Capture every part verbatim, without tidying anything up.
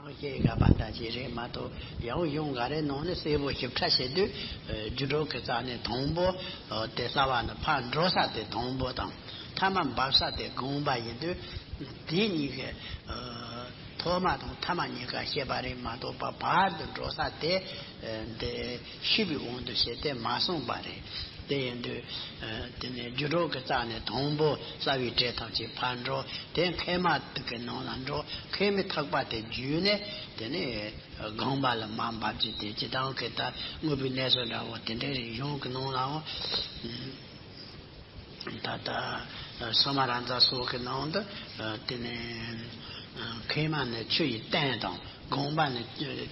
སྐྱེ་དགའ་པ་འདྲ་ཅིག་རེད་མ་གཏོགས། ཡང་གཞུང་ག་རེ་ནང་ནས་གསལ་པོ་ཞིབ་ཕྲ་བྱེད་དུས། རྒྱུད་སྒྲོག་གི་རྩ་ནས་དང་པོ་དེ་ལྟ་བ་ནི་ཕར་འགྲོ་ས་དེ་དང་པོ་དང་། ཐ་མ་འབབ་ས་དེ་དགོངས་པ་ཡིན་དུས། དེ་གཉིས་ཀྱི་ཐོག་མ་དང་ཐ་མ་གཉིས་ཀ་བཤད་པ་རེད་མ་གཏོགས། པ་བར་དུ་འགྲོ་ས་དེ་འདི་ཤེས་པའི་དབང་དུ་བྱས་ཏེ་མ་གསུངས་པ་རེད། དེ་ཡིན་དུས། ཨ། དེ་ནས་རྒྱུད་སྒྲོག་གི་རྩ་ནས་དང་པོ་རྩ་བའི་སྒྲས་ཐམས་ཅད་ཕར་འགྲོ། དེ་མཁལ་མ་དེ་གི་ནང་ལ་འགྲོ། མཁལ་མའི་ཐག་པ་དེ་བརྒྱུད་ནས། དེ་ནས་རྐང་པ་ལ་མར་འབབ་ཀྱི་དེ་སྤྱིར་བཏང་གི་ད་དངོས་པོའི་གནས་ཚུལ་འདྲ་བོ་དེ་འདྲ་རེད། གཞུང་གི་ནང་ལའང་། ད་ལྟ་སོ་མ་ར་ཛ་སོགས་ཀྱི་ནང་དུ། ཨ། དེ་ནས་མཁལ་མ་ནི་ཆུ་ཡི་སྟེང་དང་། རྐང་པ་ནི་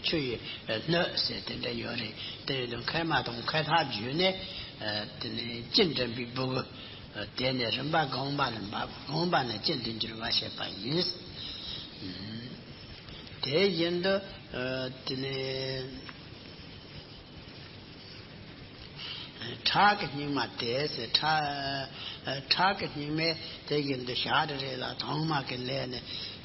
ཆུ་ཡི་སྣོད་ཟེར་དེ་འདྲ་ཡོད་རེད། དེ་ཡིན་དུས་མཁལ་མ་དང་མཁལ་ཐག་བརྒྱུད་ནས། ཨ། དེ་ནས་གཅིན་འདྲེན་པའི་སྦུ་གུ། ཨ། དེ་ནས་རིམ་པ་རྐང་པ་ལ་འབབ། རྐང་པ་ནས་གཅིན་དུ་འགྱུར་བར་བཤད་པ་ཡིན། དེ་བཞིན་དུ། ཨ། དེ་ནས། ཁྲག་གི་སྙིགས་མ་དེ་ཟེར། ཁྲག་ཁྲག་གི་སྙིགས་མས་དེ་བཞིན་དུ་ཞག་རེ་རེ་ལ་དྭངས་མ་གི་ལས་ནས།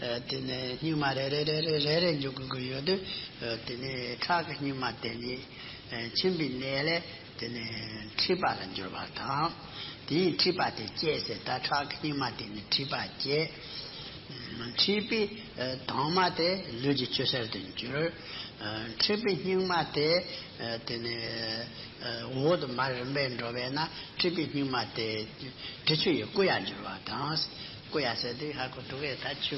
ཨ། དེ་ནས་སྙིགས་མ་རེ་རེ་རེ་རེ་རེ་རེ་འཇུག་དགོས་ཀྱི་ཡོད་དུས། ཨ། དེ་ནས་ཁྲག་གི་སྙིགས་མ་དེ་ཉིད་མཆིན་པའི་ནད་ལས་དེ་ནས་མཁྲིས་པ་ལ་འགྱུར་བ་དང་། དེའི་མཁྲིས་པ་དེ་བསྐྱེད་ཟེར། ད་ཁྲག་གི་སྙིགས་མ་དེ་ནི་མཁྲིས་པ་བསྐྱེད། མཁྲིས་པའི་དྭངས་མ་དེ་ལུས་ཀྱི་ཆུ་སེར་དུ་འགྱུར། མཁྲིས་པའི་སྙིགས་མ་དེ་དེ་ནས་འོག་ཏུ་མར་རིམ་པས་འགྲོ་བས་ན། མཁྲིས་པའི་སྙིགས་མ་དེ་དྲི་ཆུ་ཡི་བསྐུ་ཡར་འགྱུར་བ་དང་། བསྐུ་ཡར་ཟེར་དུས་ཧ་གོ་འདུག་གས། ད་ཆུ་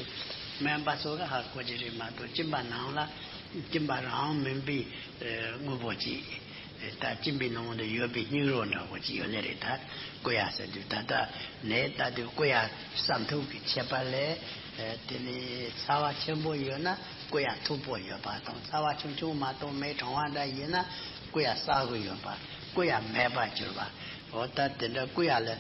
སྨན་པ་ཚོ་གིས་ཧ་གོ་གི་རེད་མ་གཏོགས། གཅིན་པ་ནང་ལ་གཅིན་པ་རང་མིན་པའི་དངོས་པོ་ཅིག་ད་གཅིན་པའི་ནང་དུ་ཡོད་པའི་སྙིགས་རོ་འདྲ་བོ་ཅིག་ཡོད་ནི་རེད། ད་བསྐུ་ཡ་ཟེར་དུས། ད་ལྟ་ནད་ལྟ་དུས་བསྐུ་ཡ་ཟ་འཐུང་གི་ཁྱད་པར་ལས། ཨ། དེ་ནས་ཚ་བ་ཆེན་པོ་ཡོད་ན་བསྐུ་ཡ་མཐུག་པོ་ཡོད་པ་དང་། ཚ་བ་ཆུང་ཆུང་མ་གཏོགས་མེ་གྲང་བ་འདྲ་ཡིན་ན་བསྐུ་ཡ་སྲབ་པོ་ཡོད་པ། བསྐུ་ཡ་མེད་པར་གྱུར་པ། འོ། ད་དེ་འདྲ་བསྐུ་ཡ་ལ། ཨ།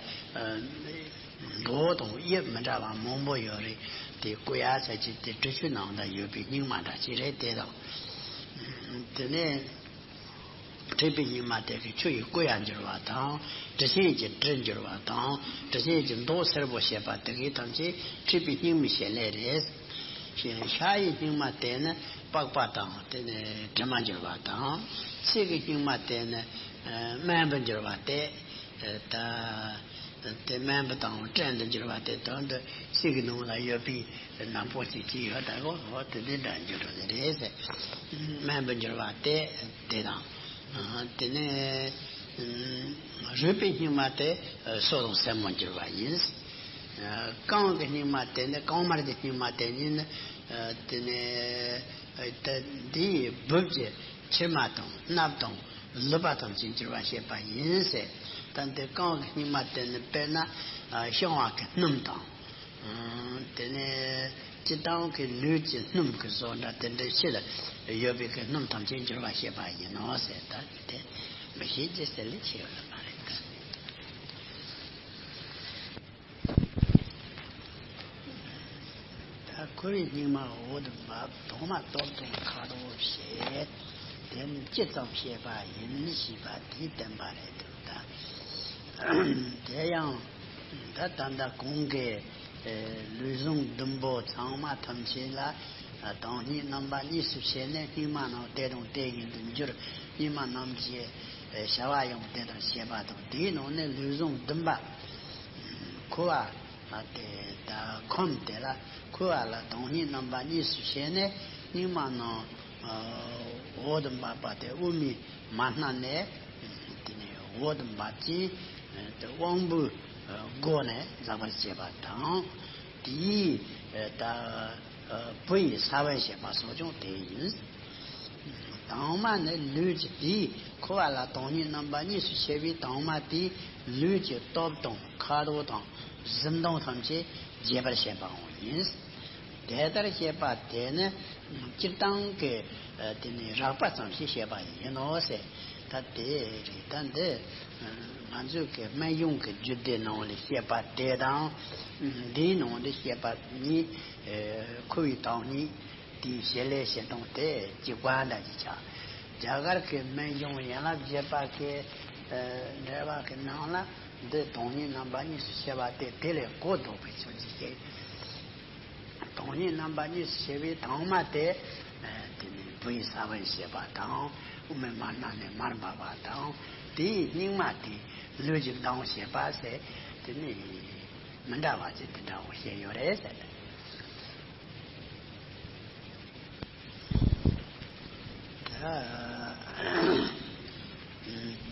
མདོག་དང་དབྱིབས་མི་འདྲ་བ་མང་པོ་ཡོད་རེད། དེ་བསྐུ་ཡ་ཟེར་གྱི་དེ་དྲི་ཆུ་ནང་དུ་ཡོད་པའི་སྙིགས་མ་འདྲ་ཅིག་རེད། དེ་དང་། དེ་ནས་མཁྲིས་པའི་སྙིགས་མ་དེ་གིས་ཆུ་ཡི་བསྐུ་ཡར་འགྱུར་བ་དང་། དྲི་ཆུ་ཡི་དྲིར་འགྱུར་བ་དང་། དྲི་ཆུ་ཡི་མདོག་སེར་པོ་བྱེད་པ་དེ་གིས་ཐམས་ཅད་མཁྲིས་པའི་སྙིགས་མའི་བྱེད་ལས་རེད། ཤ་ཡི་སྙིགས་མ་དེ་ནི་པགས་པ་དང་། དེ་ནས་དྲི་མར་འགྱུར་བ་དང་། ཚིལ་གྱི་སྙིགས་མ་དེ་ནི་སྨན་པར་འགྱུར་བ་སྟེ། ད་དེ་སྨན་པ་དང་བྲལ་དུ་འགྱུར་བ་དེ། དོན་དུ་ཚིལ་གྱི་ནང་ལ་ཡོད་པའི་ནག་པོ་ཅིག་ཅིག་ཡོད་ད་གོ། འོ། དེ་འདི་འདྲ་འགྱུར་བ་རེད་ཟེར། སྨན་པར་འགྱུར་བ་སྟེ། དེ་དང་། དེ་ནས་རུས་པའི་སྙིགས་མ་དེ་སོ་དང་སེན་མོར་འགྱུར་བ་ཡིན། རྐང་གི་སྙིགས་མ་དེ་ནི། རྐང་དམར་གྱི་སྙིགས་མ་དེ་ཉིད་ནི། དེ་ནས་ད་འདིའི་སྦུབས་ཀྱི་མཆིལ་མ་དང་སྣབས་དང་ལུད་པ་ཐམས་ཅད་འགྱུར་བར་བཤད་པ་ཡིན་ཟེར། ད་འདི་རྐང་གི་སྙིགས་མ་དེ་ནི་དཔེར་ན་བཤང་བ་གི་སྣུམ་དང་། དེ་ནས་སྤྱིར་བཏང་གི་ལུས་ཀྱི་སྣུམ་གྱི་བཟོ་འདྲ་དེ་འདྲའི་ཕྱི་ལ་ཡོད་པའི་གི་སྣུམ་ཐམས་ཅད་འགྱུར་བར་བཤད་པ་ཡིན་ནོ་ཟེར། ད་དེ་མི་ཤེས་ཀྱི་ཟེར་ལས་ཆེ་བ་ལ་མ་རེད་ད། ད་ཁུ་བའི་སྙིགས་མ་འོག་ཏུ་འབབ། དྭངས་མ་སྟོབས་དང་ཁ་དོག་བྱེད། དེ་ནི་ཅི་ཙམ་བཤད་པ་ཡིན་ཞེས་པ་དེའི་བསྟན་པ་རེད་འདུག་ད། དེ་ཡང་ད་ད་ལྟ་གོང་གི་ལུས་ཟུངས་བདུན་པོ་ཚང་མ་ཐམས་ཅད་ལ་དྭངས་སྙིགས་རྣམ་པ་གཉིས་སུ་ཕྱེ་ནས། སྙིགས་མ་རྣམས་དེ་དང་དེ་བཞིན་དུ་འགྱུར། སྙིགས་མ་རྣམས་ཀྱི་བྱ་བ་ཡང་དེ་ལྟར་བྱེད་པ་དང་། དེའི་ནང་ནས་ལུས་ཟུངས་བདུན་པ། ཁུ་བ་དེ་དང་ཁམས་དེ་ལ། ཁུ་བ་ལ་དྭངས་སྙིགས་རྣམ་པ་གཉིས་སུ་ཕྱེ་ནས། སྙིགས་མ་རྣམས་འོག་ཏུ་འབབ་པ་དེ་དབུ་མའི་མ་སྣ་ནས་དེ་ནས་འོག་ཏུ་འབབ་ཅིང་། དབང་པོའི་སྒོ་ནས་འཛག་པར་བྱེད་པ་དང་། དེའི་ད་བུ་ཡི་ས་བོན་བྱེད་པ་སོགས་ཀྱང་དེ་ཡིན། དྭངས་མ་ནི་ལུས་ཀྱི། དེའི་ཁུ་བ་ལ་དྭངས་སྙིགས་རྣམ་པ་གཉིས་སུ་ཕྱེ་བའི་དྭངས་མ་དེས་ལུས་ཀྱི་སྟོབས་དང་ཁ་དོག་དང་གཟི་མདངས་ཐམས་ཅད་རྒྱས་པར་བྱེད་པའང་ཡིན། དེ་ལྟར་བཤད་པ་དེ་ནི་སྤྱིར་བཏང་གི་དེ་ནི་རགས་པ་ཙམ་ཞིག་བཤད་པ་ཡིན་ནོ་ཟེར། ད་དེ་རེད། ད་འདི་ང་ཚོའི་གི་སྨན་གཞུང་གི་རྒྱུད་སྡེ་ནང་ལ་བཤད་པ་དེ་དང་། འདིའི་ནང་ལ་བཤད་པ་གཉིས། ཁུ་བའི་དྭངས་སྙིགས་དེའི་བྱེད་ལས་བྱེད་སྟངས་དེ་གཅིག་པ་འདྲ་ཅིག་ཆགས། རྒྱ་གར་གྱི་སྨན་གཞུང་ཡན་ལག་བརྒྱད་པ་གི་འགྲེལ་པ་གི་ནང་ལ་འདི་དྭངས་སྙིགས་རྣམ་པ་གཉིས་སུ་ཕྱེ་བ་དེ་དེ་ལས་གོ་ལྡོག་པའི་ཚུལ་གྱིས་བཤད། དྭངས་སྙིགས་རྣམ་པ་གཉིས་སུ་ཕྱེ་བའི་དྭངས་མ་དེ་ བུ་ཡི་ས་བོན་བྱེད་པ་དང་། དབུ་མའི་མར་སྣ་ནས་མར་འབབ་པ་དང་། དེའི་སྙིགས་མ་དེ་ལུས་ཀྱི་མདངས་བྱེད་པ་ཟེར། དེ་ནི་མི་འདྲ་བ་ཅིག་དེ་འདྲ་བོ་བཤད་ཡོད་རེད་ཟེར། ད་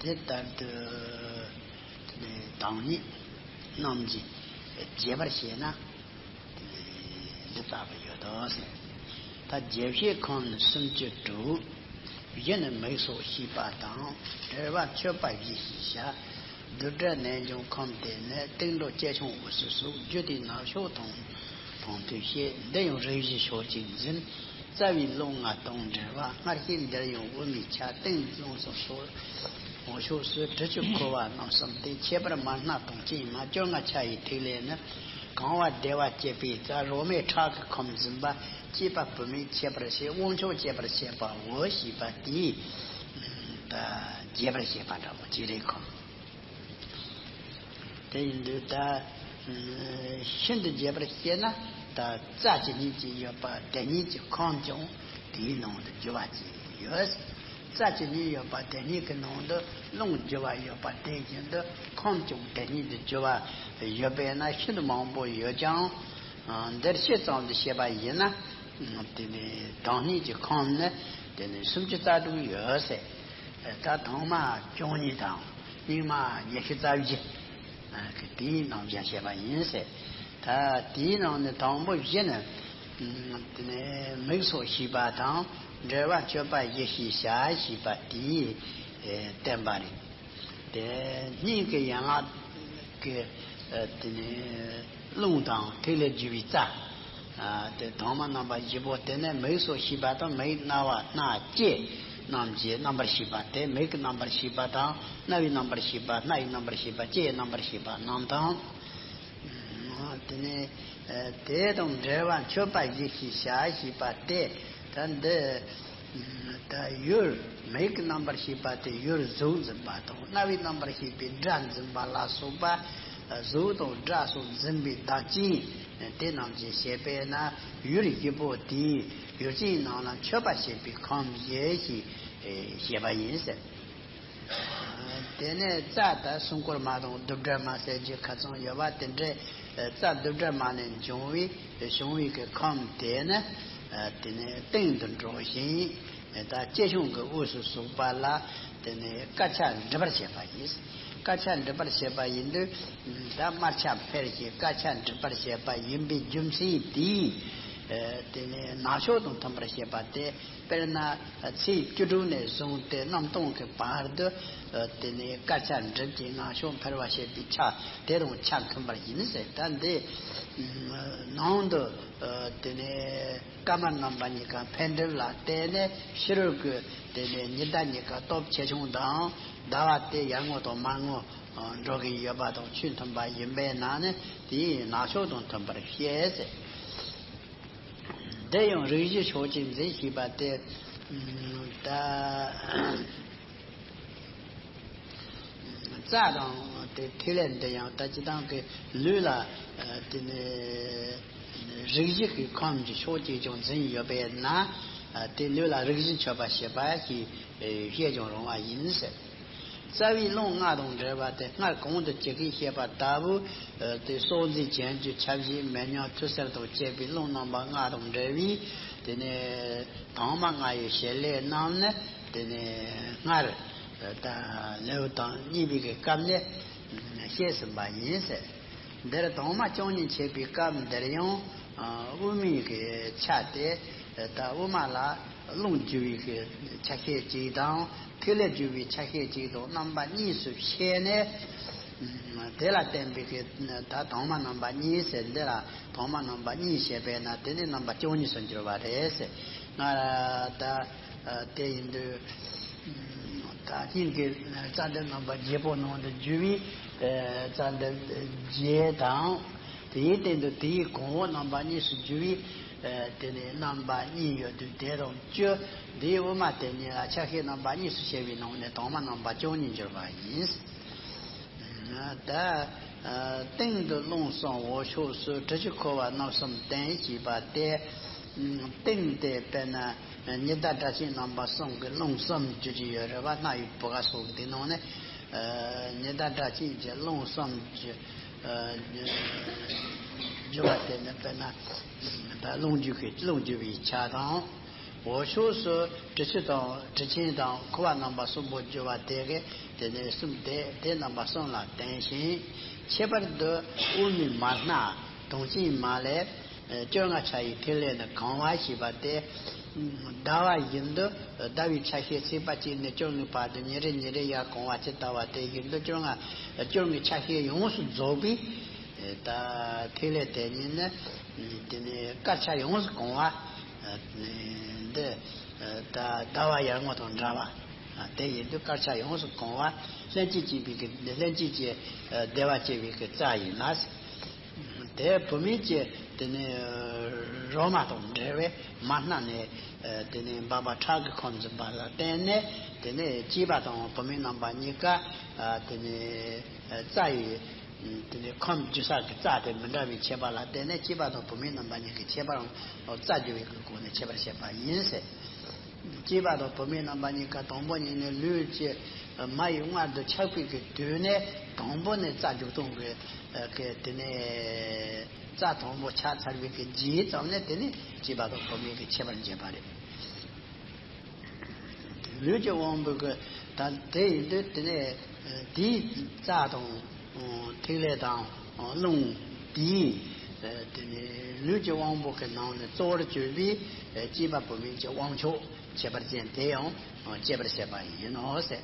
དེ་ལྟར་དུ་དེ་ནི་བདག་ཉིད་རྣམས་ཀྱིས་རྒྱས་པར་བཤད་ན། འདི་ལྟ་བུ་ཡོད་དོ་ཟེར། ད་རྒྱས་བཤད་ཁམས་ནི་སུམ་ཅུ་དྲུག། བཞི་ནི་མིག་སོགས་ཤེས་པ་དང་། འབྲེལ་བ་མཆོད་པ་བཞི་ཞེས་བྱ། རྡུལ་བྲལ་རྣལ་འབྱོར་ཁམས་དེ་ནི། གཏིང་འགྲོ་སྐྱེ་ཆུང་དབུས་སུ་ཟུག། རྒྱུ་དེའི་ནག་ཕྱོགས་མཐོང་མཐོང་ཐོས་བཤད། འདི་ཡང་རིགས་བཞི་ཕྱོགས་གཅིག་འཛིན། རྩ་བའི་རླུང་ལྔ་དང་འབྲེལ་བ། སྔར་བཤད་འདིར་ཡང་དབུ་མའི་ཆ། སྟེང་རླུང་གསུམ་སོགས། འོག་ཕྱོགས་སུ་དྲི་ཆུ་ཁོལ་བ་རྣམ་གསུམ་སྟེ། ཁྱད་པར་མར་སྣ་དང་སྤྱན་མ་བཅོ་ལྔ་ཆ་ཡི་ཐིག་ལེ་ནི། གང་བ་བདེ་བ་སྐྱེད་པའི་རྩ། རོ་མའི་ཁྲག་གི་ཁམས་འཛིན་པ། སྐྱེས་པ་བུད་མེད་ཁྱད་པར་བྱེད། དབང་ཕྱུག་སྐྱེད་པར་བྱེད་པའོ་ཞེས་པ་དེས་ད་རྒྱས་པར་བཤད་པ་འདྲ་བོ་ཅིག་རེད་ཁོ། དེ་ཡིན་དུས་ད་ཤིན་ཏུ་རྒྱས་པར་བཤད་ན། ད་རྩ་བཅུ་གཉིས་ཀྱི་ཡོད་པ་དེ་ཉིད་ཀྱི་ཁམས་ཀྱང་དེའི་ནང་དུ་རྒྱུ་བ་ཅིག་ཡོད། རྩ་བཅུ་གཉིས་ཡོད་པ་དེ་ཉིད་ཀྱི་ནང་དུ་རླུང་རྒྱུ་བ་ཡོད་པ་དེ་བཞིན་དུ་ཁམས་ཀྱང་དེ་ཉིད་དུ་རྒྱུ་བ་ཡོད་པས་ན། ཤིན་ཏུ་མང་པོ་ཡོད་ཀྱང་། འདིར་ཕྱེད་ཙམ་དུ་བཤད་པ་ཡིན་ན། དེ་ནི་བདག་ཉིད་ཀྱི་ཁམས་ནི་དེ་ནི་སུམ་ཅུ་རྩ་དྲུག་ཡོད་ཟེར། ད་ཐོག་མ་བཅུ་གཉིས་དང་། སྙིགས་མ་ཉི་ཤུ་རྩ་བཞི། དེའི་རྣམ་གཞག་བཤད་པ་ཡིན་ཟེར། ད་དེའི་ནང་ནས་དང་པོ་བཞི་ནི། དེ་ནས་མིག་སོགས་ཤེས་པ་དང་། འབྲེལ་བ་མཆོད་པ་བཞི་ཞེས་བྱ་ཞེས་པ་དེས་བསྟན་པ་རེད། དེ་སྙིང་གི་ཡན་ལག་གི་དེ་ནས་རླུང་དང་ཐིག་ལེ་རྒྱུ་བའི་རྩ། དེ་དྭངས་མ་རྣམ་པ་བཞི་པོ་དེ་ནས་མིག་སོགས་ཤེས་པ་དང་། མིག་རྣ་བ་སྣ་ལྕེ་རྣམས་ཀྱི་རྣམ་པར་ཤེས་པ་དེ། མིག་གི་རྣམ་པར་ཤེས་པ་དང་། རྣ་བའི་རྣམ་པར་ཤེས་པ། སྣ་ཡི་རྣམ་པར་ཤེས་པ། ལྕེ་ཡི་རྣམ་པར་ཤེས་པ་རྣམས་དང་། དེ་ནས་དེ་དང་འབྲེལ་བ་མཆོད་པ་བཞི་ཞེས་བྱ་ཞེས་པ་སྟེ། ད་འདི་ད་ཡུལ་མིག་གི་རྣམ་པར་ཤེས་པ་དེ་ཡུལ་གཟུགས་འཛིན་པ་དང་། རྣ་བའི་རྣམ་པར་ཤེས་པའི་སྒྲ་འཛིན་པ་ལ་སོགས་པ། གཟུགས་དང་སྒྲ་སོགས་འཛིན་པའི་བདག་རྐྱེན་དེ་རྣམས་ཀྱིས་བྱས་པས་ན། ཡུལ་བཞི་པོ་དེའི་ཡུལ་ཅན་རྣམས་ལ་མཆོད་པ་བྱེད་པའི་ཁམས་བཞི་ཞེས་བཤད་པ་ཡིན་ཟེར། དེ་ནས་རྩ་དང་སྲུང་འཁོར་མ་དང་རྡུལ་བྲལ་མ་ཟེར་རྒྱུ་ཁ་ཚང་ཡོད་པ་དེ་འདྲའི། རྩ་རྡུལ་བྲལ་མ་ནས་འབྱུང་བའི་བྱུང་བའི་གི་ཁམས་དེ་ནི། དེ་ནས་སྟེང་དུ་འགྲོ་ཞིང་། ད་སྐྱེ་ཆུང་གི་དབུས་སུ་ཟུག་པ་ལ་དེ་ནས་དཀར་ཆ་འབྲུ་པར་བཤད་པ་ཡིན། དཀར་ཆ་འབྲུ་པར་བཤད་པ་ཡིན་དུས། ད་དམར་ཆ་འཕེལ་ཞིང་དཀར་ཆ་འབྲུ་པར་བཤད་པ་ཡིན་པའི་རྒྱུ་མཚན་དེས། དེ་ནས་ནག་ཕྱོགས་དང་མཐུན་པར་བཤད་པ་སྟེ། དཔེར་ན་ཚེས་བཅུ་དྲུག་ནས་བཟུང་སྟེ་གནམ་སྟོང་གི་བར་དུ། དེ་ནས་དཀར་ཆ་འབྲུ་གྱི་ནག་ཕྱོགས་འཕེལ་བར་བྱེད་པའི་ཆ་དེ་དང་ཆ་མཐུན་པར་ཡིན་ཟེར། ད་འདི་ནང་དུ་དེ་ནས་སྐར་མ་རྣམ་པ་གཉིས་ཀ་འཕེལ་འགྲིབ་ལ་བརྟེན་ནས་ཕྱི་རོལ་གྱི་དེ་ནས་ཉི་ཟླ་གཉིས་ཀ་སྟོབས་ཆེ་ཆུང་དང་། ཟླ་བ་དེ་ཡར་ངོ་དང་མར་ངོ་འགྲོ་གི་ཡོད་པ་དང་ཆོས་མཐུན་པ་ཡིན་པས་ན་ནི། དེའི་ནག་ཕྱོགས་དང་མཐུན་པར་བཤད་ཟེར། འདི་ཡང་རིགས་བཞི་ཕྱོགས་གཅིག་འཛིན་ཞེས་པ་སྟེ། ད་རྩ་དང་དེ་ཐིག་ལེ་འདི་ཡང་ད་སྤྱིར་བཏང་གི་ལུས་ལ། དེ་ནི་རིགས་བཞི་གི་ཁམས་ཀྱི་ཕྱོགས་གཅིག་ཀྱང་འཛིན་ཡོད་པས་ན། དེ་ལུས་ལ་རིགས་བཞི་མཆོད་པ་བྱེད་པ་ཞེས་བཤད་ཀྱང་རུང་བ་ཡིན་ཟེར། རྩ་བའི་རླུང་ལྔ་དང་འབྲེལ་བ་སྟེ། སྔར་གོང་དུ་ཇི་སྐད་བཤད་པ་ལྟ་བུ། དེ་སྲོག་འཛིན་གྱེན་རྒྱུ་ཆ་བཞི་མེ་མྱང་ཐུར་སེལ་དང་བཅས་པའི་རླུང་རྣམ་པ་ལྔ་དང་འབྲེལ་བའི། དེ་ནས་དྭངས་མ་ལྔ་ཡི་བྱེད་ལས་རྣམས་ནི། དེ་ནས་སྔར་ད་ལེའུ་དང་གཉིས་པའི་གི་སྐབས་ནས་བཤད་ཟིན་པ་ཡིན་ཟེར། འདིར་དྭངས་མ་བཅུ་གཉིས་འཆད་པའི་སྐབས་འདིར་ཡང་དབུ་མའི་གི་ཆ་སྟེ། ད་དབུ་མ་ལ་རླུང་རྒྱུ་བའི་གི་ཆ་ཤས་གཅིག་དང་། ཐིག་ལེ་རྒྱུ་བའི་ཆ་ཤས་གཅིག་དང་རྣམ་པ་གཉིས་སུ་ཕྱེ་ནས། དེ་ལ་བརྟེན་པའི་གི་ད་དྭངས་མ་རྣམ་པ་གཉིས་ཟེར། འདི་ལ་དྭངས་མ་རྣམ་པ་གཉིས་བཤད་པས་ན། དེ་ནི་རྣམ་པ་བཅུ་གཉིས་སུ་འགྱུར་བ་རེད་ཟེར། སྔར་ད་དེ་ཡིན་དུས། ད་སྙིང་གི་རྩ་འདི་རྣམ་པ་བརྒྱད་པོ་ནང་དུ་རྒྱུ་བའི་རྩ་འདི་བརྒྱད་དང་། དེའི་སྟེང་དུ་དེའི་གོང་འོག་རྣམ་པ་གཉིས་སུ་རྒྱུ་བའི། དེ་ནས་རྣམ་པ་གཉིས་ཡོད་དུས་དེ་དང་བཅུ། འདིའི་དབུ་མ་དེ་གཉིས་ལ་ཆ་ཤས་རྣམ་པ་གཉིས་སུ་ཕྱེ་བའི་ནང་ནས་དྭངས་མ་རྣམ་པ་བཅུ་གཉིས་འགྱུར་བ་ཡིན། ད་སྟེང་དུ་རླུང་གསུམ་འོག་ཕྱོགས་སུ། དྲི་ཆུ་ཁོལ་བ་རྣམ་གསུམ་བསྟན་ཞེས་པ་སྟེ། སྟེང་དེ་དཔེར་ན་ཉི་ཟླ་སྒྲ་གཅན་རྣམ་པ་གསུམ་གྱི་རླུང་གསུམ་བརྗོད་ཀྱི་ཡོད་རེད་བ། སྣ་ཡི་བུ་ག་སོགས་ཀྱི་དེ་ནང་ནས་ཉི་ཟླ་སྒྲ་གཅན་གྱི་རླུང་གསུམ་གྱི་བརྗོད་པ་དེ་ནི་དཔེར་ན་ད་རླུང་རྒྱུ་གི་རླུང་རྒྱུ་བའི་ཆ་དང་། འོག་ཕྱོགས་སུ་དྲི་ཆུ་དང་དྲི་ཆེན་དང་ཁུ་བ་རྣམ་པ་གསུམ་པོ་བརྗོད་པ་དེ་གི་དེ་ནས་གསུམ་དེ་དེ་རྣམ་པ་གསུམ་ལ་བརྟེན་ཞིང་། ཁྱད་པར་དུ་དབུ་མའི་མར་སྣ་དུང་ཅན་མ་ལས་བཅོ་ལྔ་ཆ་ཡི་ཐིག་ལེ་ནི་གང་བ་ཞེས་པ་སྟེ། ཟླ་བ་བཞིན་དུ་ཟླ་བའི་ཆ་ཤས་ཚེས་པ་གཅིག་ནས་བཅོ་ལྔའི་བར་དུ་ཉིན་རེ་ཉིན་རེ་ཡར་གང་བ་ཇི་ལྟ་བ་དེ་བཞིན་དུ་བཅོ་ལྔ་བཅོ་ལྔའི་ཆ་ཤས་ཡོངས་སུ་རྫོགས་པའི་ད་ཐིག་ལེ་དེ་ཉིད་ནི་དེ་ནས་དཀར་ཆ་ཡོངས་སུ་གང་བ། འདི་ད་ཟླ་བ་ཡར་ངོ་དང་འདྲ་བ། དེ་ཡིན་དུས་དཀར་ཆ་ཡོངས་སུ་གང་བ། ལྷན་ཅིག་སྐྱེས་པའི་གི་ལྷན་ཅིག་སྐྱེས་བདེ་བ་སྐྱེ་བའི་གི་རྩ་ཡིན་ལ། དེ་བུད་མེད་ཀྱི་དེ་ནི་རོ་མ་དང་འབྲེལ་བའི་མར་སྣ་ནས་དེ་ནི་འབབ་པ་ཁྲག་གི་ཁམས་འཛིན་པ་ལ་བརྟེན་ནས། དེ་ནི་སྐྱེས་པ་དང་བུད་མེད་རྣམ་པ་གཉིས་ཀ་དེ་ནི་རྩ་ཡི་དེ་ནི་ཁམས་རྒྱུ་ས་གི་རྩ་དེ་མི་འདྲ་བའི་ཁྱད་པར་ལ་བརྟེན་ནས་སྐྱེས་པ་དང་བུད་མེད་རྣམ་པ་གཉིས་ཀྱི་ཁྱད་པར་རྩ་རྒྱུ་བའི་གི་སྒོ་ནས་ཁྱད་པར་བཤད་པ་ཡིན་ཟེར། སྐྱེས་པ་དང་བུད་མེད་རྣམ་པ་གཉིས་ཀ་དང་པོ་ཉིད་ནས་ལུས་ཀྱི་མ་ཡི་མངལ་དུ་ཆགས་པའི་གི་དུས་ནས་དང་པོ་ནས་རྩ་རྒྱུ་སྟོང་གི་གི་དེ་ནས་རྩ་དང་པོ་ཆགས་ཚར་བའི་གི་རྗེས་ཙམ་ནས་དེ་ནས་སྐྱེས་པ་དང་བུད་མེད་ཀྱི་ཁྱད་པར་འབྱེད་པ་རེད། ལུས་ཀྱི་དབང་པོ་གི་ད་དེ་ཡིན་དུས་དེ་ནས་དེའི་རྩ་དང་། ཨོ། ཐིག་ལེ་དང་། ཨོ། རླུང་དེའི། ཨེ། དེ་ནི་ལུས་ཀྱི་དབང་པོ་གི་ནང་ནས་གཙོ་བོར་གྱུར་པའི། ཨེ། སྐྱེས་པ་བུད་མེད་ཀྱི་དབང་ཕྱུག་ཁྱད་པར་ཅན་དེ་ཡང་། ཨོ། སྐྱེད་པར་བྱེད་པ་ཡིན་ནོ་ཟེར།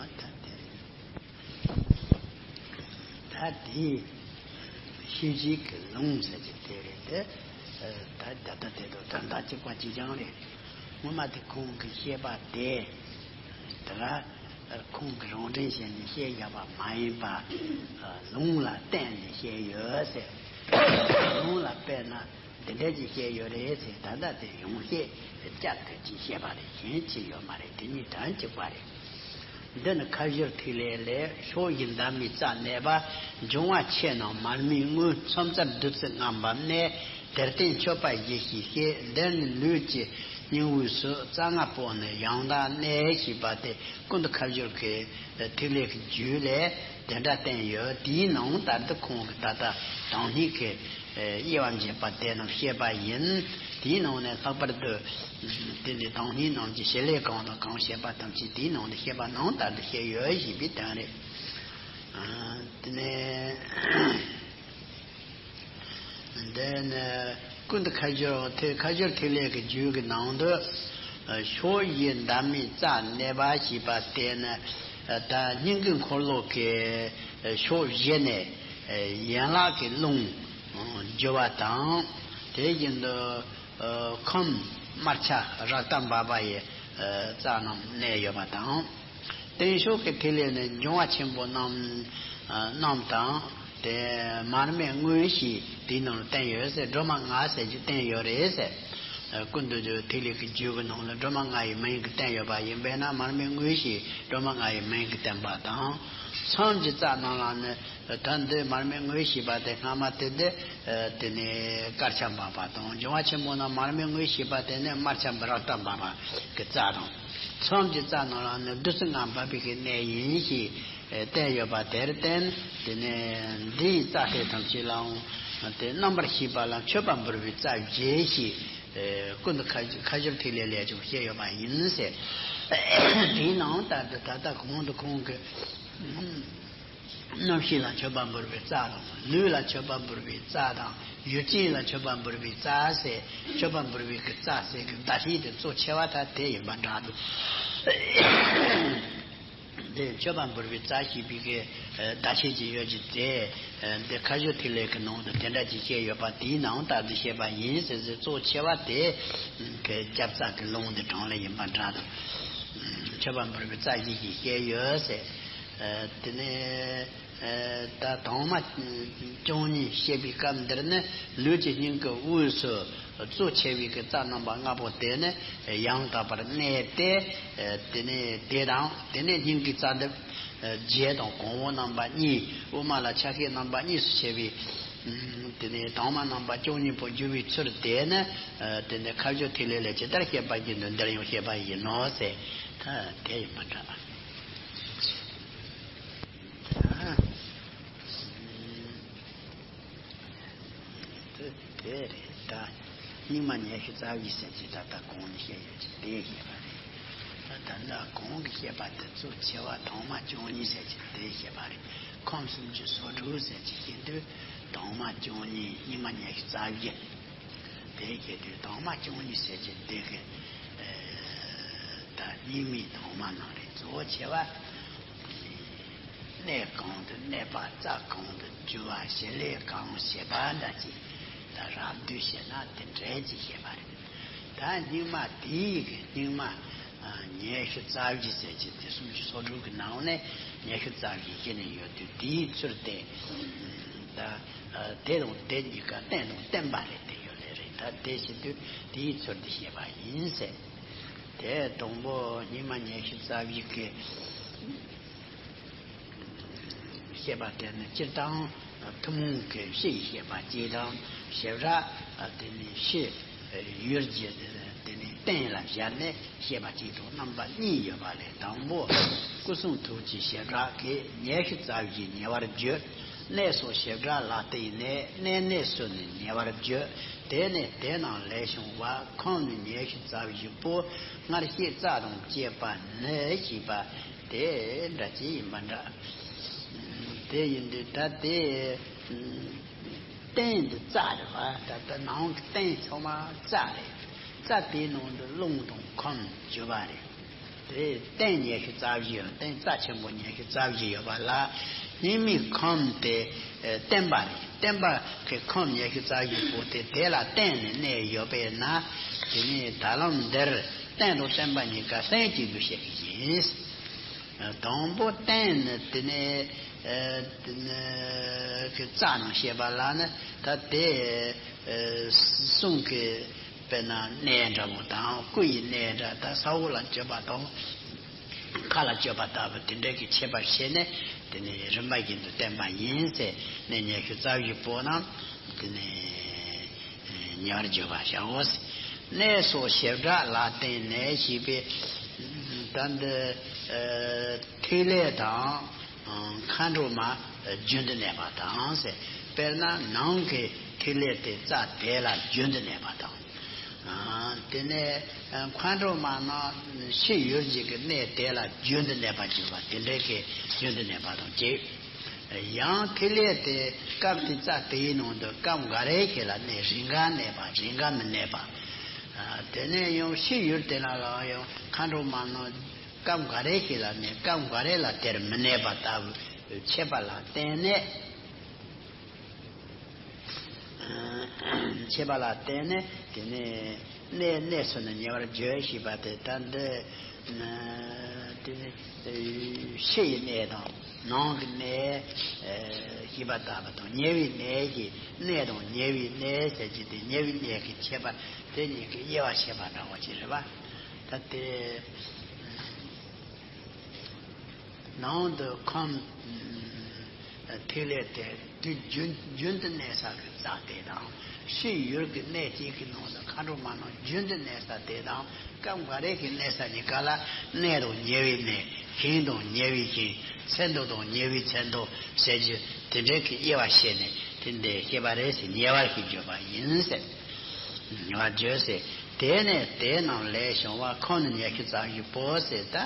ཨ། ད་དེ། ད་དེ་ཤེས་བྱེད་ཀྱི་ལུང་ཟེར་གྱི་དེ་རེད་དེ། ཨེ། ད་ད་ལྟ་དེ་དང་ད་ལྟ་གཅིག་པ་གཅིག་རྐྱང་རེད། སྔོན་མ་དེ་ཁོང་གིས་བཤད་པ་དེ། དེ་ལ་ཁོང་གིས་རང་དྲན་བྱས་ནས་བཤད་བཞག་པ་མ་ཡིན་པ། ལུང་ལ་བརྟེན་ནས་བཤད་ཡོད་ཟེར། ལུང་ལ་དཔེར་ན་འདི་འདྲ་ཅིག་བཤད་ཡོད་རེད་ཟེར། ད་ལྟ་དེ་ཡོངས་བཤད་བསྐྱར་དུ་ཅིག་བཤད་པ་རེད། གཞན་ཅི་ཡོད་མ་རེད། དེ་གཉིས་དོན་གཅིག་པ་རེད། འདི་ནི་ཁ་སྦྱོར་ཐིག་ལེ་ལས། ཕྱོགས་བཞིའི་འདབ་མའི་རྩ་གནས་པ། འབྱུང་བ་ཆེ་རྣམས་མར་མེའི་དངོས། མཚམས་རྩར་བདུད་རྩི་ལྔ་འབབ་གནས། དེར་བརྟེན་མཆོད་པ་བཞི་ཞེས་བཤད། འདིར་ནི་ལུས་ཀྱི་སྙིང་དབུས་སུ། རྩ་ལྔ་པོ་ནི་ཡང་དག་གནས། ཞེས་པ་དེ་ཀུན་ཏུ་ཁ་སྦྱོར་གྱི་ཐིག་ལེ་གི་རྒྱུད་ལས་དེ་འདྲ་བསྟན་ཡོད། དེའི་ནང་ལྟར་དུ་ཁོང་གིས་ད་ལྟ་དང་སྙིགས་ཀྱི་དབྱེ་བ་འབྱེད་པ་དེ་རྣམས་བཤད་པ་ཡིན། དེའི་ནང་ནས་ལྷག་པར་དུ་དེ་ནི་དང་སྙིགས་རྣམས་ཀྱི་བྱེད་ལས་གང་དང་གང་བྱེད་པ་ཐམས་ཅད་དེའི་ནང་དུ་བཤད་པ་ནང་ལྟར་དུ་བཤད་ཡོད་ཞེས་པའི་དོན་རེད། ཨ། དེ་ནས། འདི་ནི་ཀུན་ཏུ་ཁ་སྦྱོར་ཐིག་ཁ་སྦྱོར་ཐིག་ལེ་གི་རྒྱུད་ཀྱི་ནང་དུ། ཕྱོགས་བཞིའི་འདབ་མའི་རྩ་གནས་པ་ཞེས་པ་དེ་ནི། ད་སྙིང་གི་འཁོར་ལོ་གི་ཕྱོགས་བཞི་ནས་ཡན་ལག་གི་རླུང་རྒྱུ་བ་དང་། དེ་བཞིན་དུ་ཁམས་དམར་ཆ་རཀྟ་འབབ་པ་ཡི་རྩ་རྣམས་གནས་ཡོད་པ་དང་། སྟེང་ཕྱོགས་ཀྱི་ཐིག་ལེ་ནི་འབྱུང་བ་ཆེན་པོ་རྣམས། རྣམས་དང་། དེ་མར་མེ་དངོས་ཞེས་དེའི་ནང་ལ་བསྟན་ཡོད་ཟེར། སྒྲོན་མ་ལྔ་ཟེར་རྒྱུ་བསྟན་ཡོད་རེད་ཟེར། ཀུན་ཏུ་ཐིག་ལེ་གི་རྒྱུད་ཀྱི་ནང་ལ་སྒྲོན་མ་ལྔ་ཡི་མིང་གིས་བསྟན་ཡོད་པ་ཡིན་པས་ན། མར་མེ་དངོས་ཞེས་སྒྲོན་མ་ལྔ་ཡི་མིང་གིས་བསྟན་པ་དང་། མཚམས་ཀྱི་རྩ་རྣམས་ལ་ནི། ད་འདི་མར་མེ་དངོས་ཞེས་པ་དེ་སྔ་མ་དེ་འདི། དེ་ནི་དཀར་ཆ་འབབ་པ་དང་། འབྱུང་བ་ཆེན་པོ་རྣམས་མར་མེ་དངོས་ཞེས་པ་དེ་ནི་དམར་ཆ་འབབ་རཀྟ་འབབ་པ་གི་རྩ་དང་། མཚམས་ཀྱི་རྩ་རྣམས་ལ་ནི་བདུད་རྩི་ལྔ་འབབ་པའི་གི་གནས་ཡིན་ཞེས་བསྟན་ཡོད་པ་དེར་བརྟེན། དེ་ནི་འདིའི་རྩ་དེ་ཐམས་ཅད་ལའང་དེ་རྣམ་པར་ཤེས་པ་ལ་མཆོད་པ་འབུལ་བའི་རྩ་བཞེས་ཞེས་ཀུན་ཏུ་ཁ་ཁ་སྦྱོར་ཐིག་ལེ་ལས་ཀྱང་བཤད་ཡོད་པ་ཡིན་ཟེར། དེའི་ནང་ལྟར་དུ་ད་ལྟ་གོང་དུ་ཁོང་གིས། རྣམ་ཤེས་ལ་མཆོད་པ་འབུལ་བའི་རྩ་དང་། ལུས་ལ་མཆོད་པ་འབུལ་བའི་རྩ་དང་། ཡུལ་ཅན་ལ་མཆོད་པ་འབུལ་བའི་རྩ་ཟེར། མཆོད་པ་འབུལ་བའི་གི་རྩ་ཟེར་གི་བརྡ་ཤེས་དེ་གཙོ་ཆེ་བ་ད་དེ་ཡིན་པ་འདྲ་འདུག་དེ་མཆོད་པ་འབུལ་བའི་རྩ་ཞེས་པའི་གི་བརྡ་ཤེས་ཀྱི་ཡོད་ཀྱི་དེ། འདི་ཁ་སྦྱོར་ཐིག་ལེ་གི་ནང་དུ་དེ་འདྲ་ཅིག་བཤད་ཡོད་པ་དེའི་ནང་ལྟར་དུ་བཤད་པ་ཡིན་ཟེར་ཟེར། གཙོ་ཆེ་བ་དེ་གི་སྐྱབས་རྩ་གི་ལུང་དེ་དྲངས་ལེ་ཡིན་པ་འདྲ་འདུག་མཆོད་པ་འབུལ་བའི་རྩ་ཞེས་ཀྱི་བཤད་ཡོད་ཟེར། དེ་ནས་ད་དང་མ་བཅུ་གཉིས་བཤད་པའི་སྐབས་འདིར་ནི་ལུས་ཀྱི་སྙིང་གི་དབུས་སུ་གཙོ་ཆེ་བའི་གི་རྩ་རྣམ་པ་ལྔ་པོ་དེ་ནི་ཡང་དག་པར་གནས་ཏེ། དེ་ནས་དེ་དང་དེ་ནས་སྙིང་གི་རྩ་འདི་བརྒྱད་དང་གོང་འོག་རྣམ་པ་གཉིས། དབུ་མ་ལ་ཆ་ཤས་རྣམ་པ་གཉིས་སུ་ཕྱེ་བའི་ དེ་ནས་དྭངས་མ་རྣམ་པ་བཅུ་གཉིས་པོ་བསྒྱུར་བའི་ཚུལ་དེ་ནི། དེ་ནས་ཁ་སྦྱོར་ཐིག་ལེ་ལས་ཇི་ལྟར་བཤད་པ་བཞིན་དུ་འདིར་ཡང་བཤད་པ་ཡིན་ནོ་ཟེར། ད་དེ་ཡིན་པ་འདྲ། དེ་རེད་ད། སྙིགས་མ་ཉི་ཤུ་རྩ་བཞི་ཟེར་གྱི་ད་ལྟ་གོང་ནས་བཤད་ཡོད་ཀྱི་དེ་བཤད་པ་རེད། ད་ད་ལྟ་གོང་གི་བཤད་པ་དེ་ཚོ་ཆེ་བ་དྭངས་མ་བཅུ་གཉིས་ཟེར་གྱི་དེ་བཤད་པ་རེད། ཁམས་སུམ་ཅུ་སོ་དྲུག་ཟེར་གྱི་བཤད་དུས་དྭངས་མ་བཅུ་གཉིས། སྙིགས་མ་ཉི་ཤུ་རྩ་བཞི། དེ་བཤད་དུས་དྭངས་མ་བཅུ་གཉིས་ཟེར་གྱི་དེ་གི་ད་སྙིགས་མའི་དྭངས་མ་རྣམས་རེད། གཙོ་བོ་ཆེ་བ། གནས་གང་དུ་གནས་པ། རྩ་གང་དུ་གྱུར་པ། བྱེད་ལས་གང་བྱེད་པ་འདྲ་ཅིག་ད་རབ་བསྡུས་བཤད་ན་དེ་འདྲའི་ཅིག་བཤད་པ་རེད། ད་སྙིགས་མ་དེའི་གི་སྙིགས་མ་ཉི་ཤུ་རྩ་བཞི་ཟེར་གྱི་དེ་སུམ་ཅུ་སོ་དྲུག་གི་ནང་ནས་ཉི་ཤུ་རྩ་བཞི་བཤད་ནས་ཡོད་དུས། དེའི་ཚུལ་དེ་ད་དེ་དང་དེ་གཉིས་ཀ་རྟེན་དང་བརྟེན་པ་རེད། དེ་ཡོད་ལེ་རེད། ད་དེ་བཤད་དུས་དེའི་ཚུལ་དེ་བཤད་པ་ཡིན་ཟེར། དེ་དང་པོ་སྙིགས་མ་ཉི་ཤུ་རྩ་བཞི་གི་བཤད་པ་དེ་ནི་སྤྱིར་བཏང་ཐུན་མོང་གི་ཕྱིའི་བཤད་པ་གཅིག་དང་། བྱེ་བྲག་དེ་ནི་ཕྱི་ཡུལ་གྱི་དེ་ནི་རྟེན་ལ་སྦྱར་ནས་བཤད་པ་གཅིག་དང་རྣམ་པ་གཉིས་ཡོད་པ་ལས། དང་པོ་སྐུ་གསུང་ཐུགས་ཀྱི་བྱེ་བྲག་གིས་ཉི་ཤུ་རྩ་བཞི་ཉེ་བར་བརྗོད། གནས་སོགས་བྱེ་བྲག་ལ་བརྟེན་ནས་གནས་གནས་སུ་ནི་ཉེ་བར་བརྗོད། དེ་ནས་དེ་རྣམས་ལས་བྱུང་བ་ཁམས་ནི་ཉི་ཤུ་རྩ་བཞི་པོ། སྔར་བཤད་རྩ་དང་བཅས་པ་ནི་ཞེས་པ་དེ་འདྲ་ཅིག་ཡིན་པ་འདྲ། དེ་ཡིན་དུས་ད་དེ་རྟེན་འདི་རྩ་རེད་པ། ད་ལྟ་ནང་གི་རྟེན་ཚང་མ་རྩ་རེད། རྩ་དེའི་ནང་དུ་རླུང་དང་ཁམས་གྱུར་པ་རེད། དེ་རྟེན་ཉི་ཤུ་རྩ་བཞི་ཡོད། རྟེན་རྩ་ཆེན་པོ་ཉི་ཤུ་རྩ་བཞི་ཡོད་པ་ལ། སྙིགས་མའི་ཁམས་དེ་ཨེ་བརྟེན་པ་རེད། བརྟེན་པ་གི་ཁམས་ཉི་ཤུ་རྩ་བཞི་པོ་དེ་དེ་ལ་བརྟེན་ནས་གནས་ཡོད་པས་ན། དེ་ནི་ད་ལམ་འདིར་རྟེན་དང་བརྟེན་པ་གཉིས་ཀ་ལྷན་ཅིག་ཏུ་བཤད་ཀྱི་ཡིན། དང་པོ་རྟེན་ནི་དེ་ནི་ཨེ་དེ་ནི་གི་རྩ་ནང་བཤད་པ་ལ་ནི། ད་དེ་ཨེ་གསུང་གི་དཔེར་ན་གནས་འདྲ་པོ་དང་། སྐུ་ཡི་གནས་འདྲ། ད་ས་འོག་ལ་སྤྱོད་པ་དང་། མཁའ་ལ་སྤྱོད་པ་ལྟ་བུ་དེ་འདྲ་གི་ཁྱད་པར་ཕྱེ་ནས་དེ་ནི་རིམ་པ་བཞིན་དུ་བསྟན་པ་ཡིན་ཟེར། གནས་ཉི་ཤུ་རྩ་བཞི་པོ་རྣམས་དེ་ནི་ཉེ་བར་བརྗོད་པར་བྱའོ་ཟེར། གནས་སོགས་བྱེ་བྲག་ལ་བརྟེན་ནས་ཞེས་པའི་ད་འདི་ཐིག་ལེ་དང་། མཁའ་འགྲོ་མ་རྒྱུན་དུ་གནས་པ་དང་ཟེར། དཔེར་ན་ནང་གི་ཐིག་ལེ་དེ་རྩ་དེ་ལ་རྒྱུན་དུ་གནས་པ་དང་། དེ་ནས་མཁའ་འགྲོ་མ་རྣམས་ཕྱི་ཡུལ་གྱི་གི་གནས་དེ་ལ་རྒྱུན་དུ་གནས་པར་གྱུར་པ་དེ་འདྲའི་གི་རྒྱུན་དུ་གནས་པ་དང་གཅིག། ཡང་ཐིག་ལེ་དེ་སྐབས་དེ་རྩ་དེའི་ནང་དུ་སྐབས་འགའ་རེ་ཞིག་ལ་གནས། རེས་འགའ་གནས་པ། རེས་འགའ་མི་གནས་པ། དེ་ནས་ཡང་ཕྱི་ཡུལ་དེ་ན་ལ་ཡང་མཁའ་འགྲོ་མ་རྣམས་སྐབས་འགའ་རེ་ཞིག་ལ་གནས། སྐབས་འགའ་རེ་ལ་དེར་མི་གནས་པ་ལྟ་བུ་ཁྱད་པར་ལ་བརྟེན་ནས། ཁྱད་པར་ལ་བརྟེན་ནས་དེ་ནས་གནས་གནས་སུ་ནི་ཉེ་བར་བརྗོད་ཞེས་པ་དེ། ད་འདི་དེ་ནི་ཕྱི་ཡི་གནས་དང་ནང་གི་གནས་ཞེས་པ་ལྟ་བུ་དང་། ཉེ་བའི་གནས་ཀྱི་གནས་དང་ཉེ་བའི་གནས་ཟེར་གྱི་དེ། ཉེ་བའི་གནས་ཀྱི་ཁྱད་པར་དེ་གཉིས་ཀྱི་དབྱེ་བ་བཤད་པ་འདྲ་བོ་ཅིག་རེད་པ། ད་དེ། ནང་དུ་ཁམས་ཐིག་ལེ་དེ་དུས་རྒྱུན་རྒྱུན་དུ་གནས་ས་གི་རྩ་དེ་དང་། ཕྱི་ཡུལ་གྱི་གནས་གཅིག་གི་ནང་དུ་མཁའ་འགྲོ་མ་རྣམས་རྒྱུན་དུ་གནས་ས་དེ་དང་། སྐབས་འགའ་རེ་གི་གནས་ས་གཉིས་ཀ་ལ་གནས་དང་ཉེ་བའི་གནས། ཞིང་དང་ཉེ་བའི་ཞིང་། ཚེ་འདོད་དང་ཉེ་བའི་ཚེ་འདོད་ཟེར་རྒྱུ་དེ་འདྲའི་གི་དབྱེ་བ་བཤད་ནས་དེ་འདྲའི་བཤད་པ་རེད་ཟེར། ཉེ་བར་ཞིག་བརྗོད་པ་ཡིན་ཟེར། ཉེ་བར་བརྗོད་ཟེར། དེ་ནས་དེ་རྣམས་ལས་བྱུང་བ་ཁམས་ནི་ཉི་ཤུ་རྩ་བཞི་པོ་ཟེར། ད་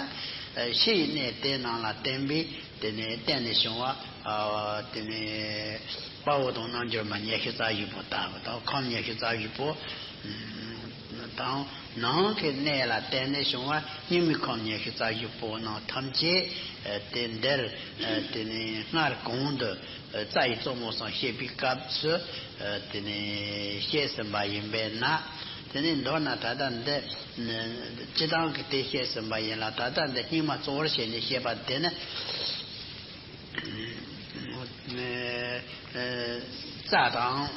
ཕྱི་ཡི་གནས་དེ་རྣམས་ལ་བརྟེན་པའི་དེ་ནས་བརྟེན་ནས་བྱུང་བ། དེ་ནས་དཔའ་བོ་དང་རྣལ་འབྱོར་མ་ཉི་ཤུ་རྩ་བཞི་པོ་ལྟ་བུ་དང་། ཁམས་ཉི་ཤུ་རྩ་བཞི་པོ་དང་། ནང་གི་གནས་ལ་བརྟེན་ནས་བྱུང་བ་སྙིགས་མའི་ཁམས་ཉི་ཤུ་རྩ་བཞི་པོ་རྣམས་ཐམས་ཅད་དེ་འདིར་དེ་ནས་སྔར་གོང་དུ་རྩ་ཡི་གཙོ་མོ་སོགས་བཤད་པའི་སྐབས་སུ་དེ་ནས་བཤད་ཟིན་པ་ཡིན་པས་ན། དེ་ནས་མདོར་ན་ད་ལྟ་འདི་སྤྱི་བཏང་གི་དེ་བཤད་ཟིན་པ་ཡིན་ལ། ད་ལྟ་འདི་སྙིགས་མ་གཙོ་བོར་བྱས་ནས་བཤད་པ་དེ་ནི་རྩ་དང་།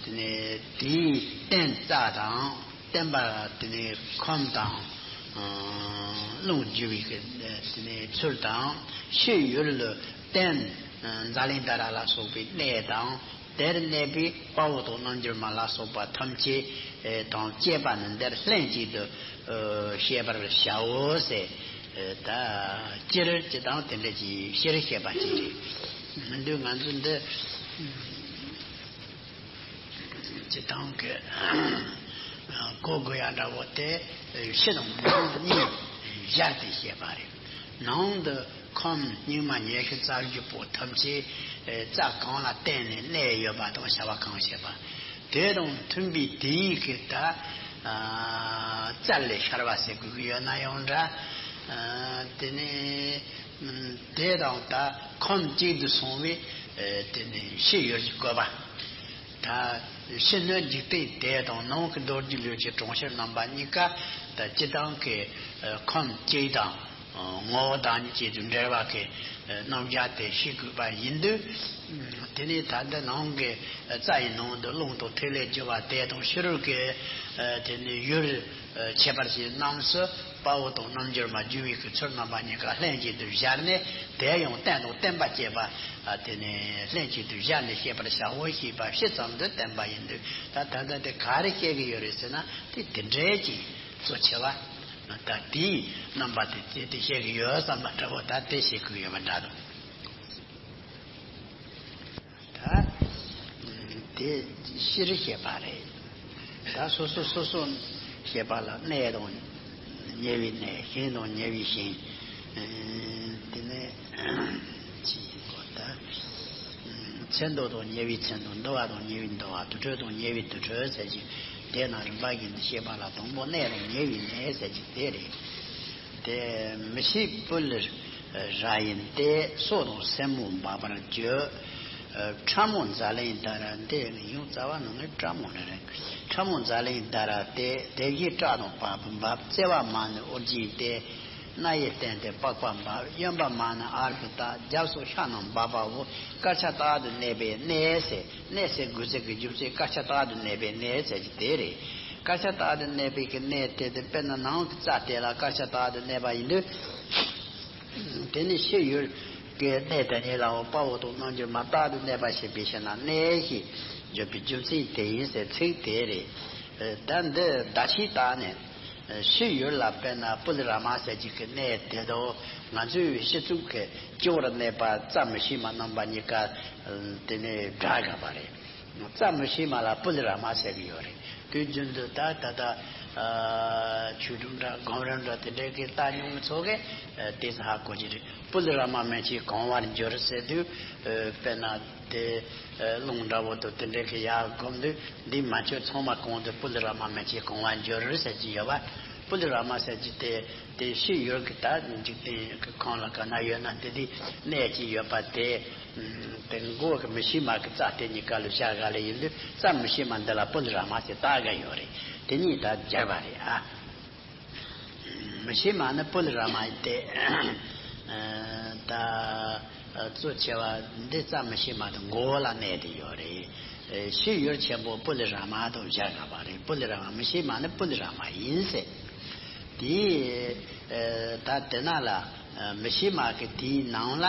དེ་ནས་དེའི་རྟེན་རྩ་དང་། བརྟེན་པ་དེ་ནས་ཁམས་དང་། རླུང་རྒྱུ་བའི་གི་དེ་ནས་ཚུལ་དང་། ཕྱི་ཡུལ་ལ་བརྟེན་ཛཱ་ལན་དྷ་ར་ལ་སོགས་པའི་གནས་དང་། དེར་གནས་པའི་དཔའ་བོ་དང་རྣལ་འབྱོར་མ་ལ་སོགས་པ་ཐམས་ཅད་དང་བཅས་པ་ནི་འདིར་ལྷན་ཅིག་ཏུ་བཤད་པར་བྱའོ་ཟེར། ད་སྤྱིར་སྤྱི་དང་དེ་འདྲ་ཅིག་སྤྱིར་བཤད་པ་ཅིག་རེད། མི་འདུག་ང་ཚོ་འདི་སྤྱི་དང་གི་གོ་དགོས་ཡ་འདྲ་བོ་དེ་ཕྱི་དང་ནང་གཉིས་སྦྱར་ཏེ་བཤད་པ་རེད། ནང་དུ་ཁམས་སྙིགས་མ་ཉི་ཤུ་རྩ་བཞི་པོ་ཐམས་ཅད་རྩ་གང་ལ་བརྟེན་ནས་གནས་ཡོད་པ་དང་བྱ་བ་གང་བྱེད་པ། དེ་དང་མཐུན་པའི་དེ་ཉིད་ཀྱི་ད་རྩལ་ལས་ཤར་བ་ཟེར་དགོས་ཀྱི་ཡོད་ན་ཡང་འདྲ། དེ་ནས་དེ་དང་ད་ཁམས་གཅིག་ཏུ་སོང་བའི་དེ་ནས་ཕྱི་ཡུལ་གྱི་བཀོད་པ། ད་ཕྱི་ནི་འཇིག་རྟེན་དེ་དང་ནང་གི་རྡོ་རྗེ་ལུས་ཀྱི་གྲོང་ཁྱེར་རྣམ་པ་གཉིས་ཀ་ད་སྤྱི་དང་གི་ཁམས་གཅིག་དང་། ངོ་བོ་དང་ཉིད་ཀྱི་འབྲེལ་བ་གི་རྣམ་གཞག་དེ་ཤེས་དགོས་པ་ཡིན་དུས། དེ་ནས་ད་ལྟ་ནང་གི་རྩ་ཡི་ནང་དུ་རླུང་དང་ཐིག་ལེ་རྒྱུ་བ་དེ་དང་ཕྱི་རོལ་གྱི་དེ་ནས་ཡུལ་ཁྱད་པར་ཅན་རྣམས་སུ་དཔའ་བོ་དང་རྣལ་འབྱོར་མ་སྒྱུ་མའི་གི་ཚུལ་རྣམ་པ་གཉིས་ཀ་ལྷན་ཅིག་ཏུ་སྦྱར་ནས། དེ་ཡང་རྟེན་དང་བརྟེན་པ་བཅས་པ་དེ་ནས་ལྷན་ཅིག་ཏུ་སྦྱར་ནས་བཤད་པར་བྱའོ་ཞེས་པ་ཕྱི་ཙམ་དུ་བསྟན་པ་ཡིན་དུས། ད་ད་ལྟ་དེ་ག་རེ་བཤད་ཀྱི་ཡོད་རེད་ཟེར་ན། དེ་དེ་འདྲའི་ཅིག་གཙོ་ཆེ་བ། ད་དེའི་རྣམ་པ་དེ་བཙལ་ཏེ་བཤད་ཀྱི་ཡོད་བསམ་པ་འདྲ་བོ་ད་དེ་བཤད་དགོས་ཡོད་པ་འདྲ་འདུག་ད་དེ་སྤྱིར་བཤད་པ་རེད། ད་སོ་སོ་སོ་སོ་བཤད་པ་ལ་གནས་དང་ཉེ་བའི་གནས། ཞིང་དང་ཉེ་བའི་ཞིང་། དེ་ནས་ཅི་ཡིན་གོ་ད། མཚན་མདོ་དང་ཉེ་བའི་མཚན་མདོ། འདུལ་བ་དང་ཉེ་བའི་འདུལ་བ། དུར་ཁྲོད་དང་ཉེ་བའི་དུར་ཁྲོད་ཟེར་གྱི་དེ་ནང་རིམ་པ་བཞིན་དུ་བཤད་པ་ལ་དང་པོ་གནས་དང་ཉེ་བའི་གནས་ཟེར་གྱི་དེ་རེད། དེ་མི་ཤེས་སྤུ་ལས་ར་ཡིན་ཏེ། སོ་དང་སེན་མོ་འབབ་པར་བརྗོད། ཕྲ་མོ་ཛ་ལན་ད་ར་སྟེ། ཡང་རྩ་བ་ནང་ནས་ཕྲ་མོ་རེ་རེད། ཕྲ་མོ་ཛ་ལན་ད་ར་སྟེ། དེ་བཞིན་སྐྲ་དང་པགས་པ་འབབ། བརྩེ་བ་མ་ནི་ཨོ་རྒྱན་ཏེ། སྣ་ཡིས་བསྟན་ཏེ་པགས་པ་འབབ། གཡོན་པ་མ་ནི་ཨརྠ་ཏ། རྒྱབ་སོགས་ཤ་རྣམས་འབབ་པའོ། དཀར་ཆ་རྟག་ཏུ་གནས་པའི་གནས་ཟེར། གནས་ཟེར་དགོས་ཚད་ཀྱི་རྒྱུ་མཚན་དཀར་ཆ་རྟག་ཏུ་གནས་པའི་གནས་ཟེར་གྱི་དེ་རེད། དཀར་ཆ་རྟག་ཏུ་གནས་པའི་གི་གནས་དེ་དེ་དཔེར་ན་ནང་གི་རྩ་དེ་ལ་དཀར་ཆ་རྟག་ཏུ་གནས་པ་ཡིན་དུས། དེ་ནི་ཕྱི་ཡུལ་གྱི་གནས་དེ་ཉིད་ལའང་དཔའ་བོ་དང་རྣལ་འབྱོར་མ་རྟག་ཏུ་གནས་པ་ཞེས་པའི་ཕྱིར་ན་གནས་ཞེས་བརྗོད་པའི་རྒྱུ་མཚན་དེ་ཡིན་ཟེར། ཚིག་དེ་རེད། ད་འདི་བརྡ་ཆད་བཏགས་ནས་ཕྱི་ཡུལ་ལ་དཔེར་ན་པུ་ལི་ར་མ་ཟེར་གྱི་གི་གནས་དེ་དང་ང་ཚོའི་སྤྱི་གཙུག་གི་སྤྱི་བོར་གནས་པ་རྩ་མི་ཤེས་མ་རྣམ་པ་གཉིས་ཀ་དེ་ནི་སྦྲགས་དགོས་པ་རེད། རྩ་མི་ཤེས་མ་ལ་པུ་ལི་ར་མ་ཟེར་གྱི་ཡོད་རེད། དུས་རྒྱུན་དུ་ད་ད་ལྟ་ཆོས་སྒྲུབ་འདྲ་སྒོམ་རིམ་འདྲ་དེ་འདྲའི་གི་ལྟ་མྱོང་མི་ཚོ་གིས་དེ་ཚོ་ཧ་གོ་གི་རེད། པུ་ལི་ར་མ་མན་ཆད་གང་བར་འགྱུར་ཟེར་དུས། དཔེར་ན་དེ་རླུང་འདྲ་བོ་དང་དེ་འདྲའི་གི་ཡར་སྒོམ་དུས། འདི་མ་བཅོས་ཚང་མ་གང་དུ་པུ་ལི་ར་མ་མན་ཆད་གང་བར་འགྱུར་ཟེར་གྱི་ཡོད་པ། པུ་ལི་ར་མ་ཟེར་གྱི་དེ་དེ་ཕྱི་ཡུལ་གྱི་ད་འཇིག་རྟེན་གྱི་ཁམས་ལ་ག་ན་ཡོད་ན་དེ་དེ་གནས་ཀྱི་ཡོད་པ་དེ། དེ་མགོ་གི་མི་ཤེས་མ་གི་རྩ་དེ་གཉིས་ཀ་ལ་བཞག་ག་ལེ་ཡིན་དུས། རྩ་མི་ཤེས་མ་འདི་ལ་པུ་ལི་ར་མ་ཟེར་བཏགས་ག་ཡོད་རེད། དེ་གཉིས་ད་སྦྱར་བ་རེད་ཨ། མི་ཤེས་མ་ནི་པུ་ལི་ར་མ་ཡིན་ཏེ། ད་གཙོ་ཆེ་བ་འདི་རྩ་མི་ཤེས་མ་དེ་མགོ་ལ་གནས་ཏེ་ཡོད་རེད། ཕྱི་ཡུལ་ཆེན་པོ་པུ་ལི་ར་མ་དང་སྦྱར་དགོས་པ་རེད། པུ་ལི་ར་མ་མི་ཤེས་མ་ནི་པུ་ལི་ར་མ་ཡིན་ཟེར། དེ་ད་དེ་ན་ལ་མི་ཤེས་མ་གི་དེའི་ནང་ལ་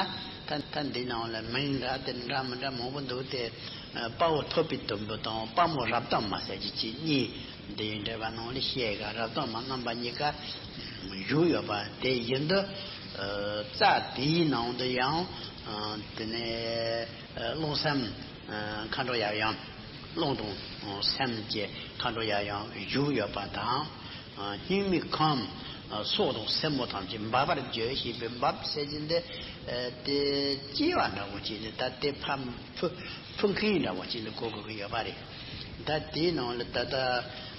ད་ད་འདི་ནང་ལ་མིང་འདྲ་དེ་འདྲ་མི་འདྲ་མང་པོ་འདུག་སྟེ། དཔའ་བོ་ཐོད་པའི་དུམ་བུ་དང་དཔའ་མོ་རབ་གཏམ་མ་ཟེར་གྱི་ཅིག་གཉིས་འདི་ཡི་འགྲེལ་པ་ནང་ལ་བཤད་ག་རབ་གཏམ་མ་རྣམ་པ་གཉིས་ཀ་བཞུགས་ཡོད་པ་དེ་ཡིན་དུས། རྩ་དེའི་ནང་དུ་ཡང་དེ་ནས་རླུང་སེམས་མཁའ་འགྲོ་ཡབ་ཡུམ། རླུང་དང་སེམས་ཀྱི་མཁའ་འགྲོ་ཡབ་ཡུམ་བཞུགས་ཡོད་པ་དང་། སྙིགས་མའི་ཁམས་སོ་དང་སེན་མོ་ཐམས་ཅད་འབབ་པར་བྱེད་ཅེས་པའི་འབབ་ཟེར་གྱི་འདི་དེ་སྐྱེ་བ་འདྲ་བོ་ཅིག་ནི་ད་དེ་ཕམ་ཕུ་ཕུང་མཁན་འདྲ་བོ་ཅིག་ལ་གོ་དགོས་ཀྱི་ཡོད་པ་རེད། ད་དེའི་ནང་ལ་ད་ལྟ་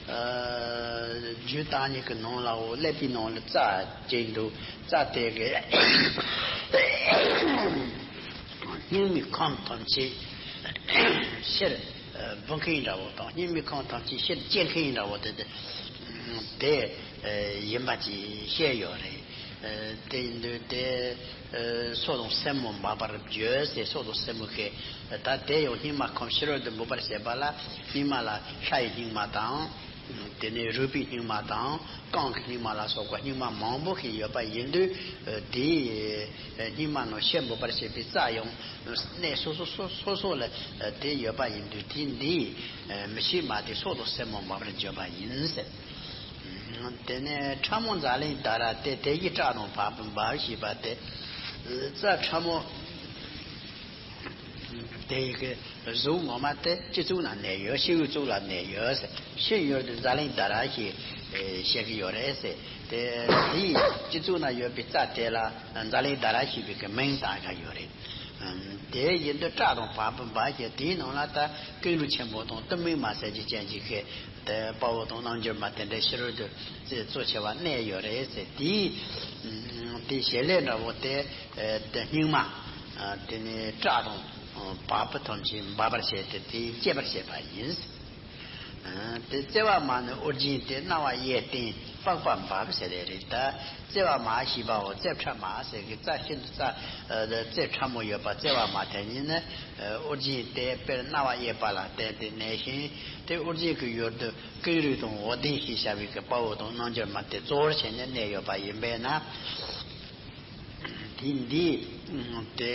རྒྱུད་བརྟག་གཉིས་ཀྱི་ནང་ལའོ་ཀླད་པའི་ནང་ལ་རྩ་ཅིག་འདུག་རྩ་དེ་གི་སྙིགས་མའི་ཁམས་ཐམས་ཅད་ཕྱིར་འབུད་མཁན་འདྲ་བོ་དང་། སྙིགས་མའི་ཁམས་ཐམས་ཅད་ཕྱིར་སྐྱེ་མཁན་འདྲ་བོ་དེ་དེ་དེ་ཡིན་པ་ཅིག་བཤད་ཡོད་རེད། དེ་ཡིན་དུས་དེ་སོ་དང་སེན་མོ་འབབ་པར་བྱེད་ཟེར། སོ་དང་སེན་མོ་གི་ད་དེ་ཡང་སྙིགས་མ་ཁམས་ཕྱི་རོལ་དུ་འབུད་པར་བྱེད་པ་ལ། སྙིགས་མ་ལ་ཤ་ཡི་སྙིགས་མ་དང་ དེ་ནས་རུས་པའི་སྙིགས་མ་དང་རྐང་གི་སྙིགས་མ་ལ་སོགས་པ་སྙིགས་མ་མང་པོ་ཞིག་ཡོད་པ་ཡིན་དུས། དེའི་སྙིགས་མ་རྣམས་ཕྱིར་འབུད་པར་བྱེད་པའི་རྩྭ་ཡང་གནས་སོ་སོ་སོ་སོ་སོ་ལ་དེ་ཡོད་པ་ཡིན་དུས། དེ་འདིས་མི་ཤེས་མ་དེ་སྲོག་དང་སེན་མོ་འབབ་པར་འགྱུར་བ་ཡིན་ཟེར། དེ་ནས་ཕྲ་མོ་ཛཱ་ལིང་དྷ་ར་སྟེ། དེ་ཡི་བྲག་དང་བ་སྤུ་འབབ་ཞེས་པ་སྟེ། རྩྭ་ཕྲ་མོ་དེ་ཡི་གི་གཟུགས་ངོ་མ་དེ་སྤྱི་གཙུག་ན་གནས་ཡོད། ཕྱི་ཡི་གཙུག་ལ་གནས་ཡོད་ཟེར། ཕྱི་ཡུལ་དུ་ཛཱ་ལིང་དྷ་ར་ཞེས་བཤད་ཀྱི་ཡོད་རེད་ཟེར། དེ་དེའི་སྤྱི་གཙུག་ན་ཡོད་པའི་རྩྭ་དེ་ལ་ཛཱ་ལིང་དྷ་ར་ཞེས་པའི་གི་མིང་བཏགས་ཀྱི་ཡོད་རེད། དེ་ཡིན་དུས་བྲག་དང་བ་སྤུ་འབབ་ཞེས། དེའི་ནང་ལ་ད་ཀེང་རུས་ཆེན་པོ་དང་གཏུམ་མོའི་མ་ཟེར་རྒྱུ་ཅན་གྱི་གི་དེ་དཔའ་བོ་དང་རྣལ་འབྱོར་མ་དེ་འདྲའི་ཕྱི་རོལ་དུ་གཙོ་ཆེ་བ་གནས་ཡོད་རེད་ཟེར། དེའི་དེའི་བྱེད་ལས་འདྲ་བོ་དེ། དེ་སྙིགས་མ་དེ་ནི་བྲག་དང་བ་སྤུ་ཐམས་ཅད་འབབ་པར་བྱས་ཏེ་དེ་སྐྱེད་པར་བྱེད་པ་ཡིན། དེ་བཙེ་བ་མ་ནི་ཨོ་རྒྱན་ཏེ། རྣ་བ་གཡས་བསྟན་པགས་པ་འབབ་ཟེར་རེད། ད་བཙེ་བ་མ་ཞེས་པའོ། བཙེ་ཕྲ་མ་ཟེར་གི་རྩྭ་ཤིན་ཏུ་རྩྭ་བཙེ་ཕྲ་མོ་ཡོད་པ་བཙེ་བ་མ་དེ་ཉིད་ནི་ཨོ་རྒྱན་ཏེ་དཔེར་རྣ་བ་གཡས་པ་ལ་བརྟེན་ཏེ་གནས་ཤིང་། དེ་ཨོ་རྒྱན་གྱི་ཡུལ་དུ་ཀེང་རུས་དང་འོད་ལྡན་ཞེས་བྱ་བའི་གི་དཔའ་བོ་དང་རྣལ་འབྱོར་མ་དེ་གཙོ་བོར་བྱས་ནས་གནས་ཡོད་པ་ཡིན་པས་ན། དེ་འདི་དེ་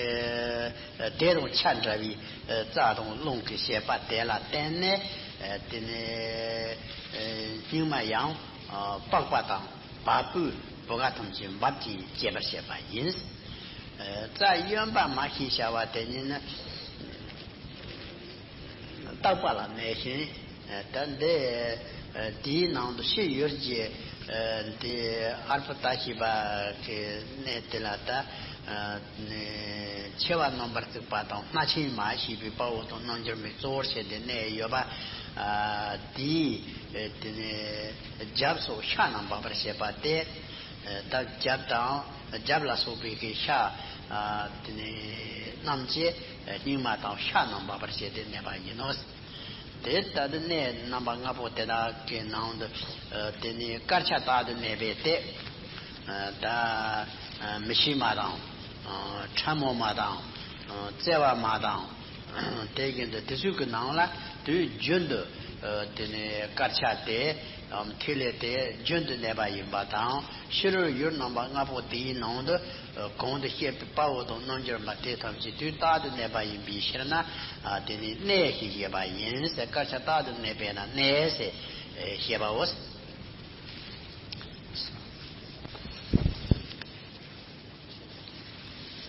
དེ་དང་ཆ་འདྲ་བའི་རྩྭ་དང་རླུང་གི་བྱེད་པ་དེ་ལ་བརྟེན་ནས། དེ་ནས་སྙིགས་མ་ཡང་པགས་པ་དང་བ་སྤུའི་བུ་ག་ཐམས་ཅད་འབབ་ཅིང་སྐྱེད་པར་བྱེད་པ་ཡིན། རྩྭ་གཡོན་པ་མ་ཞེས་བྱ་བ་དེ་ཉིད་ནི། བརྟག་པ་ལ་གནས་ཤིང་། ད་འདི་དེའི་ནང་དུ་ཕྱི་ཡུལ་གྱི་འདི་ཨར་པ་ཏ་ཞེས་པ་གི་གནས་དེ་ལ་ད་མཆེ་བ་རྣམ་པར་གཙིགས་པ་དང་སྣ་ཆེན་མ་ཞེས་པའི་དཔའ་བོ་དང་རྣལ་འབྱོར་མའི་གཙོ་བོར་བྱས་ཏེ་གནས་ཡོད་པ། དེའི་དེ་ནས་རྒྱབ་སོགས་ཤ་རྣམས་འབབ་པར་བྱེད་པ་སྟེ། ད་རྒྱབ་དང་རྒྱབ་ལ་སོགས་པའི་གི་ཤ་དེ་ནས་རྣམས་ཀྱི་སྙིགས་མ་དང་ཤ་རྣམས་འབབ་པར་བྱས་ཏེ་གནས་པ་ཡིན་ནོ། དེ་ལྟར་དུ་གནས་རྣམ་པ་ལྔ་པོ་དེ་དག་གི་ནང་དུ་དེ་ནས་དཀར་ཆ་དག་ཏུ་གནས་པའི་སྟེ། ད་མི་ཤེས་མ་དང་ཕྲ་མོ་མ་དང་བཙེ་བ་མ་དང་། དེ་བཞིན་དུ་དེ་ཚོའི་གི་ནང་ལ་དུས་རྒྱུན་དུ་དེ་ནས་དཀར་ཆ་དེ་ཐིག་ལེ་དེ་རྒྱུན་དུ་གནས་པ་ཡིན་པ་དང་། ཕྱི་རོལ་ཡུལ་རྣམ་པ་ལྔ་པོ་དེའི་ནང་དུ་གོང་དུ་བཤད་པའི་དཔའ་བོ་དང་རྣལ་འབྱོར་མ་དེ་ཐམས་ཅད་དུས་རྟག་ཏུ་གནས་པ་ཡིན་པའི་ཕྱིར་ན། དེ་ནི་གནས་ཞེས་བཤད་པ་ཡིན་ཟེར། དཀར་ཆ་རྟག་ཏུ་གནས་པས་ན་གནས་ཟེར་བཤད་པའོ།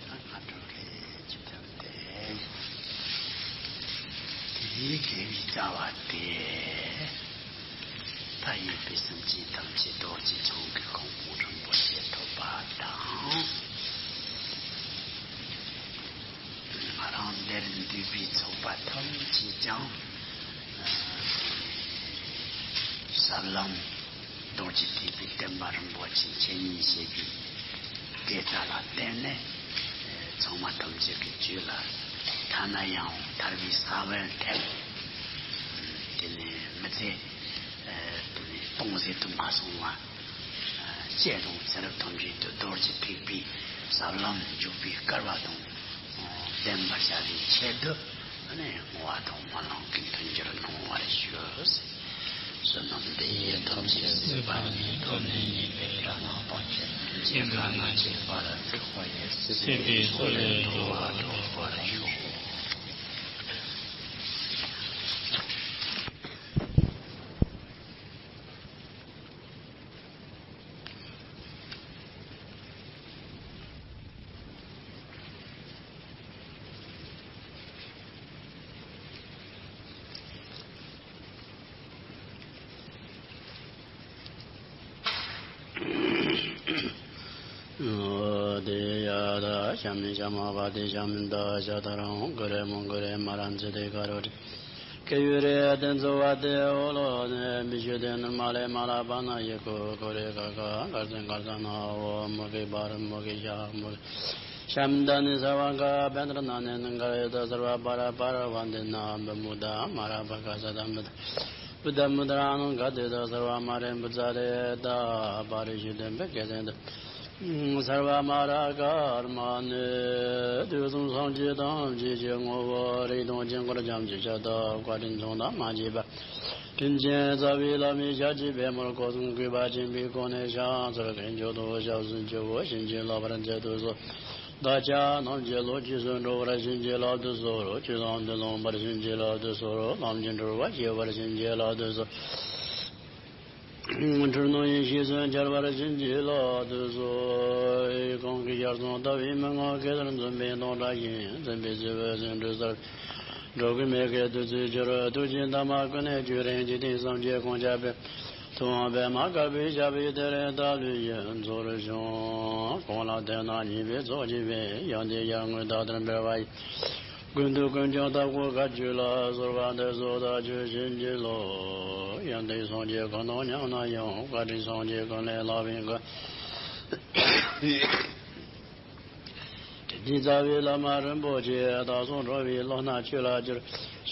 སྔ་དྲོ་རེ་ཅི་ཐུབ་སྟེ། དེའི་དགེ་བའི་རྩ་བ་སྟེ། མཐའ་ཡས་པའི་སེམས་ཅན་ཐམས་ཅད་རྡོ་རྗེ་འཆང་གི་གོ་འཕང་རིན་པོ་ཆེ་ཐོབ་པ་དང་། ང་རང་འདིར་འདུས་པའི་ཚོགས་པ་ཐམས་ཅད་ཀྱང་། ཟབ་ལམ་རྡོ་རྗེ་ཐེག་པའི་བསྟན་པ་རིན་པོ་ཆེ་འཆད་ཉན་བྱེད་པའི་དགེ་རྩ་ལ་བརྟེན་ནས། ཚང་མ་ཐམས་ཅད་ཀྱི་རྒྱུད་ལ་ཐ་ན་ཡང་ཐར་པའི་ས་བོན་ཐེབས། དེ་ནས་མི་ཚེ་དེ་ནས་སྟོང་ཟད་དུ་མ་སོང་བ། སྐྱེ་དང་ཚེ་རབས་ཐམས་ཅད་དུ་རྡོ་རྗེ་ཐེག་པའི་ཟབ་ལམ་འཇུག་པའི་སྐལ་བ་དང་ལྡན་པར་བྱ་བའི་ཆེད་དུ། ཨ་ནི་བསྔོ་བ་དང་སྨོན་ལམ་གྱི་མཐུན་འགྱུར་གནང་བར་ཞུ། བསོད་ནམས་འདི་ཡིས་ཐམས་ཅད་གཟིགས་པ་ཉིད། ཐོབ་ནས་ཉེས་པའི་དགྲ་རྣམས་ཕམ་བྱས་ནས། སྐྱེ་རྒ་ན་འཆིའི་བར་ལ་སྲེག་པ་ཡི། སྲིད་པའི་མཚོ་ལས་འགྲོ་བ་སྒྲོལ་བར་ཤོག། དེ་ཡ་ད་ཤ་མི་ཤ་མ་བ་དེ་ཤ་མི་ད་ཤ་ད་རང་གུ་རེ་མོ་གུ་རེ་མ་རང་ཚེ་དེ་ག་རོ་དེ། ཀེ་ཡུ་རེ་ཏེན་ཙོ་བ་ཏེ་ཨོ་ལོ་ནེ་མི་ཤུ་ཏེ་ནུར་མ་ལེ་མ་ལ་པ་ན་ཡེ་ཀོ་ཀོ་རེ་ཀ་ཀ་གར་ཙན་གར་ཙ་ན་འོ་མོ་གེ་བ་ར་མོ་གེ་ཤ་མོ་གེ་ཤམ་ད་ནི་ས་བ་ཀ་བེན་དྲ་ན་ནེ་ནང་ག་ཡེ་ད་སར་བ་པ་ར་པ་ར་བ་འདི་ན་བ་མུ་ད་མ་ར་བ་ཀ་ས་ད་མི་ད་བུ་ད་མུ་ད་ར་ནང་ག་དེ་ད་སར་བ་མ་རེ་བུ་ཙ་རེ་ད་བ་རེ་ཤུ་ཏེ་བེ་ཀེ་ཏེ་ད། སརྦ་མ་ར་ཀརྨ་ནི། དུས་གསུམ་སངས་རྒྱས་ཐམས་ཅད་ཀྱི་ངོ་བོ་རིགས་དང་དཀྱིལ་འཁོར་ཁྱབ་ཀྱི་ཁྱབ་བདག་བཀའ་དྲིན་མཚུངས་ཟླ་མ་མཆིས་པ། དྲིན་ཅན་རྩ་བའི་བླ་མའི་ཞལ་གྱི་པད་མོར་སྐུ་གསུམ་གུས་པ་ཆེན་པོས་བསྐོར་ནས་ཕྱག་འཚལ་མཁན་མཆོག་ཏུ་སྐྱབས་སུ་མཆིའོ། བྱིན་གྱིས་བརླབ་པར་མཛད་དུ་གསོལ། བདག་ཅག་རྣམས་ཀྱི་བློ་ཆོས་སུ་འགྲོ་བར་བྱིན་གྱིས་བརླབ་ཏུ་གསོལ། ཆོས་ཟབ་ཏུ་བླང་བར་བྱིན་གྱིས་བརླབ་ཏུ་གསོལ། ལམ་གྱི་འགྲོ་བ་སྐྱོབ་པར་བྱིན་གྱིས་བརླབ་ཏུ་གསོལ། འཁྲུལ་སྣང་ཡེ་ཤེས་སུ་འཆར་བར་བྱིན་གྱིས་བརླབ་ཏུ་གསོལ། གང་གིས་ཞལ་གསུམ་བལྟ་བའི་མན་ངག་གེ་སར་འཛིན་པའི་མདངས་བཀྲ་ཞིང་འཛིན་པའི་སྤྱི་བོའི་སེང་འབྲུག་གསལ། འགྲོ་ཀུན་མི་སྐྱོ་བདུད་རྩིའི་ཆུ་རུ་ཐུགས་རྗེའི་འདབ་མ་ཀུན་ནས་སྤྱོད་རིང་འཇིག་རྟེན་སེམས་ཅན་ཀུན་ཁྱབ་པའི། ཐུབ་དབང་པདྨ་དཀར་པོའི་ཞབས་པད་མཐིལ་རེ་ལྟ་ལུས་ཡིད་མཚོར་ཤོག། གང་ལ་དད་ན་ཉེས་པའི་ཚོགས་ཀྱིས་སྦད། ཡང་དག་ཡར་ངོའི་ཟླ་ལྟར་འབར་བ་ཡི། ཀུན་ཏུ་ཀུན་ཀྱང་དག་པོ་བཀའ་བརྒྱུད་ལ། གསོལ་བ་འདེབས་སོ་བདག་རྒྱུད་བྱིན་གྱིས་རློབས། ཡོན་ཏན་སངས་རྒྱས་ཀུན་དང་མཉམ་ན་ཡང་། བཀའ་དྲིན་སངས་རྒྱས་ཀུན་ལས་ལྷག་པའི་མགོན། དྲིན་ཅན་རྩ་བའི་བླ་མ་རིན་པོ་ཆེ། བདག་སོགས་འགྲོ་བའི་བློ་སྣ་ཆོས་ལ་བསྒྱུར།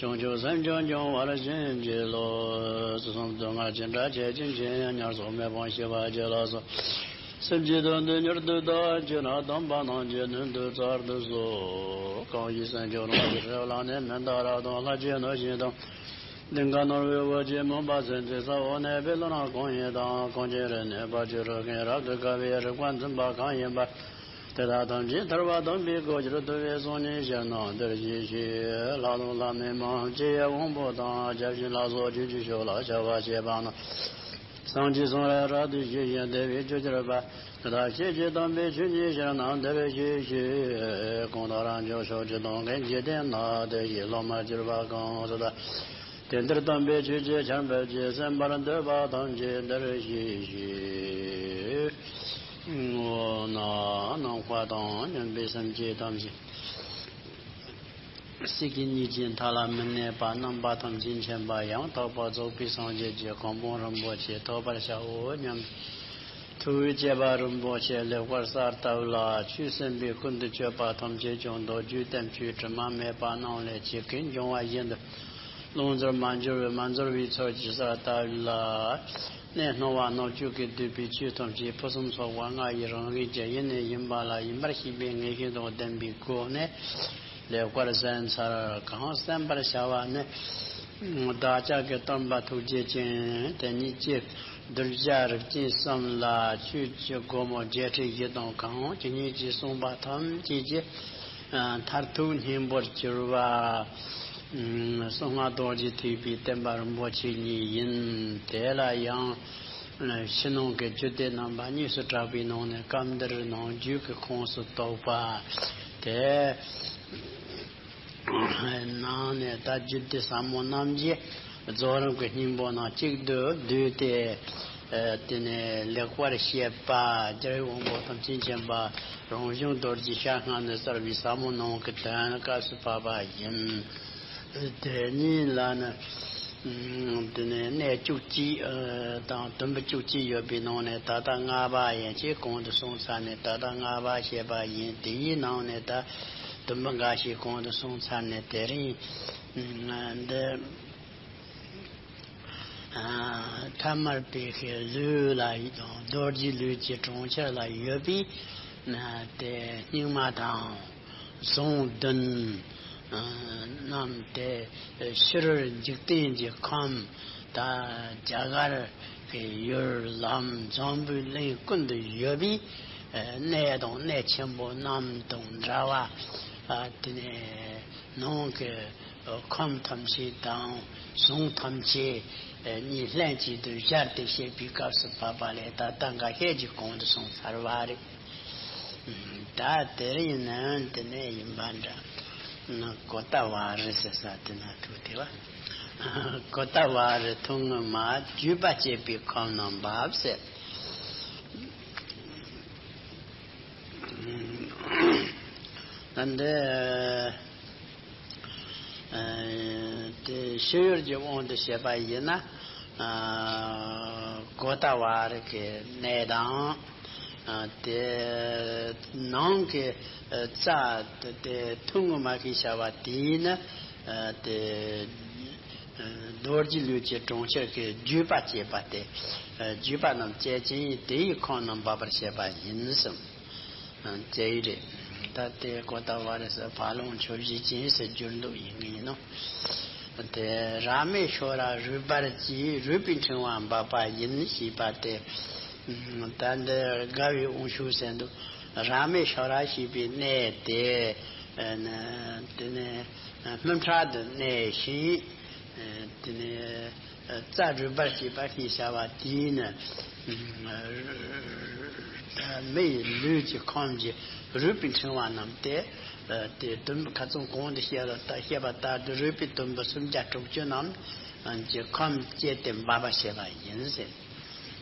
བྱང་ཆུབ་སེམས་ཀྱང་སྐྱོང་བར་བྱིན་གྱིས་རློབས། སྲིད་གསུམ་སྡུག་བསྔལ་ཅི་འདྲ་ཆེ་ཆུང་ཕྱིན་ཡང་། ཉེར་ཚོགས་མེ་དཔུང་ཞི་བ་རྒྱུད་ལ་སོགས། སེམས་ཀྱི་དོན་དུ་མྱུར་དུ་བདག་གིས་ན། དམ་པ་རྣམས་ཀྱི་མདུན་དུ་བཙག་ཏུ་གསོལ། གང་ཞིག་སེམས་ཀྱི་རང་བཞིན་རབ་ལ་ནི། མི་འདའ་རབ་དང་ལྷ་ཆོས་ནོར་བཞིན་དང་། ལིང་ག་ནོར་བུའི་འོད་ཀྱིས་མུན་པ་སེལ་མཛད། ས་འོག་གནས་པའི་ཀླུ་རྣམས་གང་ཡིན་དང་། གངས་ཅན་རིག་གནས་ཕ་ཆོས་རུ་ཁེངས། རབ་ཏུ་དགའ་བའི་རིག་པ་འཛིན་པ་གང་ཡིན་པ། དེ་དག་ཐམས་ཅད་ཐར་པ་དམ་པའི་གོ་ཆར། ཐུབ་པའི་གསུང་སྙན་ཞལ་རྣམས་འདིར་གཤེགས་ཤིག། ལྷ་དང་ལྷ་མིན་མང་སྤྱི་ཡི་དབང་པོ་དང་། སྐྱབས་གཞན་ལ་སོགས་ཆོས་ཀྱི་ཕྱོགས་ལ་ཕྱག་འཚལ་བ་རྣམས། སངས་རྒྱས་གསུང་རབ་རབ་ཏུ་ཞུས་ཤིང་། དེ་བས་ཆོས་ཁྱབ་པ། དེ་དག་ཤེས་བྱའི་དམ་པའི་ཆོས་ཉིད་ཞལ་རྣམས་འདིར་གཤེགས་ཤིག། གང་དག་རབ་འབྱོར་ཕྱོགས་བཅུ་དང་། མཁན་ཆེན་སྡེ་སྣོད་དེ་བཞིན་སློབ་མར་གྱུར་པ་གང་སུ་དག། དེང་འདིར་དམ་པའི་ཆོས་ཀྱི་ཆར་འབེབས་ཀྱིས། གསན་པར་འདོད་པ་ཐམས་ཅད་འདིར་གཤེགས་ཤིག། ཨོ་ན། ནམ་མཁའ་དང་མཉམ་པའི་སེམས་ཅན་ཐམས་ཅད། སྲིད་ཀྱི་གཉིས་ཀྱི་མཐའ་ལ་མི་གནས་པ། རྣམ་པ་ཐམས་ཅད་མཁྱེན་པ་ཡང་དག་པར་རྫོགས་པའི་སངས་རྒྱས་ཀྱི་གོ་འཕང་རིན་པོ་ཆེ་ཐོབ་པར་བྱའོ་སྙམ། ཐུགས་བསྐྱེད་པ་རིན་པོ་ཆེ་ལེགས་པར་གསལ་བཏབ་ལ། ཆོས་གསན་པའི་ཀུན་ཏུ་སྤྱོད་པ་ཐམས་ཅད་ཀྱང་མདོ་རྒྱུད་བསྟན་བཅོས་དྲི་མ་མེད་པ་རྣམས་ལས་ཇི་སྐད་འབྱུང་བ་བཞིན་དུ། བླང་དོར་མ་འབྱོར་བའི་མ་འཛོལ་བའི་ཚུལ་གྱིས་གསལ་བཏབ་ལ། གནས་སྣང་བ་སྣང་བཅུད་ཀྱིས་བསྡུས་པའི་ཆོས་ཐམས་ཅད་ཕུན་སུམ་ཚོགས་པ་ལྔ་ཡི་རང་བཞིན་གྱི་དབྱིངས་ནས་ཡིན་པ་ལ་ཡིན་པར་ཤེས་པའི་ངེས་ཤེས་དང་ལྡན་པའི་སྒོ་ནས་ལེགས་པར་གསན་ཚར། གང་གསན་པར་བྱ་བ་ནི། བདག་ཅག་གི་སྟོན་པ་ཐུགས་རྗེ་ཅན་དེ་ཉིད་ཀྱིས་གདུལ་བྱ་རིགས་ཅན་གསུམ་ལ་ཆོས་ཀྱི་སྒོ་མོ་བརྒྱད་ཁྲི་བཞི་སྟོང་གང་ཇི་སྙེད་ཀྱིས་གསུངས་པ་ཐམས་ཅད་ཀྱི་མཐར་ཐུག་སྙིང་པོར་གྱུར་པ། གསང་སྔགས་རྡོ་རྗེ་ཐེག་པའི་བསྟན་པ་རིན་པོ་ཆེ་ཉིད་ཡིན། དེ་ལ་ཡང་ཕྱི་ནང་གི་རྒྱུད་སྡེ་རྣམ་པ་གཉིས་སུ་གྲགས་པའི་ནང་ནས་སྐབས་འདིར་ནང་རྒྱུད་ཀྱི་ཁོངས་སུ་གཏོགས་པ་དེ། ནང་ནས་ད་རྒྱུད་སྡེ་ཟབ་མོ་རྣམ་བཞི་རྫོགས་རིམ་གྱི་སྙིང་པོ་རྣམས་གཅིག་ཏུ་བསྡུས་ཏེ། དེ་ནས་ལེགས་པར་བཤད་པ། རྒྱལ་བའི་དབང་པོ་ཐམས་ཅད་མཁྱེན་པ་རང་བྱུང་རྡོ་རྗེ་ཤ་སྔགས་ནས་གསལ་བའི་ཟབ་མོ་ནང་གི་དོན་སྐབས་སུ་བབ་པ་ཡིན། དེ་ཉིད་ལ་ནི། དེ་ནས་གནས་བཅུ་གཅིག་དང་དུམ་བུ་བཅུ་གཅིག་ཡོད་པའི་ནང་ནས་ད་ལྟ་ལྔ་པ་ཡན་ཆད་གོང་དུ་སོང་ཚར་ནས། ད་ལྟ་ལྔ་པ་བཤད་པ་ཡིན། དེའི་ནང་ནས་ད་དུམ་བུ་འགའ་ཞིག་གོང་དུ་སོང་ཚར་ནས། དེ་རིང་འདི་ཐ་མལ་པའི་ལུས་ལ་དང་རྡོ་རྗེ་ལུས་ཀྱི་གྲོང་ཁྱེར་ལ་ཡོད་པའི་དེ་སྙིགས་མ་དང་ཟངས་བདུན་རྣམས་དེ། ཕྱི་རོལ་འཇིག་རྟེན་གྱི་ཁམས་དང་རྒྱ་གར་གྱི་ཡུལ་ལམ་འཛམ་བུའི་གླིང་ཀུན་ཏུ་ཡོད་པའི་གནས་དང་གནས་ཆེན་པོ་རྣམས་དང་འདྲ་བ། དེ་ནས་ནང་གི་ཁམས་ཐམས་ཅད་དང་ཟངས་ཐམས་ཅད་གཉིས་ལྷན་ཅིག་ཏུ་སྦྱར་ཏེ་བཤད་པའི་སྐབས་སུ་བབ་པ་ལས་ད་ལྟ་འགའ་ཤས་ཀྱི་གོང་དུ་སོང་ཚར་བ་རེད། ད་དེ་རིང་ནི་དེ་ནས་ཡིན་པ་འདྲ། ན་གོ་ཏ་བ་རི་ཟེར་ས་དེ་ན་ཐུག་དེ་བ། གོ་ཏ་བ་རི་ཐུང་ངུ་མ་བརྒྱུད་པ་བཅས་པའི་ཁམས་རྣམས་འབབ་ཟེར། ད་འདི། ཨ། དེ་ཤེས་ཡོན་གྱི་དབང་དུ་བྱས་པ་ཡིན་ན། ཨ། གོ་ཏ་བ་རི་གི་གནས་དང་། ཨ། དེ་ནང་གི་རྩ་དེ་ཐུང་ངུ་མ་གིས་བྱ་བ་དེ་ནི། ཨ། དེ། ཨ། རྡོ་རྗེ་ལུས་ཀྱི་གྲོང་ཁྱེར་གྱི་བརྒྱུད་པ་བཅས་པ་སྟེ། བརྒྱུད་པ་རྣམས་བཅས་ཀྱིས་དེ་ཡི་ཁམས་རྣམས་འབབ་པར་བྱེད་པ་ཡིན་གསུངས། ཨ་ཅེ་ཡི་རེད། ད་དེ་གོ་ཏ་བ་རི་ས་ཕ་ལོང་ཆོས་བཞི་ཅན་ཟེར་འགྱུར་འདུག་ཡིན་ངེས་ནོ། དེ་ར་མེ་ཤོ་ར་རུས་སྦལ་གྱིས་རུས་པའི་ཕྲེང་བ་འབབ་པ་ཡིན་ཞེས་པ་དེ། ད་འདི་དགའ་བའི་དབང་ཕྱུག་ཟེར་འདུག། ར་མེ་ཤོ་ར་ཞེས་པའི་གནས་དེ། ཨ་ནི་དེ་ནས་སྨིན་ཕྲག་ཏུ་གནས་ཤིང་། དེ་ནས་རྩ་རུས་སྦལ་ཞེས་པ་ཞེས་བྱ་བ་དེས་ནི། མི་ཡི་ལུས་ཀྱི་ཁམས་ཀྱི་རུས་པའི་ཕྲེང་བ་རྣམས་ཏེ། དེ་དུམ་བུ་ཁ་ཚོན་གོང་དུ་བཤད་ལ་བཤད་པ་ལྟར་དུ་རུས་པའི་དུམ་བུ་སུམ་བརྒྱ་དྲུག་ཅུ་རྣམས་ཀྱི་ཁམས་བཅས་ཏེ་འབབ་པར་བྱེད་པ་ཡིན་ཟེར།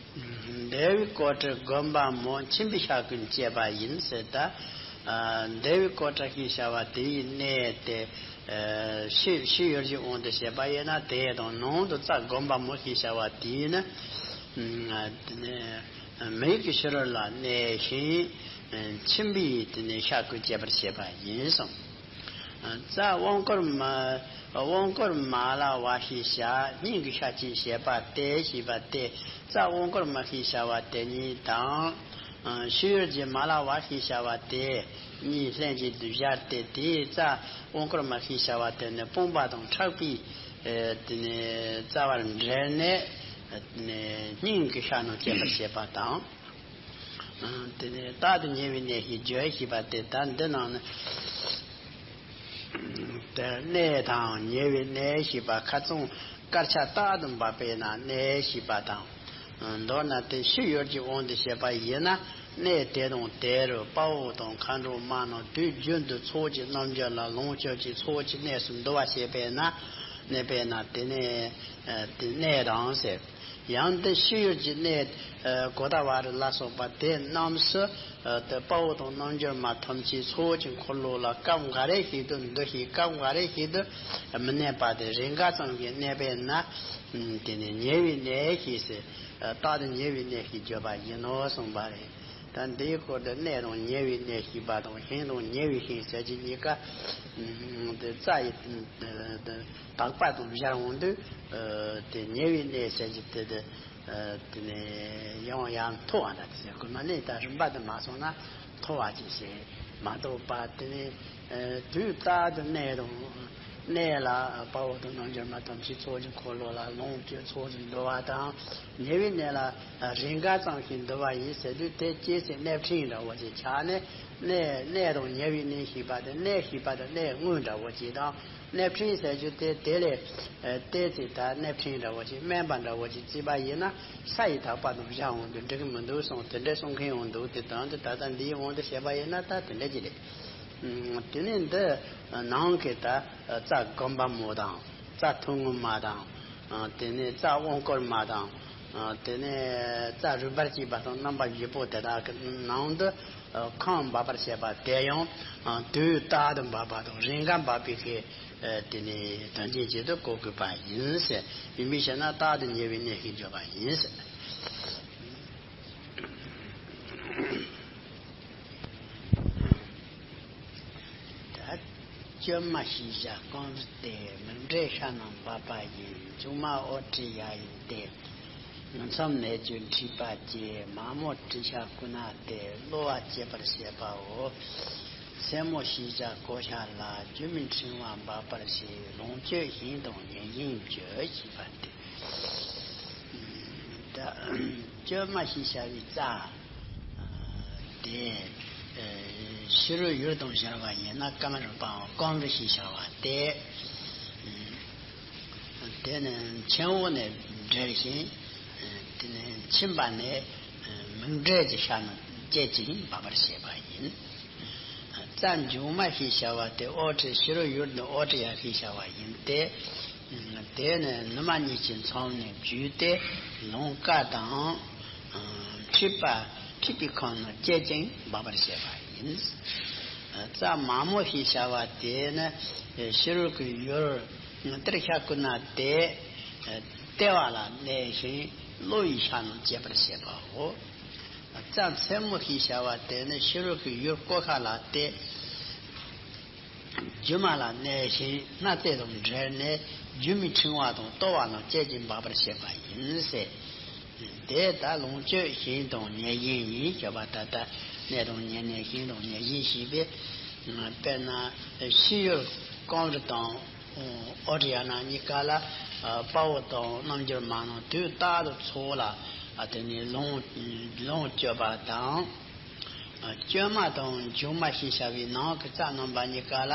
འདས་པའི་སྐོར་བྲལ་སྒོམ་པ་མོ་མཆིན་པའི་ཤ་ཀུན་བཅད་པ་ཡིན་ཟེར་ད། ཨ་འདས་པའི་སྐོར་བྲལ་ཞེས་བྱ་བ་དེ་ཡི་གནས་དེ། ཨ་ཕྱི་ཕྱི་ཡུལ་གྱི་དབང་དུ་བྱས་པ་ཡིན་ན་དེ་དང་ནང་དུ་རྩ་སྒོམ་པ་མོ་ཞེས་བྱ་བ་དེ་ཡིན་ན། ཨ་དེ་ནས་མིག་གི་ཕྱི་རོལ་ལ་གནས་ཤིང་། ཨ་མཆིན་པའི་དེ་ནས་ཤ་ཀུན་བཅད་པར་བྱེད་པ་ཡིན་གསུངས། རྩ་དབང་བསྐུར་མ། དབང་བསྐུར་མ་ལ་བ་ཞེས་བྱ། སྙིང་གི་ཤ་ཅེས་བྱེད་པ་སྟེ་ཞེས་པ་སྟེ། རྩ་དབང་བསྐུར་མ་ཞེས་བྱ་བ་དེ་གཉིས་དང་། ཕྱི་ཡུལ་གྱི་མ་ལ་བ་ཞེས་བྱ་བ་དེ་གཉིས་ལྷན་ཅིག་ཏུ་སྦྱར་ཏེ། དེའི་རྩ་དབང་བསྐུར་མ་ཞེས་བྱ་བ་དེ་ནི་དཔུང་པ་དང་ཕྲག་པའི་དེ་ནས་རྩ་བར་འབྲེལ་ནས་སྙིང་གི་ཤ་རྣམས་བཅད་པར་བྱེད་པ་དང་། དེ་ནས་རྟག་ཏུ་ཉེ་བའི་གནས་ཤིང་བརྗོད་ཞེས་པ་སྟེ། ད་འདི་ནང་ནི་དེ་གནས་དང་ཉེ་བའི་གནས་ཞེས་པ་ཁ་ཚོན་དཀར་ཆ་རྟག་ཏུ་འབབ་པས་ན་གནས་ཞེས་པ་དང་། མདོར་ན་དེ་ཕྱི་ཡུལ་གྱི་དབང་དུ་བྱས་པ་ཡིན་ན། གནས་དེ་དང་དེར་དཔའ་བོ་དང་མཁའ་འགྲོ་མ་རྣམས་དུས་རྒྱུན་དུ་ཚོགས་ཀྱི་རྣམ་འགྱུར་ལ་ལོངས་སྤྱོད་ཀྱི་ཚོགས་ཀྱི་གནས་སུ་འདུ་བ་བྱེད་པས་ན། གནས་པས་ན་དེ་ནས་དེ་གནས་དང་ཟེར། ཡང་འདི་ཕྱི་ཡུལ་གྱི་གནས། ཨ་གོ་ཏ་བ་རི་ལ་སོགས་པ་དེ་རྣམས་སུ། ཨ་དེ་དཔའ་བོ་དང་རྣལ་འབྱོར་མ་ཐམས་ཅད་ཚོགས་ཀྱི་འཁོར་ལོ་ལ་སྐབས་འགའ་རེ་ཞིག་ཏུ་འདུ་ཞིང་སྐབས་འགའ་རེ་ཞིག་ཏུ་མི་གནས་པ་དེ་རེས་འགའ་ཙམ་གྱིས་གནས་པས་ན། དེ་ནི་ཉེ་བའི་གནས་ཞེས་ཟེར། རྟག་ཏུ་ཉེ་བའི་གནས་ཞེས་བརྗོད་པ་ཡིན་ནོ་གསུངས་པ་རེད། ད་འདིའི་སྐོར་དུ་གནས་དང་ཉེ་བའི་གནས་ཞེས་པ་དང་ཞིང་དང་ཉེ་བའི་ཞིང་ཟེར་གྱི་གཉིས་ཀ། དེ་རྩ་ཡི་དག་པ་དང་སྦྱར་འོང་དུས། དེ་ཉེ་བའི་གནས་ཟེར་གྱི་དེ་དེ། དེ་ནས་ཡང་ཡང་མཐོ་བ་ན་དེ་ཟེར་དགོས་མ་ནི་ད་རིམ་པ་དུ་མ་སོང་ན་མཐོ་བ་ཅིག་ཟེར་མ་གཏོགས་པ། དེ་ནས་དུས་རྟག་ཏུ་གནས་དང་གནས་ལ་དཔའ་བོ་དང་རྣལ་འབྱོར་མ་ཐམས་ཅད་ཚོགས་ཀྱི་འཁོར་ལོ་ལ་ལོངས་སྤྱོད་ཚོགས་སུ་འདུ་བ་དང་། ཉེ་བའི་གནས་ལ་རེས་འགའ་ཙམ་ཞིག་འདུ་བ་ཡིན་ཟེར་དུས་དེ་སྐྱེས་ཚེ་གནས་འཕྲིན་འདྲ་བོ་ཅིག་ཆགས་ནས། གནས་གནས་དང་ཉེ་བའི་གནས་ཞེས་པ་དེ་གནས་ཞེས་པ་དེ་གནས་དངོས་འདྲ་བོ་ཅིག་དང་། གནས་འཕྲིན་ཟེར་རྒྱུ་དེ་དེ་ལས་ཨ་བལྟས་ཚེ་ད་གནས་འཕྲིན་འདྲ་བོ་ཅིག་སྨན་པ་འདྲ་བོ་ཅིག་བརྩིས་པ་ཡིན་ན་ས་ཡི་དག་པ་དང་སྦྱར་འོང་དུས་འགྲིག་གི་མི་འདུག་གསུངས། དེ་འདྲ་གསུང་མཁན་ཡང་འདུག། དེ་དོན་དུ་ད་ལྟ་འདིའི་དབང་དུ་བྱས་པ་ཡིན་ན་ད་དེ་འདྲ་ཅིག་རེད། ཨ་དེ་ནས་འདི་ནང་གི་ད་རྩ་སྒོམ་པ་མོ་དང་རྩ་ཐུང་ངུ་མ་དང་། ཨ་དེ་ནས་རྩ་དབང་བསྐུར་མ་དང་། ཨ་དེ་ནས་རྩ་རུས་སྦལ་གཅིག་པ་དང་རྣམ་པ་བཞི་པོ་དེ་དག་གི་ནང་དུ་ཨ་ཁམས་འབབ་པར་བྱེད་པ་དེ་ཡང་ཨ་དུས་རྟག་ཏུ་འབབ་པ་དང་རེས་འགའ་འབབ་པའི་ཤེས་ཨ་དེ་ནས་དོན་ཆེན་ཆེད་དུ་གོ་དགོས་པ་ཡིན་ཟེར། ཡིན་པའི་ཕྱིར་ན་རྟག་ཏུ་ཉེ་བའི་གནས་ཞེས་བརྗོད་པ་ཡིན་ཟེར། ད་བཅོས་མ་ཞེས་བྱ་རྐང་རུས་ཏེ། མིག་འབྲས་ཤ་རྣམས་འབབ་པ་ཡིན། མཇུག་མ་འོ་དྲི་ཡ་ཡིན་ཏེ། མི་མཚམས་ནད་ཀྱི་མཁྲིས་པ་སྐྱེ། མ་མོ་དྲི་ཤ་ཀུན་ན་སྟེ། གློ་བ་སྐྱེད་པར་བྱེད་པའོ། མཚན་མོ་ཞེས་བྱ་ཀོ་ཤ་ལ། རྒྱུ་མའི་ཕྲེང་བ་འབབ་པར་བྱེད། ལོངས་སྤྱོད་ཞིང་དང་ཉེ་ཞིང་བརྗོད་ཅེས་པ་སྟེ། ད་བཅོས་མ་ཞེས་བྱ་བའི་རྩ་དེ་ཕྱི་རོལ་ཡུལ་དང་སྦྱར་བ་ཡིན་ན་ཀ་མ་རུ་པའང་རྐང་རུས་ཞེས་བྱ་བ་སྟེ། དེ་ནི་མཆན་འོག་ནས་འབྲེལ་ཞིང་། དེ་ནི་མཆིན་པ་ནས་མིག་འབྲས་ཀྱི་ཤ་རྣམས་བཅད་ཅིང་འབབ་པར་བྱེད་པ་ཡིན། རྩ་མཇུག་མ་ཞེས་བྱ་བ་སྟེ་ཨོ་ཊི་ཕྱི་རོལ་ཡུལ་ནི་ཨོ་ཊི་ཡ་ཞེས་བྱ་བ་ཡིན་ཏེ། དེ་ནི་ནུ་མ་གཉིས་ཀྱི་མཚམས་ནས་བརྒྱུད་དེ་ལུང་ཀ་དང་། མཁྲིས་པ་མཁྲིས་པའི་ཁམས་རྣམས་བཅད་ཅིང་འབབ་པར་བྱེད་པ་ཡིན། རྩ་མ་མོ་ཞེས་བྱ་བ་དེ་ནི་ཕྱི་རོལ་གྱི་ཡུལ་གཏེར་ཤ་ཀུན་ན་སྟེ། ལྟེ་བ་ལ་གནས་ཤིང་གློ་བའི་ཤ་རྣམས་བཅད་པར་བྱེད་པའོ། རྩ་མཚན་མོ་ཞེས་བྱ་བ་དེ་ནི་ཕྱི་རོལ་གྱི་ཡུལ་ཀོ་ཤ་ལ་སྟེ། རྒྱུ་མ་ལ་གནས་ཤིང་སྣ་རྩེ་དང་འབྲེལ་ནས་ སྒྱུ་མའི་ཕྲེང་བ་དང་ལྟོ་བ་རྣམས་བཅད་ཅིང་འབག་པར་བྱེད་པ་ཡིན་ཟེར། དེ་ལྟར་ལོངས་སྤྱོད་ཞིང་དང་ཉེར་བཞིན་ཡིན། ཞེས་པ་ད་ལྟ་གནས་དང་ཉེར་གནས་ཞིང་དང་ཉེར་བཞིན་ཞེས་པས། དཔེར་ན་ཤེས་ཡུལ་ཀམ་རུ་དང་ཨོ་ཏྲ་ཡ་ན་གཉིས་ཀ་ལ་དཔའ་བོ་དང་རྣལ་འབྱོར་མ་རྣམས་དུས་རྟག་ཏུ་ཚོགས་ལ་དེ་ནས་ལོངས་ལོངས་སྤྱོད་པ་དང་། བཅོས་མ་དང་འཇུག་མ་ཞེས་བྱ་བའི་ནང་གི་རྩ་རྣམ་པ་གཉིས་ཀ་ལ་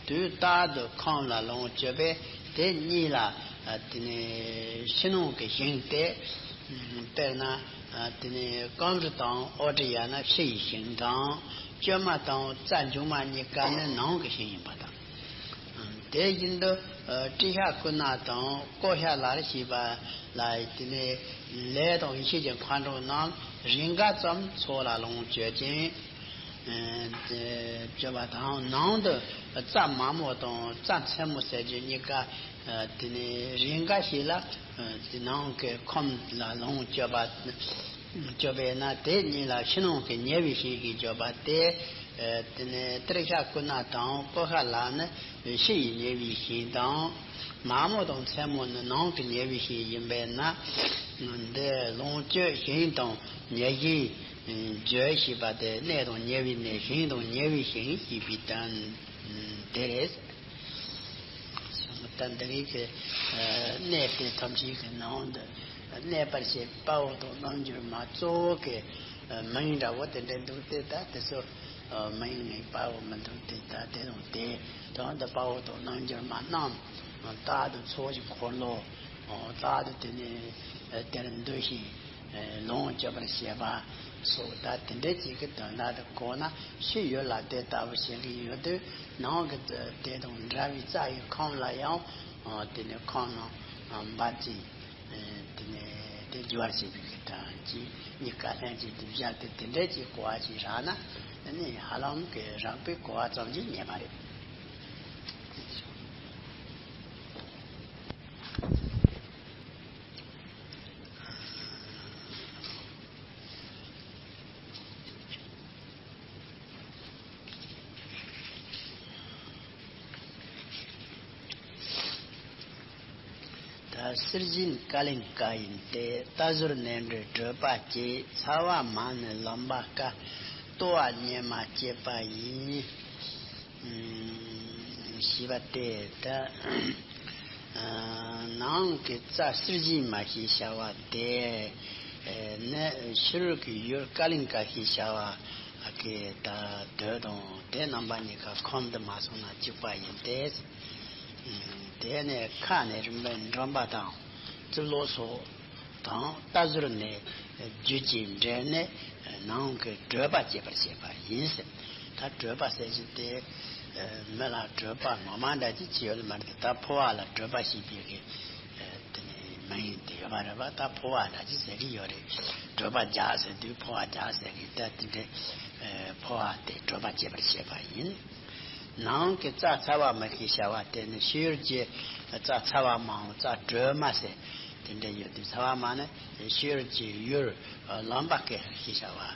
དུས་རྟག་ཏུ་ཁམས་ལ་ལོངས་སྤྱོད་པས། དེ་གཉིས་ལ་དེ་ནས་ཕྱི་ནང་གི་ཞིང་སྟེ། དཔེར་ན་དེ་ནས་ཀམ་རུ་དང་ཨོ་ཏྲ་ཡ་ན་ཕྱི་ཡི་ཞིང་དང་། བཅོས་མ་དང་རྩ་འཇུག་མ་གཉིས་ཀ་ནི་ནང་གི་ཞིང་ཡིན་པ་དང་། དེ་བཞིན་དུ་ཨ་ཏྲི་ཤ་ཀུ་ན་དང་ཀོ་ཤ་ལར་ཞེས་པ་ལ་དེ་ནས་ལས་དང་ཡེ་ཤེས་ཀྱི་མཁའ་འགྲོ་རྣམས་རེས་འགའ་ཙམ་ཚོགས་ལ་ལོངས་སྤྱོད་ཅིང་། ཨ་སྤྱོད་པ་དང་། ནང་དུ་རྩྭ་མ་མོ་དང་རྩྭ་མཚན་མོ་ཟེར་རྒྱུ་གཉིས་ཀ་ཨ་དེ་ནས་རེས་འགའ་ཞིག་ལ་ཨ་དེ་ནང་གི་ཁམས་ལ་ལོངས་སྤྱོད་པ། སྤྱོད་པས་ན་དེ་གཉིས་ལ་ཕྱི་ནང་གི་ཉེ་བའི་ཞིང་ཞེས་བརྗོད་པ་སྟེ། ཨ་དེ་ནས་ཏྲི་ཤ་ཀུ་ན་དང་ཀོ་ཤ་ལ་ནི་ཕྱི་ཡི་ཉེ་བའི་ཞིང་དང་། མ་མོ་དང་མཚན་མོ་ནི་ནང་གི་ཉེ་བའི་ཞིང་ཡིན་པས་ན། འདི་ལོངས་སྤྱོད་ཞིང་དང་ཉེ་ཞིང་བརྗོད་ཞེས་པ་སྟེ་གནས་དང་ཉེ་བའི་གནས། ཞིང་དང་ཉེ་བའི་ཞིང་ཞེས་པའི་དོན་དེ་རེད། ད་འདི་རིགས་ཀྱི་ཨ་གནས་དེ་ཐམས་ཅད་ཀྱི་ནང་དུ་གནས་པར་བྱེད་དཔའ་བོ་དང་རྣལ་འབྱོར་མ་གཙོ་བོ་གི་ཨ་མིང་འདྲ་བོ་དེ་འདྲ་འདུག་སྟེ། ད་དེ་ཚོ་ཨ་མིང་ནི་དཔའ་བོ་མི་འདུག་སྟེ། ད་དེ་དང་དེ་དོན་དུ་དཔའ་བོ་དང་རྣལ་འབྱོར་མ་རྣམས་རྟག་ཏུ་ཚོགས་ཀྱི་འཁོར་ལོ་རྟག་ཏུ་དེ་ནས་དེར་འདུ་ཞིང་ལོངས་སྤྱོད་པར་བྱེད་པ་སོགས། ད་དེ་འདྲ་ཅིག་གི་དོན་དག་དེ་གོ་ན་ཤེས་ཡོན་ལ་དེ་ལྟ་བུ་བྱེད་ཀྱི་ཡོད་དུས། ནང་གི་དེ་དང་འདྲ་བའི་རྩྭ་ཡི་ཁམས་ལ་ཡང་ཨ་དེ་ནས་ཁམས་རྣམས་འབབ་ཅིང་དེ་ནས་དེ་རྒྱུ་བར་བྱེད་པའི་གི་དོན་གྱིས་གཉིས་ཀ་ལྷན་ཅིག་ཏུ་སྦྱར་ཏེ་དེ་འདྲ་ཅིག་གོ་བ་ཅིག་རག་ན་ནི་ཧ་ལམ་གི་རགས་པས་གོ་བ་ཙམ་གྱིས་ཉན་པ་རེད། ད་གསེར་སྦྱིན་ཀ་ལིང་ཀ་ཡིན་ཏེ། རྟ་ཟོར་ནས་འབྲས་བྲོད་པ་སྐྱེད། ཚ་བ་མ་ནི་ལུམ་པ་དཀའ། ལྟོ་བ་གཉེར་མ་བསྐྱེད་པ་ཡིན། ཞེས་པ་སྟེ། ད་ནང་གི་རྩྭ་གསེར་སྦྱིན་མ་ཞེས་བྱ་བ་དེ་ནི་ཕྱི་རོལ་གྱི་ཡུལ་ཀ་ལིང་ཀ་ཞེས་བྱ་བ་གི་ད་དོད་དང་དེ་རྣམ་པ་གཉིས་ཀ་ཁམས་དུ་མ་སོང་ན་གཅིག་པ་ཡིན་ཏེ། དེ་ནས་ཁ་ནས་རིམ་པས་འགྲམ་པ་དང་རྩིབ་ལོགས་སོགས་དང་། རྟ་ཟོར་ནས་རྒྱུད་ཀྱི་འབྲས་ནས་ནང་གི་བྲོད་པ་སྐྱེད་པར་བྱེད་པ་ཡིན་ཟེར། ད་བྲོད་པ་ཟེར་གྱི་དེ་མི་ལ་བྲོད་པ་ངོ་མ་འདྲ་ཅིག་ཅི་ཡོད་མ་རེད། ད་ཕོ་བ་ལ་བྲོད་པ་ཞེས་པའི་གི་དེ་ནས་མིང་དེ་ཡོད་པ་རེད་པ། ད་ཕོ་བ་འདྲ་ཅིག་ཟེར་གྱི་ཡོད་རེད། བྲོད་པ་རྒྱག་ཟེར་དུས་ཕོ་བ་རྒྱག་ཟེར་གི། ད་དེ་འདྲའི་ཕོ་བ་དེ་བྲོད་པ་སྐྱེད་པར་བྱེད་པ་ཡིན། ནང་གི་རྩྭ་ཚ་བ་མ་ཞེས་བྱ་བ་དེ་ནི་ཕྱི་ཡུལ་གྱི་རྩྭ་ཚ་བ་མའམ་རྩྭ་དྲོད་མ་ཟེར་དེ་འདྲ་ཡོད་དུས། ཚ་བ་མ་ནི་ཕྱི་ཡུལ་གྱི་ཡུལ་ལུམ་པ་དཀའ་ཞེས་བྱ་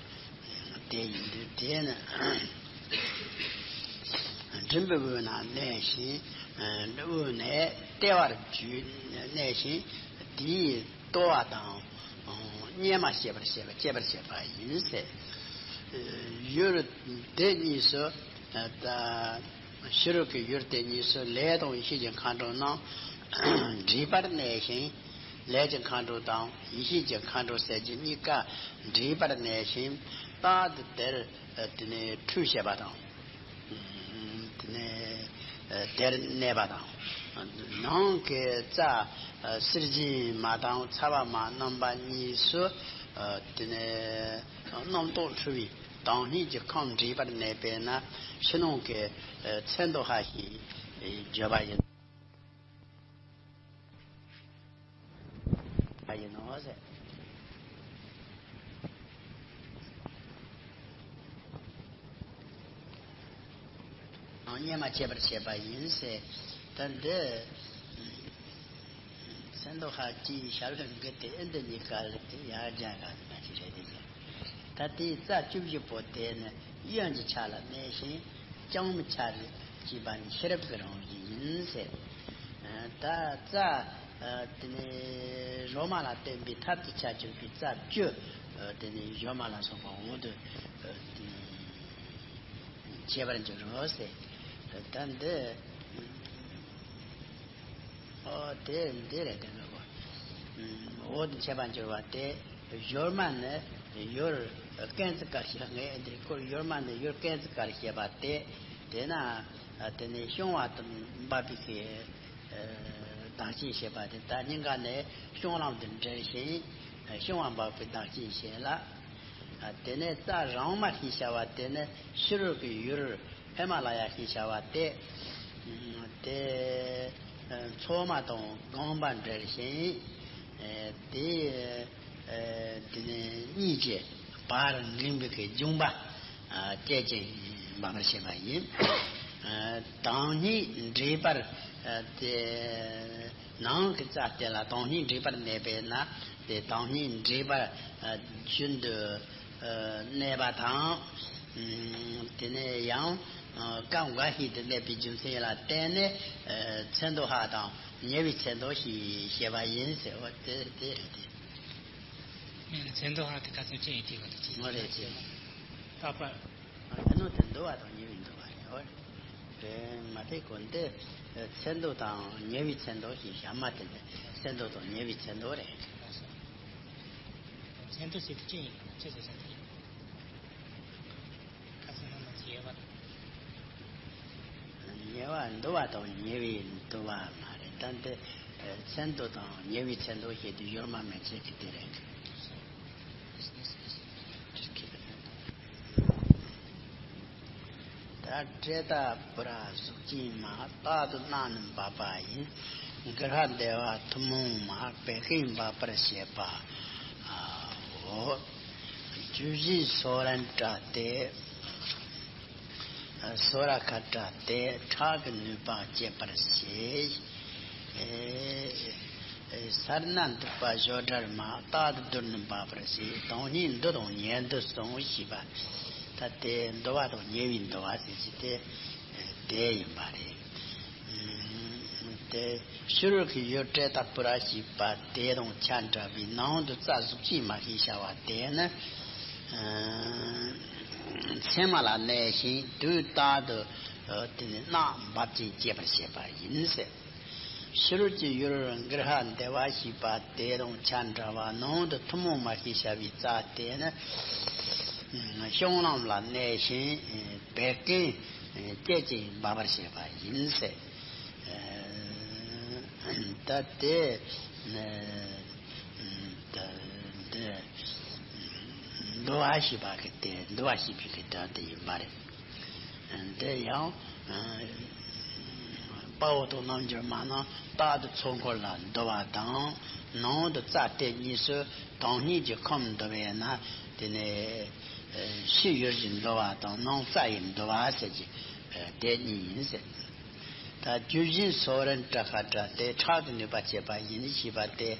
བ་དེ་ཡིན་དུས། དེ་ནི་མགྲིན་པའི་དབུས་ན་གནས་ཤིང་། དབུས་ནས་ལྟེ་བར་གྱུར་གནས་ཤིང་། དེའི་ལྟོ་བ་དང་གཉེར་མ་བསྐྱེད་པར་བྱེད་པ་སྐྱེད་པར་བྱེད་པ་ཡིན་ཟེར། ཡུལ་དེ་གཉིས་སུ་ད་ཕྱི་རོལ་གྱི་ཡུལ་དེ་གཉིས་སུ་ལས་དང་ཡེ་ཤེས་ཀྱི་མཁའ་འགྲོ་རྣམས་འདྲེས་པར་གནས་ཤིང་། ལས་ཀྱི་མཁའ་འགྲོ་དང་ཡེ་ཤེས་ཀྱི་མཁའ་འགྲོ་ཟེར་རྒྱུ་གཉིས་ཀ་འདྲེས་པར་གནས་ཤིང་། རྟག་ཏུ་དེར་དེ་ནས་ཁྲུས་བྱེད་པ་དང་། དེ་ནས་དེར་གནས་པ་དང་། ནང་གི་རྩྭ་གསེར་སྦྱིན་མ་དང་ཚ་བ་མ་རྣམ་པ་གཉིས་སུ་དེ་ནས་རྣམ་རྟོག་འཁྲུལ་བའི་དྭངས་སྙིགས་ཀྱི་ཁམས་འདྲེས་པར་གནས་པས་ན་ཕྱི་ནང་གི་ཚེ་འདོད་ཧ་ཞེས་བརྗོད་པ་ཡིན། ཡིན་ནོ་ཟེར། གཉེར་མ་བྱེད་པར་བྱེད་པ་ཡིན་ཟེར། ད་འདི་ཚེ་འདོད་ཧ་ཀྱི་ཞབས་ལྷོད་འགུལ་ཏེ་ཨེ་འདི་གཉིས་ཀ་ལ་དེ་ཡར་རྒྱག་ག་མ་ཅི་རེད་དེ། ད་དེའི་རྩ་བཅུ་བཞི་པོ་དེ་ནི་གཡོན་གྱི་ཕྱག་ལ་གནས་ཤིང་། བརྐྱང་མའི་ཕྱག་རེ་བྱས་པ་ནི་ཤེས་རབ་ཀྱི་རང་བཞིན་ཡིན་ཟེར། ད་རྩ་དེ་ནས་རོ་མ་ལ་བརྟེན་པའི་ཐབས་ཀྱི་ཆ་གྱུར་པའི་རྩ་བཅུ་དེ་ནས་གཞོལ་མ་ལ་སོགས་པ་འོག་ཏུ་འཆད་པར་འགྱུར་རོ་ཟེར། ད་འདི་ཨོ་དེ་འདི་རེད། དེ་ནས་འོག་ཏུ་འཆད་པར་འགྱུར་བ་དེ། གཞོལ་མ་ནི་ཡུལ་ཀན་ཙི་ཀར་བཤད། ངས་འདིའི་སྐོར་གཞོལ་མ་ནི་ཡུལ་ཀན་ཙི་ཀར་བཤད་པ་སྟེ། དེས་ན་དེ་ནས་བྱུང་བ་དང་འབབ་པའི་བདག་རྐྱེན་བཤད་པ་དེ། ད་སྙིང་ག་ནས་བྱུང་ལམ་དུ་འབྲེལ་ཞིང་བྱུང་བ་འབབ་པའི་བདག་རྐྱེན་བཤད་ལ། དེ་ནས་རྩ་རང་མ་ཞེས་བྱ་བ་དེ་ནི་ཕྱི་རོལ་གྱི་ཡུལ་ཧི་མ་ལ་ཡ་ཞེས་བྱ་བ་སྟེ། དེ་མཚོ་མ་དང་སྒང་པ་འབྲེལ་ཞིང་དེ་དེ་ནས་གཉིས་ཀྱི་བར་འགེངས་པའི་གི་ལྗོན་པ་སྐད་ཅིག་འབབ་པར་བྱེད་པ་ཡིན། དང་སྙིགས་འདྲེས་པར་དེ། ནང་གི་རྩ་དེ་ལ་དང་སྙིགས་འདྲེས་པར་གནས་པས་ན། དེ་དང་སྙིགས་འདྲེས་པར་རྒྱུན་དུ་གནས་པ་དང་། དེ་ནས་ཡང་སྐབས་འགའ་ཞིག་ཏུ་གནས་པའི་རྒྱུ་མཚན་ལ་བརྟེན་ནས་ཚེ་འདོད་ཧ་དང་ཉེ་བའི་ཚེ་འདོད་ཞེས་བཤད་པ་ཡིན་ཟེར་བ་དེ་དེ་རེད་དེ། ངས་ནི་ཚེ་འདོད་ཧ་དེ་ཁ་ཚོན་ཅི་ཡིན་དེ་བ་དེ་ཅི། ངོ་རེད་ཅེས། རྟག་པར། ཨ་ནི་དེ་འདོད་པ་དང་ཉེ་བའི་འདོད་པ་རེད། འོ་རེད། དེ་མ་དེ་གོ་འདི་ཚེ་འདོད་དང་ཉེ་བའི་ཚེ་འདོད་ཞེས་བྱ་མ་དེ་འདི་ཚེ་འདོད་དང་ཉེ་བའི་ཚེ་འདོད་རེད། ཚེ་འདོད་ཟེར་དུས་ཅི་ཡིན་ཅི་ཟེར་ས་དེ་ཡིན། ཁ་སང་ནང་ན་ཉེ་བ་དང་། ཉེ་བ་འདོད་པ་དང་ཉེ་བའི་འདོད་པ་མ་རེད། ད་འདི་ཚེ་འདོད་དང་ཉེ་བའི་ཚེ་འདོད་བཤད་དུས་གཞོལ་མ་མན་ཆད་ཀྱི་དེ་རེད། ད་ཏྲེ་ཏ་པུ་ར་གཟུགས་ཅན་མ། རྟག་ཏུ་རྣག་ནི་འབབ་པ་ཡིན། གྷི་ར་དེ་བ་ཐུན་མོང་མ། བད་ཀན་འབབ་པར་བྱེད་པའོ། རྒྱུ་བཞིན་སོ་རན་ཏྲ་སྟེ། སོ་ར་ཁ་ཏྲ་སྟེ། ཁྲག་གི་ནུས་པ་བསྐྱེད་པར་བྱེད། ཨེ། ཨེ། སར་ན་འདུས་པ་བཞོ་སྒྲར་མ། རྟག་ཏུ་རྡུལ་ནི་འབབ་པར་བྱེད། དང་སྙིགས་འདུ་དང་ཉེ་འདུ་གསུམ་ཞེས་པ། ད་དེ་འདོད་པ་དང་ཉེ་བའི་འདོད་པ་ཟེར་གྱི་དེ་དེ་ཡིན་པ་རེད། དེ་ཕྱི་རོལ་གྱི་ཡུལ་ཏྲེ་ཏ་པུ་ར་ཞེས་པ་དེ་དང་ཆ་འདྲ་བའི་ནང་དུ་རྩ་གཟུགས་ཅན་མ་ཞེས་བྱ་བ་དེ་ནི། མཚན་མ་ལ་གནས་ཤིང་དུས་རྟག་ཏུ་དེ་ནི་རྣག་འབབ་ཅིང་བསྐྱེད་པར་བྱེད་པ་ཡིན་ཟེར། ཕྱི་རོལ་གྱི་ཡུལ་གྷི་ར་དེ་བ་ཞེས་པ་དེ་དང་ཆ་འདྲ་བ་ནང་དུ་ཐུན་མོང་མ་ཞེས་བྱ་བའི་རྩ་དེ་ནི་བྱུང་ལམ་ལ་གནས་ཤིང་བད་ཀན་སྐད་ཅིག་འབབ་པར་བྱེད་པ་ཡིན་ཟེར། ད་དེ་ད་དེ་འདུ་བ་ཞེས་པ་གི་དེ་འདུ་བ་ཞེས་པའི་གི་སྒྲ་དེ་ཡིན་པ་རེད། དེ་ཡང་། དཔའ་བོ་དང་རྣལ་འབྱོར་མ་རྣམས་རྟག་ཏུ་ཚོགས་འཁོར་ལ་འདུ་བ་དང་། ནང་དུ་རྩ་དེ་གཉིས་སུ་དྭངས་སྙིགས་ཀྱི་ཁམས་འདུ་བས་ན། དེ་ནས་ཕྱི་ཡུལ་གྱི་འདུ་བ་དང་ནང་རྩ་ཡི་འདུ་བ་ཟེར་གྱི་དེ་གཉིས་ཡིན་ཟེར། ད་རྒྱུ་བཞིན་སོ་རན་ཏྲ་ཁ་ཏྲ་སྟེ། ཁྲག་གི་ནུས་པ་བསྐྱེད་པ་ཡིན་ཞེས་པ་སྟེ།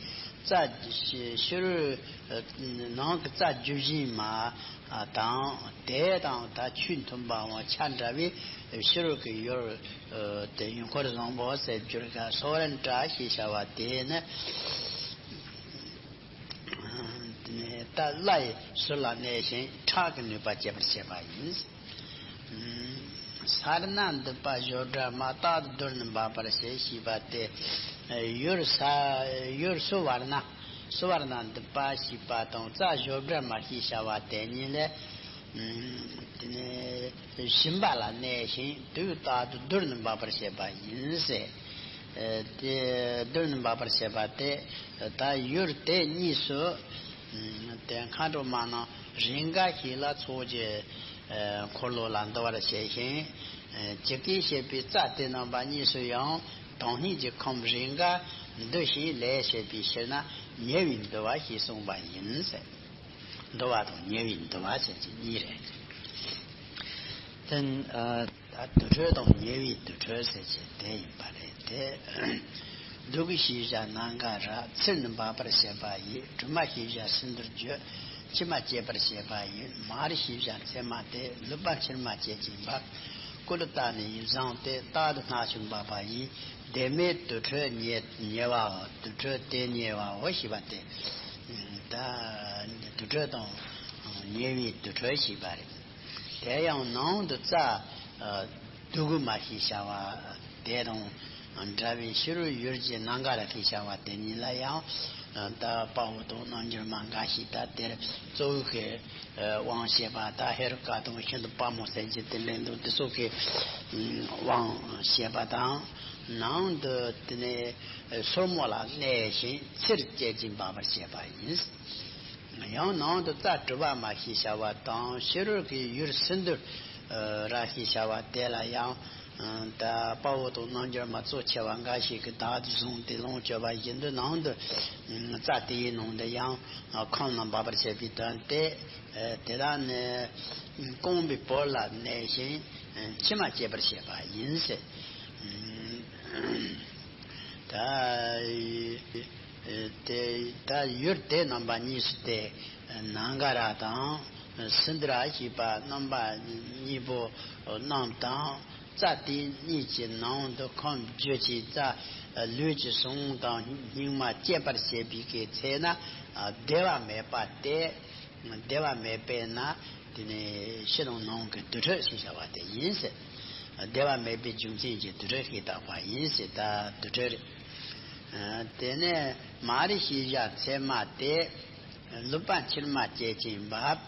རྩ་ཕྱི་རོལ་ནང་གི་རྩ་རྒྱུ་བཞིན་མ་དང་དེ་དང་ད་ཆོས་མཐུན་པའང་ཆ་འདྲ་བའི་ཕྱི་རོལ་གྱི་ཡུལ་དེ་ཡུལ་འཁོར་བཟང་པོ་ཟེར་གྱུར་ག་སོ་རན་ཏྲ་ཞེས་བྱ་བ་དེ་ནི། ད་ལྷའི་ཟུར་ལ་གནས་ཤིང་ཁྲག་གི་ནུས་པ་བསྐྱེད་པར་བྱེད་པ་ཡིན། སར་ན་འདུས་པ་བཞོ་སྒྲར་མ། རྟག་ཏུ་རྡུལ་ནི་འབབ་པར་བྱེད་ཞེས་པ་སྟེ། ཡུལ་ས་ཡུལ་སུ་བར་ན་སུ་བར་ན་འདུས་པ་ཞེས་པ་དང་རྩ་བཞོ་སྒྲར་མ་ཞེས་བྱ་བ་དེ་གཉིས་ལས། དེ་ནས་ཞིམ་པ་ལ་གནས་ཤིང་དུས་རྟག་ཏུ་རྡུལ་ནི་འབབ་པར་བྱེད་པ་ཡིན་ཟེར། དེ་རྡུལ་ནི་འབབ་པར་བྱེད་པ་དེ་ད་ཡུལ་དེ་གཉིས་སུ། དེ་མཁའ་འགྲོ་མ་རྣམས་རེས་འགའ་ཞིག་ལ་ཚོགས་ཀྱི་འཁོར་ལོ་ལ་འདུ་བར་བྱེད་ཅིང་། ཇི་སྐད་བཤད་པའི་རྩ་དེ་རྣམ་པ་གཉིས་སུ་ཡང་དྭངས་སྙིགས་ཀྱི་ཁམས་རེས་འགའ་འདུ་ཞིང་ལས་བྱེད་པའི་ཕྱིར་ན་ཉེ་བའི་འདུ་བ་ཞེས་གསུངས་པ་ཡིན་ཟེར། འདུ་བ་དང་ཉེ་བའི་འདུ་བ་ཟེར་གྱི་གཉིས་རེད། དེ་ཨ་ད་དུར་ཁྲོད་དང་ཉེ་བའི་དུར་ཁྲོད་ཟེར་གྱི་དེ་ཡིན་པ་རེད་དེ། དུག་གི་ཤེས་བྱ་སྣ་འགའ་ར། ཚིལ་ནི་འབབ་པར་བྱེད་པ་ཡིས། དྲི་མ་ཤེས་བྱ་སིནྡྷུར་བརྗོད། མཆི་མ་བསྐྱེད་པར་བྱེད་པ་ཡིས། མར་ཤེས་བྱ་མཚན་མ་སྟེ། ལུད་པ་མཆིལ་མ་བསྐྱེད་ཅིང་འབབ། ཀུ་ལུ་ཏ་ནི་ཡིད་བཟང་སྟེ། རྟག་ཏུ་སྣ་ཆུ་འབབ་པ་ཡིས། དེ་མེད་དུར་ཁྲོད་ཉེ་ཉེ་བའོ། དུར་ཁྲོད་དེ་ཉེ་བའོ་ཞེས་པ་སྟེ། ད་དུར་ཁྲོད་དང་ཉེ་བའི་དུར་ཁྲོད་ཞེས་པ་རེད། དེ་ཡང་ནང་དུ་རྩྭ་དུ་གུ་མ་ཞེས་བྱ་བ་དེ་དང་འདྲ་བའི་ཕྱི་རོལ་ཡུལ་གྱི་ནང་ག་ར་ཞེས་བྱ་བ་དེ་ཉིད་ལ་ཡང་ད་དཔའ་བོ་དང་རྣལ་འབྱོར་མ་འགའ་ཞིག་ད་དེར་གཙོ་བོ་གི་དབང་བྱེད་པ་དང་ཧེ་རུ་ཀ་དང་ཤིན་ཏུ་དཔའ་མོ་ཟེར་གྱི་དེ་འདྲའི་འདུག་དེ་སོགས་ཀྱི་དབང་བྱེད་པ་དང་། ནང་དུ་དེ་ནས་སོར་མོ་ལ་གནས་ཤིང་ཚེར་སྐྱེད་ཅིང་འབབ་པར་བྱེད་པ་ཡིན། ཡང་ནང་དུ་རྩྭ་གྲུ་པ་མ་ཞེས་བྱ་བ་དང་ཕྱི་རོལ་གྱི་ཡུལ་སིནྡྷུ་ར་ཞེས་བྱ་བ་དེ་ལ་ཡང་ད་དཔའ་བོ་དང་རྣལ་འབྱོར་མ་གཙོ་ཆེ་བ་འགའ་ཞིག་གིས་བདག་བཟུང་སྟེ་ལོངས་སྤྱོད་པ་བཞིན་དུ་ནང་དུ་རྩྭ་དེའི་ནང་དུ་ཡང་ཁམས་རྣམས་འབབ་པར་བྱེད་པའི་དོན་ཏེ། དེ་དག་ནི་རྐང་པའི་བར་ལ་གནས་ཤིང་མཆི་མ་སྐྱེད་པར་བྱེད་པ་ཡིན་ཟེར། ད་དེ་ད་ཡུལ་དེ་རྣམ་པ་གཉིས་སུ་སྟེ། ནཱ་ག་ར་དང་སིནྡྷུ་ར་ཞེས་པ་རྣམ་པ་གཉིས་པོ་རྣམས་དང་། རྩྭ་དེ་གཉིས་ཀྱི་ནང་དུ་ཁམས་རྒྱུ་བྱེད་རྩྭ་ལུས་ཀྱི་ཟུངས་དང་སྙིགས་མ་སྐྱེད་པར་བྱེད་པའི་གི་ཚེ་ན་བདེ་བ་མེད་པ་སྟེ། བདེ་བ་མེད་པས་ན་དེ་ནི་ཕྱི་དང་ནང་གི་དུར་ཁྲོད་ཞེས་བྱ་བ་དེ་ཡིན་ཟེར། བདེ་བ་མེད་པའི་རྒྱུ་མཚན་གྱི་དུར་ཁྲོད་ཞེས་བཏགས་པ་ཡིན་ཟེར། ད་དུར་ཁྲོད་རེད། དེ་ནས་མ་རི་ཞེས་བྱ་མཚན་མ་སྟེ། ལུད་པ་མཆིལ་མ་སྐྱེད་ཅིང་འབབ།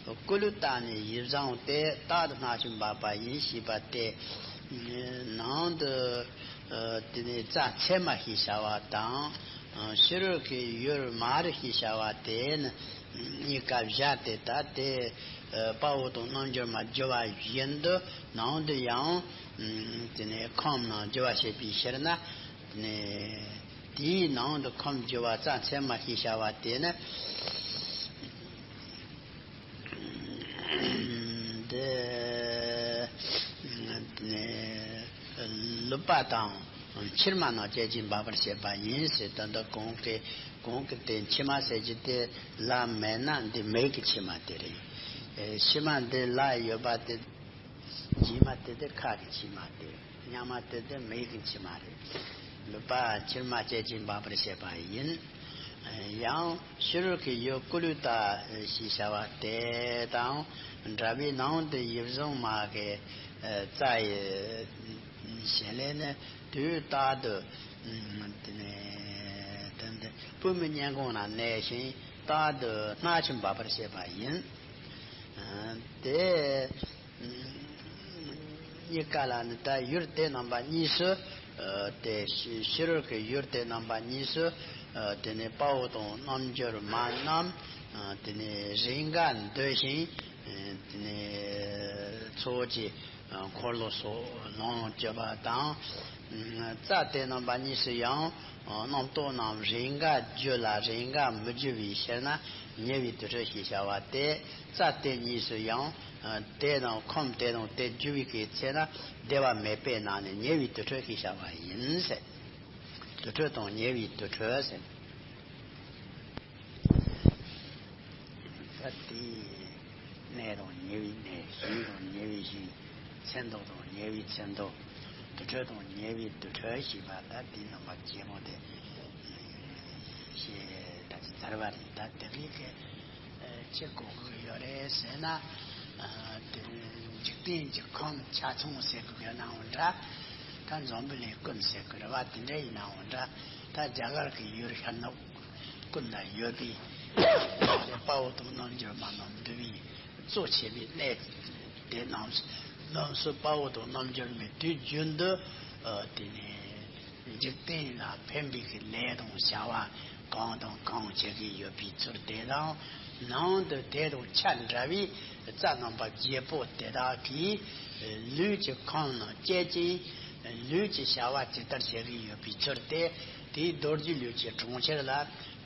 སྐུ་ལུས་རྟ་ནི་ཡིད་བཟང་སྟེ། རྟག་ཏུ་སྣ་ཆུ་འབབ་པ་ཡིན་ཞེས་པ་སྟེ། ནང་དུ་དེ་ནས་རྩྭ་མཚན་མ་ཞེས་བྱ་བ་དང་། ཕྱི་རོལ་གྱི་ཡུལ་མ་རི་ཞེས་བྱ་བ་དེ་ནི་གཉིས་ཀ་བཞག་སྟེ། ད་དེ་དཔའ་བོ་དང་རྣལ་འབྱོར་མ་རྒྱུ་བ་བཞིན་དུ་ནང་དུ་ཡང་དེ་ནས་ཁམས་རྣམས་རྒྱུ་བ་བྱེད་པའི་ཕྱིར་ན། དེ་ནས་དེའི་ནང་དུ་ཁམས་རྒྱུ་བ་རྩྭ་མཚན་མ་ཞེས་བྱ་བ་དེ་ནི། འདི་ནི་ལུད་པ་དང་མཆིལ་མ་རྣམས་སྐྱེད་ཅིང་འབབ་པར་བྱེད་པ་ཡིན་ཟེར། ད་ལྟ་གོང་གི་གོང་གི་དེ་མཆིལ་མ་ཟེར་གྱི་དེ་ལ་མེད་ན་འདི་མིག་གི་མཆིལ་མ་དེ་རེད། མཆིལ་མ་འདི་ལ་ཡོད་པ་དེ། རྗེས་མ་དེ་དེ་ཁ་གི་མཆིལ་མ་དེ། སྔ་མ་དེ་དེ་མིག་གི་མཆིལ་མ་རེད། ལུད་པ་མཆིལ་མ་སྐྱེད་ཅིང་འབབ་པར་བྱེད་པ་ཡིན། ཡང་ཕྱི་རོལ་གྱི་ཡུལ་སྐུ་ལུས་རྟ་ཞེས་བྱ་བ་དེ་དང་འདྲ་བའི་ནང་དུ་ཡིད་བཟང་མ་གི་རྩྭ་ཡི་བྱེད་ལས་ནི་དུས་རྟག་ཏུ་དེ་ནས་དེ་འདི་པུས་མོའི་སྙན་གོང་ན་གནས་ཤིང་རྟག་ཏུ་སྣ་ཆུ་འབབ་པར་བྱེད་པ་ཡིན། དེ། གཉིས་ཀ་ལ་ནི་ད་ཡུལ་དེ་རྣམ་པ་གཉིས་སུ། དེ་ཕྱི་རོལ་གྱི་ཡུལ་དེ་རྣམ་པ་གཉིས་སུ། དེ་ནས་དཔའ་བོ་དང་རྣལ་འབྱོར་མ་རྣམས། དེ་ནས་རེས་འགའ་འདུ་ཞིང་། དེ་ནས་ཚོགས་ཀྱི་འཁོར་ལོ་སོགས་ལོངས་སྤྱོད་པ་དང་། རྩྭ་དེ་རྣམ་པ་གཉིས་སུ་ཡང་རྣམ་རྟོག་རྣམས་རེས་འགའ་རྒྱུ་ལ་རེས་འགའ་མི་རྒྱུ་བའི་ཕྱིར་ན་ཉེ་བའི་དུར་ཁྲོད་ཞེས་བྱ་བ་སྟེ། རྩྭ་དེ་གཉིས་སུ་ཡང་། དེ་དང་ཁམས་དེ་དང་དེ་རྒྱུ་བའི་གི་ཚེ་ན་བདེ་བ་མེད་པས་ན་ནི་ཉེ་བའི་དུར་ཁྲོད་ཞེས་བྱ་བ་ཡིན་ཟེར། དུར་ཁྲོད་དང་ཉེ་བའི་དུར་ཁྲོད་ཟེར། ད་དེའི་གནས་དང་ཉེ་བའི་གནས། ཞིང་དང་ཉེ་བའི་ཞིང་། མཚན་ཐོག་དང་ཉེ་བའི་མཚན་ཐོག་དུར་ཁྲོད་དང་ཉེ་བའི་དུར་ཁྲོད་ཞེས་པ་ད་དེ་རྣམ་པ་བརྒྱད་པོ་དེ་ཞེས་ད་ཅི་ཚར་བ་རེད། ད་དེ་རིང་གི་ཨ་ཅི་གོ་དགོས་ཡོད་རེད་ཟེར་ན། ཨ་དེ་འཇིག་རྟེན་གྱི་ཁམས་ཆ་ཚང་ཟེར་དགོས་ཡོད་ནའང་འདྲ། ད་འཛམ་བུ་གླིང་ཀུན་ཟེར་དགོས་རེད་པ། དེ་འདྲ་ཡིན་ནའང་འདྲ། ད་རྒྱ་གར་གྱི་ཡུལ་ཤར་ནུབ་ཀུན་ན་ཡོད་པའི་དཔའ་བོ་དང་རྣལ་འབྱོར་མ་རྣམས་འདུ་བའི་གཙོ་ཆེ་བའི་གནས་དེ་རྣམས་རྣམས་སུ་དཔའ་བོ་དང་རྣལ་འབྱོར་མའི་དུས་རྒྱུན་དུ་ཨ་དེ་ནས། འཇིག་རྟེན་ལ་ཕན་པའི་གི་ལས་དང་བྱ་བ་གང་དང་གང་བྱེད་ཀྱི་ཡོད་པའི་ཚུལ་དེ་དང་། ནང་དུ་དེ་དང་ཆ་འདྲ་བའི་རྩྭ་རྣམ་པ་བརྒྱད་པོ་དེ་དག་གིས་ལུས་ཀྱི་ཁམས་རྣམས་སྐྱེད་ཅིང་། ལུས་ཀྱི་བྱ་བ་ཇི་ལྟར་བྱེད་ཀྱི་ཡོད་པའི་ཚུལ་དེ། དེའི་རྡོ་རྗེ་ལུས་ཀྱི་གྲོང་ཁྱེར་ལ་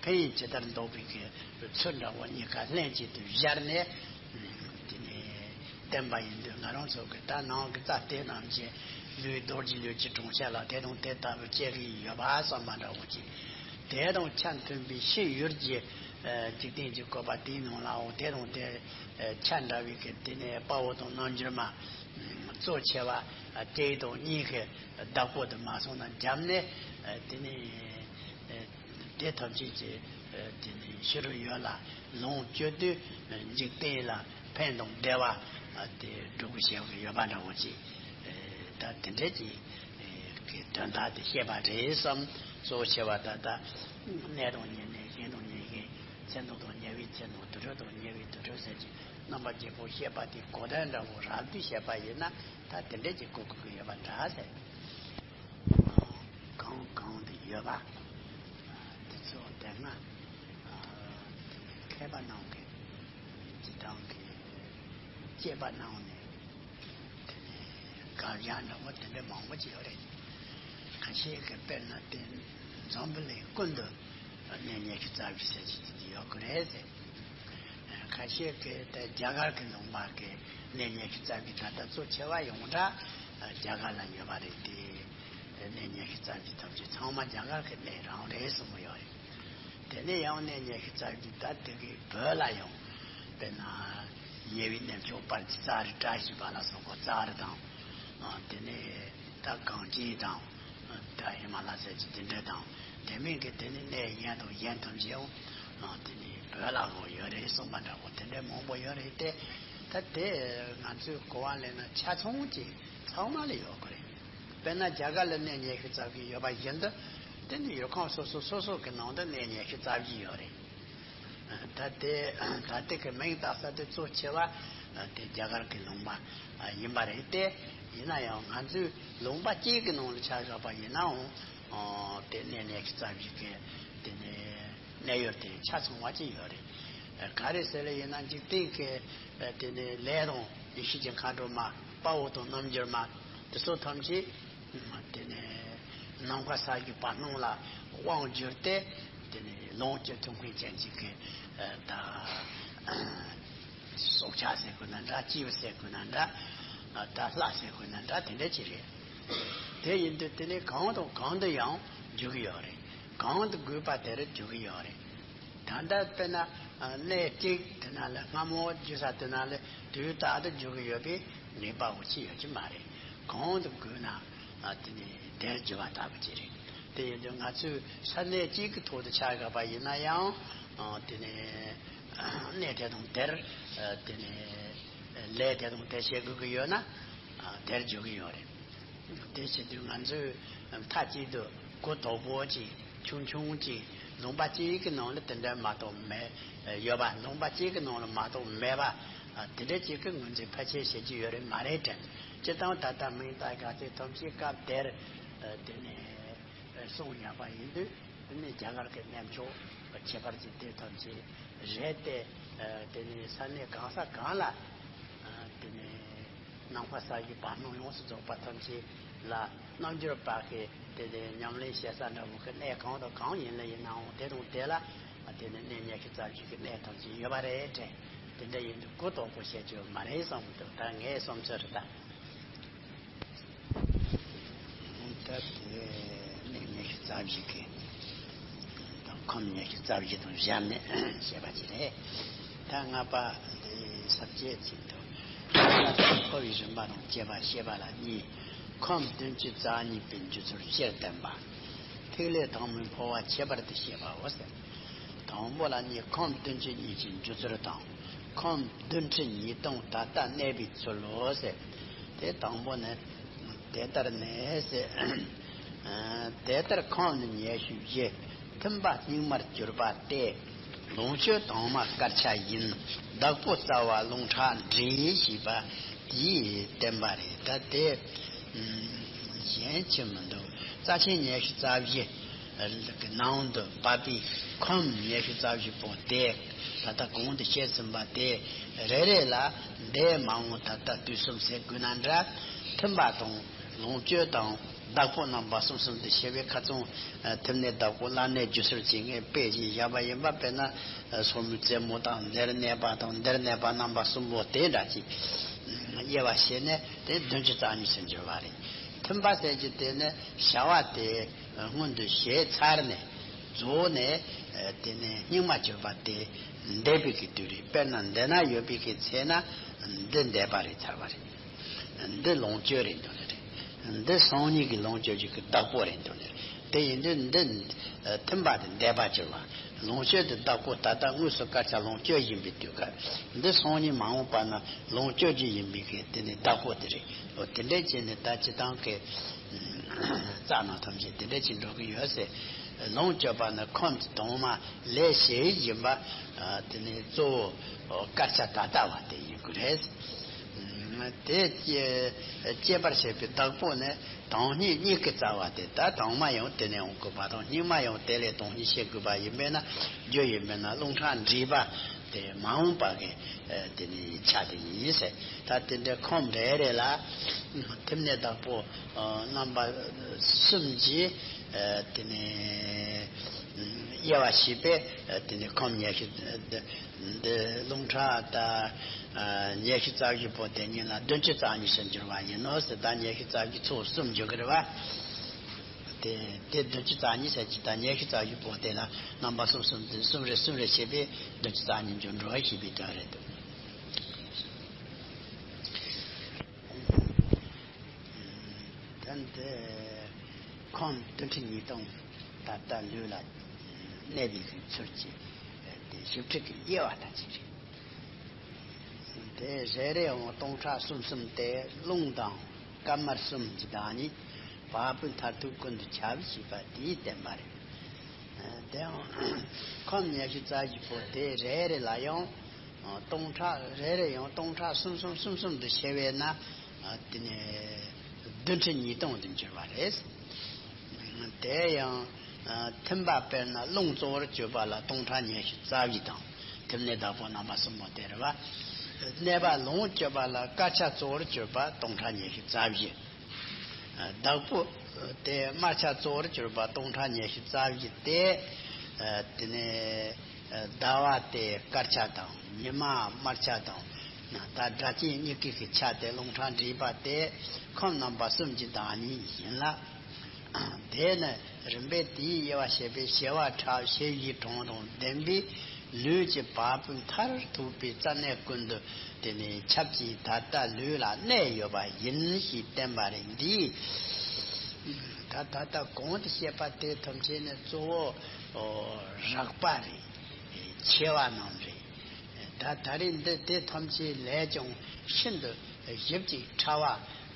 ཕན་ཡོན་ཇི་ལྟར་འདོགས་པའི་གི་ཚུལ་འདྲ་བོ་གཉིས་ཀ་ལྷན་ཅིག་ཏུ་སྦྱར་ནས། དེ་ནས་བསྟན་པ་ཡིན་དུས། ང་རང་ཚོ་གི་ད་ནང་གི་རྩྭ་དེ་རྣམས་ཀྱི་ལུས་རྡོ་རྗེ་ལུས་ཀྱི་གྲོང་ཁྱེར་ལ་དེ་དང་དེ་ལྟ་བུ་སྐྱེ་གི་ཡོད་པ་བསམ་པ་འདྲ་བོ་ཅིག་དེ་དང་ཆ་མཐུན་པའི་ཕྱི་ཡུལ་གྱི་ཨ་འཇིག་རྟེན་གྱི་བཀོད་པ་དེའི་ནང་ལའང་དེ་དང་དེ་ཨ་ཆ་འདྲ་བའི་གི་དེ་ནས་དཔའ་བོ་དང་རྣལ་འབྱོར་མ། གཙོ་ཆེ་བ་སྐྱེ་དང་གཉིས་ཀྱི་བདག་པོ་དུ་མ་སོང་ན་འཇམ་ནས་དེ་ནི་དེ་ཐམས་ཅད་ཀྱི་དེ་ནི་ཕྱི་རོལ་ཡུལ་ལ་ལོངས་སྤྱོད་དུས་འཇིག་རྟེན་ལ་ཕན་དང་བདེ་བ་དེ་སྒྲུབ་དགོས་ཞེས་ཡོད་པ་འདྲ་བོ་ཅིག་ད་དེ་འདྲ་ཅིག་གི་དོན་དག་དེ་བཤད་པ་རེད་བསམ། གཙོ་ཆེ་བ་ད་ལྟ་གནས་དང་ཉེ་གནས་གཞན་དང་ཉེ་གཞན་མཚན་དང་ཉེ་བའི་མཚན་དང་དུར་ཁྲོད་དང་ཉེ་བའི་དུར་ཁྲོད་ཟེར་གྱི་རྣམ་པ་བརྒྱད་པོ་བཤད་པ་དེ་གོ་དོན་འདྲ་བོ་རབ་ཏུ་བཤད་པ་ཡིན་ན་ད་དེ་འདྲས་ཀྱི་གོ་དགོས་ཀྱི་ཡོད་པ་འདྲ་ཟེར། གང་གང་དུ་ཡོད་པ་དེ་ཚོ་དེ་སྔ་མཁས་པ་རྣམས་ཀྱིས་སྤྱི་བཏང་གི་དཔྱད་པ་གནང་ནས། དེ་ནས་དགག་བྱ་འདྲ་བོ་དེ་འདྲ་མང་པོ་ཅིག་ཡོད་རེད། ཁ་ཤས་ཀྱིས་དཔེར་ན་དེ་འཛམ་བུ་གླིང་ཀུན་ཏུ་གནས་ཉི་ཤུ་རྩ་བཞི་ཟེར་གྱི་ཡོད་ཀྱི་རེད་ཟེར། ཁ་ཤས་ཀྱིས་དེ་རྒྱ་གར་གྱི་ལུང་པ་གི་གནས་ཉི་ཤུ་རྩ་བཞི་ད་ལྟ་གཙོ་ཆེ་བ་ཡོངས་གྲགས་རྒྱ་གར་ལ་ཡོད་པ་རེད་དེ། དེ་གནས་ཉི་ཤུ་རྩ་བཞི་ཐམས་ཅད་ཚང་མ་རྒྱ་གར་གྱི་གནས་རང་རེད་གསུངས་ཡོད་རེད། དེ་ནས་ཡང་གནས་ཉི་ཤུ་རྩ་བཞི་ད་དེ་གི་བོད་ལ་ཡང་དཔེར་ན་ཉེ་བའི་གནས་མཆོག་དཔལ་གྱི་ཙཱ་རི་བཀྲ་ཤིས་པ་ལ་སོགས་པ་ཙཱ་རི་དང་། དེ་ནས་ད་གངས་ཅན་དང་། ད་ཧི་མ་ལ་ཟེར་གྱི་དེ་འདྲ་དང་། དེ་མིན་གྱི་དེ་ནས་གནས་གཞན་དང་གཞན་ཐམས་ཅད་ཡང་དེ་ནས་བོད་ལ་འོ་ཡོད་རེད་གསུངས་པ་འདྲ་བོ་དེ་འདྲ་མང་པོ་ཡོད་རེད་དེ། ད་དེ་ང་ཚོས་གོ་བ་ལེན་ན་ཆ་ཚང་གཅིག་ཚང་མ་ལ་ཡོད་དགོས་རེད། དཔེར་ན་རྒྱ་གར་ལ་གནས་ཉི་ཤུ་རྩ་བཞི་ཡོད་པ་བཞིན་དུ། དེ་ནི་ཡུལ་ཁམས་སོ་སོ་སོ་སོ་གི་ནང་དུ་གནས་ཉི་ཤུ་རྩ་བཞི་ཡོད་རེད། ད་དེ་ད་ལྟའི་གི་མིང་བཏགས་ས་དེ་གཙོ་ཆེ་བ་དེ་རྒྱ་གར་གི་ལུང་པ་ཡིན་པ་རེད་དེ། ཡིན་ན་ཡང་ང་ཚོའི་ལུང་པ་གཅིག་གི་ནང་ལ་ཆ་བཞག་པ་ཡིན་ནའང་། དེ་གནས་ཉི་ཤུ་རྩ་བཞི་གི་དེ་ནི་གནས་ཡུལ་དེ་ཆ་ཚང་བ་ཅིག་ཡོད་རེད། ག་རེ་ཟེར་ལ་ཡིན་ན་འཇིག་རྟེན་གྱི་དེ་ནི་ལས་དང་ཡེ་ཤེས་ཀྱི་མཁའ་འགྲོ་མ་དཔའ་བོ་དང་རྣལ་འབྱོར་མ་དེ་ཚོ་ཐམས་ཅད་དེ་ནི་ནམ་མཁའ་ས་གཞི་བར་སྣང་ལ་དབང་བསྒྱུར་ཏེ་དེ་ནི་ལོངས་སྤྱོད་ཐོབ་མཁན་ཅན་ཅིག་གི་ད་སྲོག་ཆགས་ཟེར་དགོས་ན་འདྲ། སྐྱེས་བུ་ཟེར་དགོས་ན་འདྲ། ད་ལྷ་ཟེར་དགོས་ན་འདྲ། དེ་འདྲ་ཅིག་རེད། དེ་ཡིན་དུས་དེ་ནི་གང་དང་གང་དུ་ཡང་འཇུག་གི་ཡོད་རེད། གང་དུ་དགོས་པ་དེར་འཇུག་གི་ཡོད་རེད། ད་ལྟ་དཔེར་ན་གནས་གཅིག་དེ་ན་ལ་སྔ་མོ་འཇུག་ས་དེ་ན་ལ་དུས་རྟག་ཏུ་འཇུག་གི་ཡོད་པའི་ངེས་པ་འོ་ཅི་ཡོད་ཀྱི་མ་རེད། གང་དུ་དགོས་ན་དེ་ནི་དེར་འཇུག་པ་ལྟ་བུ་ཅིག་རེད། དེ་ཡིན་དུས་ང་ཚོས་ས་གནས་གཅིག་གི་ཐོག་ཏུ་ཆ་བཞག་པ་ཡིན་ན་ཡང་དེ་ནི་གནས་དེ་དང་དེར་དེ་ནི་ལས་དེ་དང་དེ་བྱེད་དགོས་ཀྱི་ཡོད་ན་དེར་འཇུག་གི་ཡོད་རེད། དེ་བྱེད་དུས་ང་ཚོས་མཐའ་གཅིག་ཏུ་གོ་དོག་པོ་ཅིག་ཆུང་ཆུང་ཅིག་ལུང་པ་གཅིག་གི་ནང་ལ་དེ་འདྲ་མ་གཏོགས་མེད་ཡོད་པ། ལུང་པ་གཅིག་གི་ནང་ལ་མ་གཏོགས་མེད་པ་དེ་འདྲ་གཅིག་གི་ངོས་འཛིན་ཕལ་ཆེར་བྱེད་ཀྱི་ཡོད་རེད་མ་རེད་དྲན། སྤྱིར་བཏང་ད་ལྟ་མིང་བཏགས་ག་ཚོད་ཐམས་ཅད་སྐབས་དེར་དེ་ནས་གསུངས་ཡག་པ་ཡིན་དུས། དེ་ནས་རྒྱ་གར་གྱི་གནས་མཆོག་ཁྱད་པར་ཅན་དེ་ཐམས་ཅད་རེད་དེ། དེ་ནས་ས་གནས་གང་ས་གང་ལ་དེ་ནས་ནམ་མཁའ་ས་གཞི་བར་སྣང་ཡོངས་སུ་རྫོགས་པ་ཐམས་ཅད་ལ་རྣལ་འབྱོར་པ་གིས་དེ་ནས་ཉམས་ལེན་བྱེད་ས་འདྲ་བོ་གི་གནས་གང་དང་གང་ཡིན་ལ་ཡིན་ནའང་དེ་དང་དེ་ལ་དེ་ནས་གནས་ཉི་ཤུ་རྩ་བཞི་གི་གནས་ཐམས་ཅད་ཡོད་པ་རེད་དྲན། དེ་འདྲ་ཡིན་དུས་གོ་དོག་པོ་བྱེད་རྒྱུ་མ་རེད་བསམ་གི་འདུག་ད་ངའི་བསམ་ཚུལ་རེད་ད། ད་དེ་ནས་ཉི་ཤུ་རྩ་བཞི་གི་དང་ཁམས་ཉི་ཤུ་རྩ་བཞི་དང་སྦྱར་ནས་བཤད་པ་ཅིག་རེད། ད་ལྔ་པ་འདི་ས་བཅད་ཚིག་ཏུ། འཁོར་བའི་རིམ་པ་དང་བཅས་པ་བཤད་པ་ལ་གཉིས། ཁམས་བདུན་ཅུ་རྩ་གཉིས་པའི་འཇུག་ཚུལ་སྤྱིར་བསྟན་པ། ཐིག་ལེ་དྭངས་མའི་འཕོ་བ་ཁྱད་པར་དུ་བཤད་པའོ་ཟེར། དང་པོ་ལ་ནི་ཁམས་བདུན་ཅུ་གཉིས་ཀྱི་འཇུག་ཚུལ་དང་། ཁམས་བདུན་ཁྲི་ཉིས་སྟོང་ད་ལྟ་གནས་པའི་ཚུལ་ལོ་ཟེར། དེ་དང་པོ་ནི། དེ་ལྟར་ནི་ཟེར། དེ་ལྟར་ཁམས་ནི་ཉི་ཤུ་བཞི། ཐིམ་པ་སྙིགས་མར་གྱུར་པ་སྟེ། ལོངས་སྤྱོད་དྭངས་མ་དཀར་ཆ་ཡིན། བདག་པོ་རྩ་བ་རླུང་ཁྲག་འདྲེས་ཞེས་པ་དེས་བསྟན་པ་རེད། ད་དེ་གཞན་ཅི་མི་འདུག་རྩ་ཆེན་ཉི་ཤུ་རྩ་བཞི། གི་ནང་དུ་བབས་པའི་ཁམས་ཉི་ཤུ་རྩ་བཞི་པོ་དེ་ད་ལྟ་གོང་དུ་བཤད་ཟིན་པ་དེ་རེ་རེ་ལ་འདས་མ་འོངས་ད་ལྟ་དུས་གསུམ་ཟེར་དགོས་ན་འདྲ། ཐིམ་པ་དང་ལོངས་སྤྱོད་དང་བདག་པོ་རྣམ་པ་གསུམ་གསུམ་དུ་ཕྱེ་བའི་ཁ་ཚོན། ཐིམ་གནས་བདག་པོ་བླ་གནས་རྒྱུ་ཚུལ་བཅས་ངས་དཔེ་ཅིག་བཞག་པ་ཡིན་པ། དཔེར་ན་སོར་མོའི་རྩེ་མོ་དང་འདིར་གནས་པ་དང་འདིར་གནས་པ་རྣམ་པ་གསུམ་པོ་དེ་འདྲ་ཅིག་དབྱེ་བ་ཕྱེ་ནས་དེ་བདུན་ཅུ་རྩ་གཉིས་སུ་འགྱུར་བ་རེད། ཐིམ་པ་ཟེར་གྱི་དེ་ནི་བྱ་བ་དེ་སྔོན་དུ་བྱས་ཚར་ནས་རྫོགས་ནས་དེ་ནས་སྙིགས་མ་གྱུར་པ་དེ་འདས་པའི་གི་དུས་རེད། དཔེར་ན་འདི་ན་ཡོད་པའི་གི་ཚེ་ན་འདི་འདས་པ་རེད། ཚར་བ་རེད། འདི་ལོངས་སྤྱོད་རེད་འདུག་ནི་རེད། འདི་སང་ཉིན་གྱི་ལོངས་སྤྱོད་ཅིག་གི་བདག་པོ་རེད་འདུག་ནི་རེད། དེ་ཡིན་དུས་འདི་མཐུན་པ་དེ་འདས་པ་གྱུར་པ། ལོངས་སྤྱོད་དེ་བདག་པོ་ད་ལྟ་དངོས་སུ་དཀར་ཆ་ལོངས་སྤྱོད་བཞིན་པའི་དུས་སྐབས། འདི་སང་ཉིན་མ་འོངས་པ་ན་ལོངས་སྤྱོད་ཀྱི་ཡིན་པའི་གི་དེ་ནི་བདག་པོ་དེ་རེད། འོ་དེ་འདྲས་བྱས་ནས་ད་སྤྱི་བཏང་གི་རྩ་ནང་ཐམས་ཅད་དེ་འདྲས་ཅིག་འགྲོ་གི་ཡོད་ཟེར། ལོངས་སྤྱོད་པ་ནི་ཁམས་དྭངས་མ་ལས་བྱེད་བཞིན་པ། དེ་ནི་གཙོ་བོ་དཀར་ཆ་ད་ལྟ་བ་དེ་ཡིན་དགོས་རེད། དེ་སྐྱེ་སྐྱེད་པར་བྱེད་པའི་བདག་པོ་ནི་དྭངས་སྙིགས་གཉིས་ཀྱི་རྩ་བ་དེ། ད་དྭངས་མ་ཡང་དེ་ནས་འོང་དགོས་པ་དང་། སྙིགས་མ་ཡང་དེ་ལས་དྭངས་སྙིགས་ཤེས་དགོས་པ་ཡིན་པས་ན། རྒྱུ་ཡིན་པས་ན་རླུང་ཁྲག་འདྲེས་པ་དེ་མ་འོངས་པ་གི་དེ་ནི་ཆ་དེ་ཡིན་ཟེར། ད་དེ་འདྲའི་ཁམས་རེ་རེ་ལ་ཐིམ་ནས་བདག་པོ་རྣམ་པ་གསུམ་གྱིས་དེ་ནི་དབྱེ་བ་ཕྱེས་པས། དེ་ནི་ཁམས་ཉི་ཤུ། འདི་རླུང་ཁྲག་དང་ཉི་ཤུ་རྩ་བཞི་པོ་དེ་ཉིད་ལ་བདུན་ཅུ་རྩ་གཉིས་སུ་འགྱུར་བ་ཡིན་ནོ་ཟེར། ད་ཉི་ཤུ་རྩ་བཞི་ཚོགས་གསུམ་འགྱུར་གི་རེད་བ། དེ་དེ་བདུན་ཅུ་རྩ་གཉིས་ཟེར་གྱི། ད་ཉི་ཤུ་རྩ་བཞི་པོ་དེ་ལ་རྣམ་པ་གསུམ་གསུམ་དེ་གསུམ་རེ་གསུམ་རེ་བྱས་པས་བདུན་ཅུ་རྩ་གཉིས་འགྱུར་འགྲོ་ཞེས་པའི་དོན་རེད་འདུག། ད་འདི་ཁམས་རྡུལ་ཕྲན་ཉིས་སྟོང་ད་ལྟ་ལུས་ལ་གནས་པའི་གི་ཚུལ་གྱི་དེ་ཞིབ་ཕྲ་གི་དབྱེ་བ་ལྟ་ཅི་རེད། དེ་རེ་རེའང་སྟོང་ཕྲག་གསུམ་གསུམ་སྟེ། རླུང་དང་སྐར་མ་གསུམ་གྱི་བདག་ཉིད་བ་སྤུའི་མཐར་ཐུག་ཀུན་ཏུ་ཁྱབ་ཞེས་པ་དེའི་བསྟན་པ་རེད། དེའང་ཁམས་ཉི་ཤུ་རྩ་བཞི་པོ་དེ་རེ་རེ་ལ་ཡང་སྟོང་ཕྲག་རེ་རེ་ཡང་སྟོང་ཕྲག་གསུམ་གསུམ་གསུམ་གསུམ་དུ་ཕྱེ་བས་ན། དེ་ནས་རྡུལ་ཕྲན་ཉིས་སྟོང་དུ་འགྱུར་བ་རེད། དེ་ཡང་ཐིམ་པ་དཔེར་ན་རླུང་གཙོ་བོར་གྱུར་པ་ལ་སྟོང་ཕྲག་ཉི་ཤུ་རྩ་བཞི་དང་། ཐིམ་ནས་བདག་པོ་རྣམ་པ་གསུམ་པོ་དེ་རེད་བ། གནས་པ་ལོངས་སྤྱོད་པ་ལ་དཀར་ཆ་གཙོ་བོར་གྱུར་པ་སྟོང་ཕྲག་ཉི་ཤུ་རྩ་བཞི། བདག་པོ་དེ་དམར་ཆ་གཙོ་བོར་གྱུར་པ་སྟོང་ཕྲག་ཉི་ཤུ་རྩ་བཞི་སྟེ། དེ་ནས་ཟླ་བ་དེ་དཀར་ཆ་དང་ཉི་མ་དམར་ཆ་དང་། ད་སྒྲ་གཅན་གཉིས་ཀྱི་ཆ་དེ་རླུང་ཁྲག་འདྲེས་པ་སྟེ་ཁམས་རྣམ་པ་གསུམ་གྱི་བདག་ཉིད་ཡིན་ལ། དེ་ནི་རིམ་པས་དེའི་དབྱེ་བ་ཕྱེ་བས། བྱེ་བ་ཕྲག་ཕྱེད་བཞིའི་གྲངས་དང་ལྡན་པའི་ལུས་ཀྱི་བ་སྤུའི་མཐར་ཐུག་པའི་རྩ་གནས་ཀུན་ཏུ་དེ་ནི་ཁྱབ་ཅིང་ད་ལྟ་ལུས་ལ་གནས་ཡོད་པ་ཡིན་ཞེས་བསྟན་པ་རེད། འདིས་ད་ད་ལྟ་གོང་དུ་བཤད་པ་དེ་ཐམས་ཅད་ནི་གཙོ་བོ་རགས་པ་རེད། ཆེ་བ་རྣམས་རེད། ད་ད་རེས་འདི་དེ་ཐམས་ཅད་ལས་ཀྱང་ཤིན་ཏུ་ཞིབ་ཅིང་ཕྲ་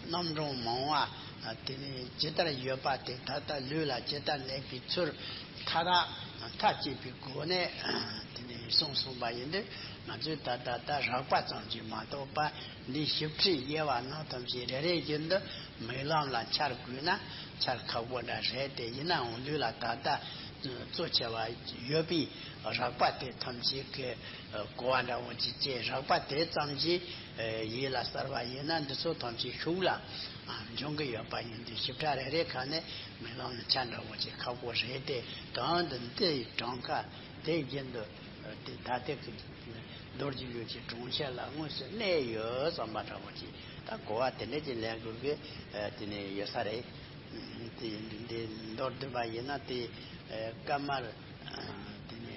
བ། རྣམ་གྲངས་མང་བ། དེ་ནས་ཇི་ལྟར་ཡོད་པ་དེ། ད་ལྟ་ལུས་ལ་ཇི་ལྟར་གནས་པའི་ཚུལ་མཐའ་དག་མཐའ་གཅིག་པའི་སྒོ་ནས་དེ་ནས་གསུངས་སོང་བ་ཡིན་དུས། ང་ཚོས་ད་ད་ལྟ་རགས་པ་ཙམ་གྱིས་མ་གཏོགས་པ། འདིའི་ཞིབ་ཕྲའི་དབྱེ་བ་རྣམས་ཐམས་ཅད་རེ་རེ་བཞིན་དུ་མིག་ལམ་ལ་འཆར་དགོས་ན་འཆར་ཁག་པོ་འདྲ་རེད་དེ། ཡིན་ནའང་ལུས་ལ་ད་ལྟ་གཙོ་ཆེ་བ་ཡོད་པའི་རགས་པ་དེ་ཐམས་ཅད་ཀྱི་གོ་བ་འདྲ་བོ་ཅིག་སྐྱེས། རགས་པ་དེ་ཙམ་གྱིས་ཡིད་ལ་གསལ་བ་ཡིན་ན། འདི་ཚོ་ཐམས་ཅད་ཤུགས་ལ་འབྱུང་གི་ཡོད་པ་ཡིན་དུས། ཞིབ་ཕྲ་རེ་རེ་ཁ་ནས་མིག་ལམ་ལ་འཆར་འདྲ་བོ་ཅིག་ཁག་པོ་རེད་དེ། གང་དུ་འདི་ཡི་གྲངས་ཀ་དེ་བཞིན་དུ་དེ་ད་ལྟའི་གི་རྡོ་རྗེ་ལུས་ཀྱི་གྲོང་ཁྱེར་ལ་དངོས་སུ་གནས་ཡོད་བསམ་པ་འདྲ་བོ་ཅིག་ད་གོ་བ་དེ་འདྲ་ཅིག་ལེན་དགོས་ཀྱི་དེ་ནས་ཡོད་ས་རེད། དེ་འདི་མདོར་བསྡུས་པ་ཡིན་ན། དེ་སྐར་མར་དེ་ནས་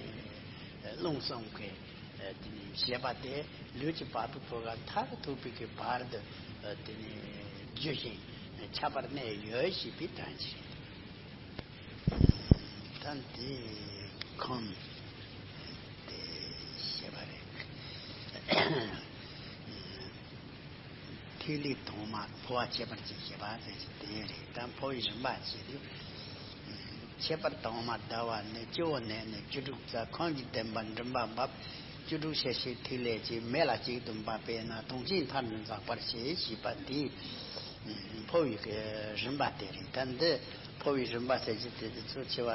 རླུང་གསུམ་གྱི་དེ་ནས་བྱེད་པ་དེ་ལུས་ཀྱི་བ་སྤུའི་ཁུག་ཀ་མཐར་ཐུག་པའི་གི་བར་དུ་དེ་ནས་རྒྱུ་ཞིང་ཁྱབ་པར་གནས་ཡོད་ཞེས་པའི་དོན་ཅིག་རེད། ད་འདི་ཁམས་དེ་བཤད་པ་རེད། ཐིག་ལེ་དྭངས་མ་འཕོ་བ་ཁྱད་པར་ཅན་ཞེས་པ་ཟེར་གྱི་དེ་རེད། ད་འཕོ་བའི་རིམ་པ་བྱེད་དུས། ཁྱད་པར་དྭངས་མ་ཟླ་བ་ནི། སྤྱི་བོ་ནས་ནི་བཅུ་དྲུག་རྩ། ཁམས་ཀྱི་ལྡན་པ་མགྲིན་པ་འབབ། བཅུ་དྲུག་ཕྱེད་ཕྱེད་ཐིག་ལེ་གཅིག་མེ་ལ་གཅིག་ཏུ་འབབ་པས་ན། དྭངས་ཤིང་མཐར་ནི་འཛག་པར་བྱེད་ཞེས་པ་འདི་འཕོ་བའི་རིམ་པ་དེ་རེད། ད་འདི་འཕོ་བའི་རིམ་པ་ཟེར་གྱི་དེ་དེ་ཚོ་ཆེ་བ་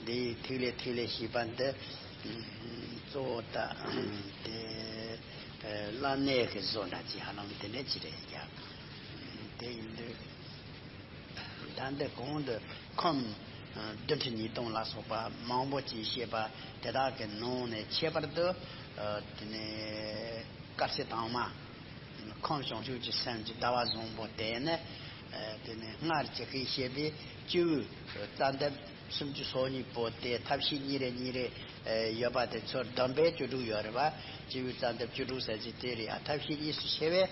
འདི་ཐིག་ལེ་ཐིག་ལེ་ཞེས་པ་འདི་གཙོ་བོ་ད་དེ་བླ་མའི་གི་བཟོ་འདྲ་ཅིག་ཧ་ལམ་དེ་འདྲ་ཅིག་རེད་ཀྱང་། དེ་ཡིན་དུས། ད་འདི་གོང་དུ་ཁམས་རྡུལ་ཕྲན་ཉིས་སྟོང་ལ་སོགས་པ་མང་པོ་ཅིག་བཤད་པ་དེ་དག་གི་ནང་ནས་ཁྱད་པར་དུ་དེ་ནས་དཀར་ཆ་དྭངས་མ། ཁམས་བྱང་ཆུབ་ཀྱི་སེམས་ཀྱི་ཟླ་བ་བཟང་པོ་དེ་ནི། དེ་ནས་སྔར་ཇི་སྐད་བཤད་པའི་སྤྱི་བོའི་རྩ་འདབ་སུམ་ཅུ་སོ་གཉིས་པོ་དེ་ཐབས་ཤེས་གཉིས་རེ་གཉིས་རེ་ ཡོད་པ་དེ་ཚུར་བསྡམས་པའི་བཅུ་དྲུག་ཡོད་རེད་པ། སྤྱི་བོའི་རྩ་འདབ་བཅུ་དྲུག་ཟེར་གྱི་དེ་རེད། ཨ་ཐབས་ཤེས་གཉིས་སུ་ཕྱེ་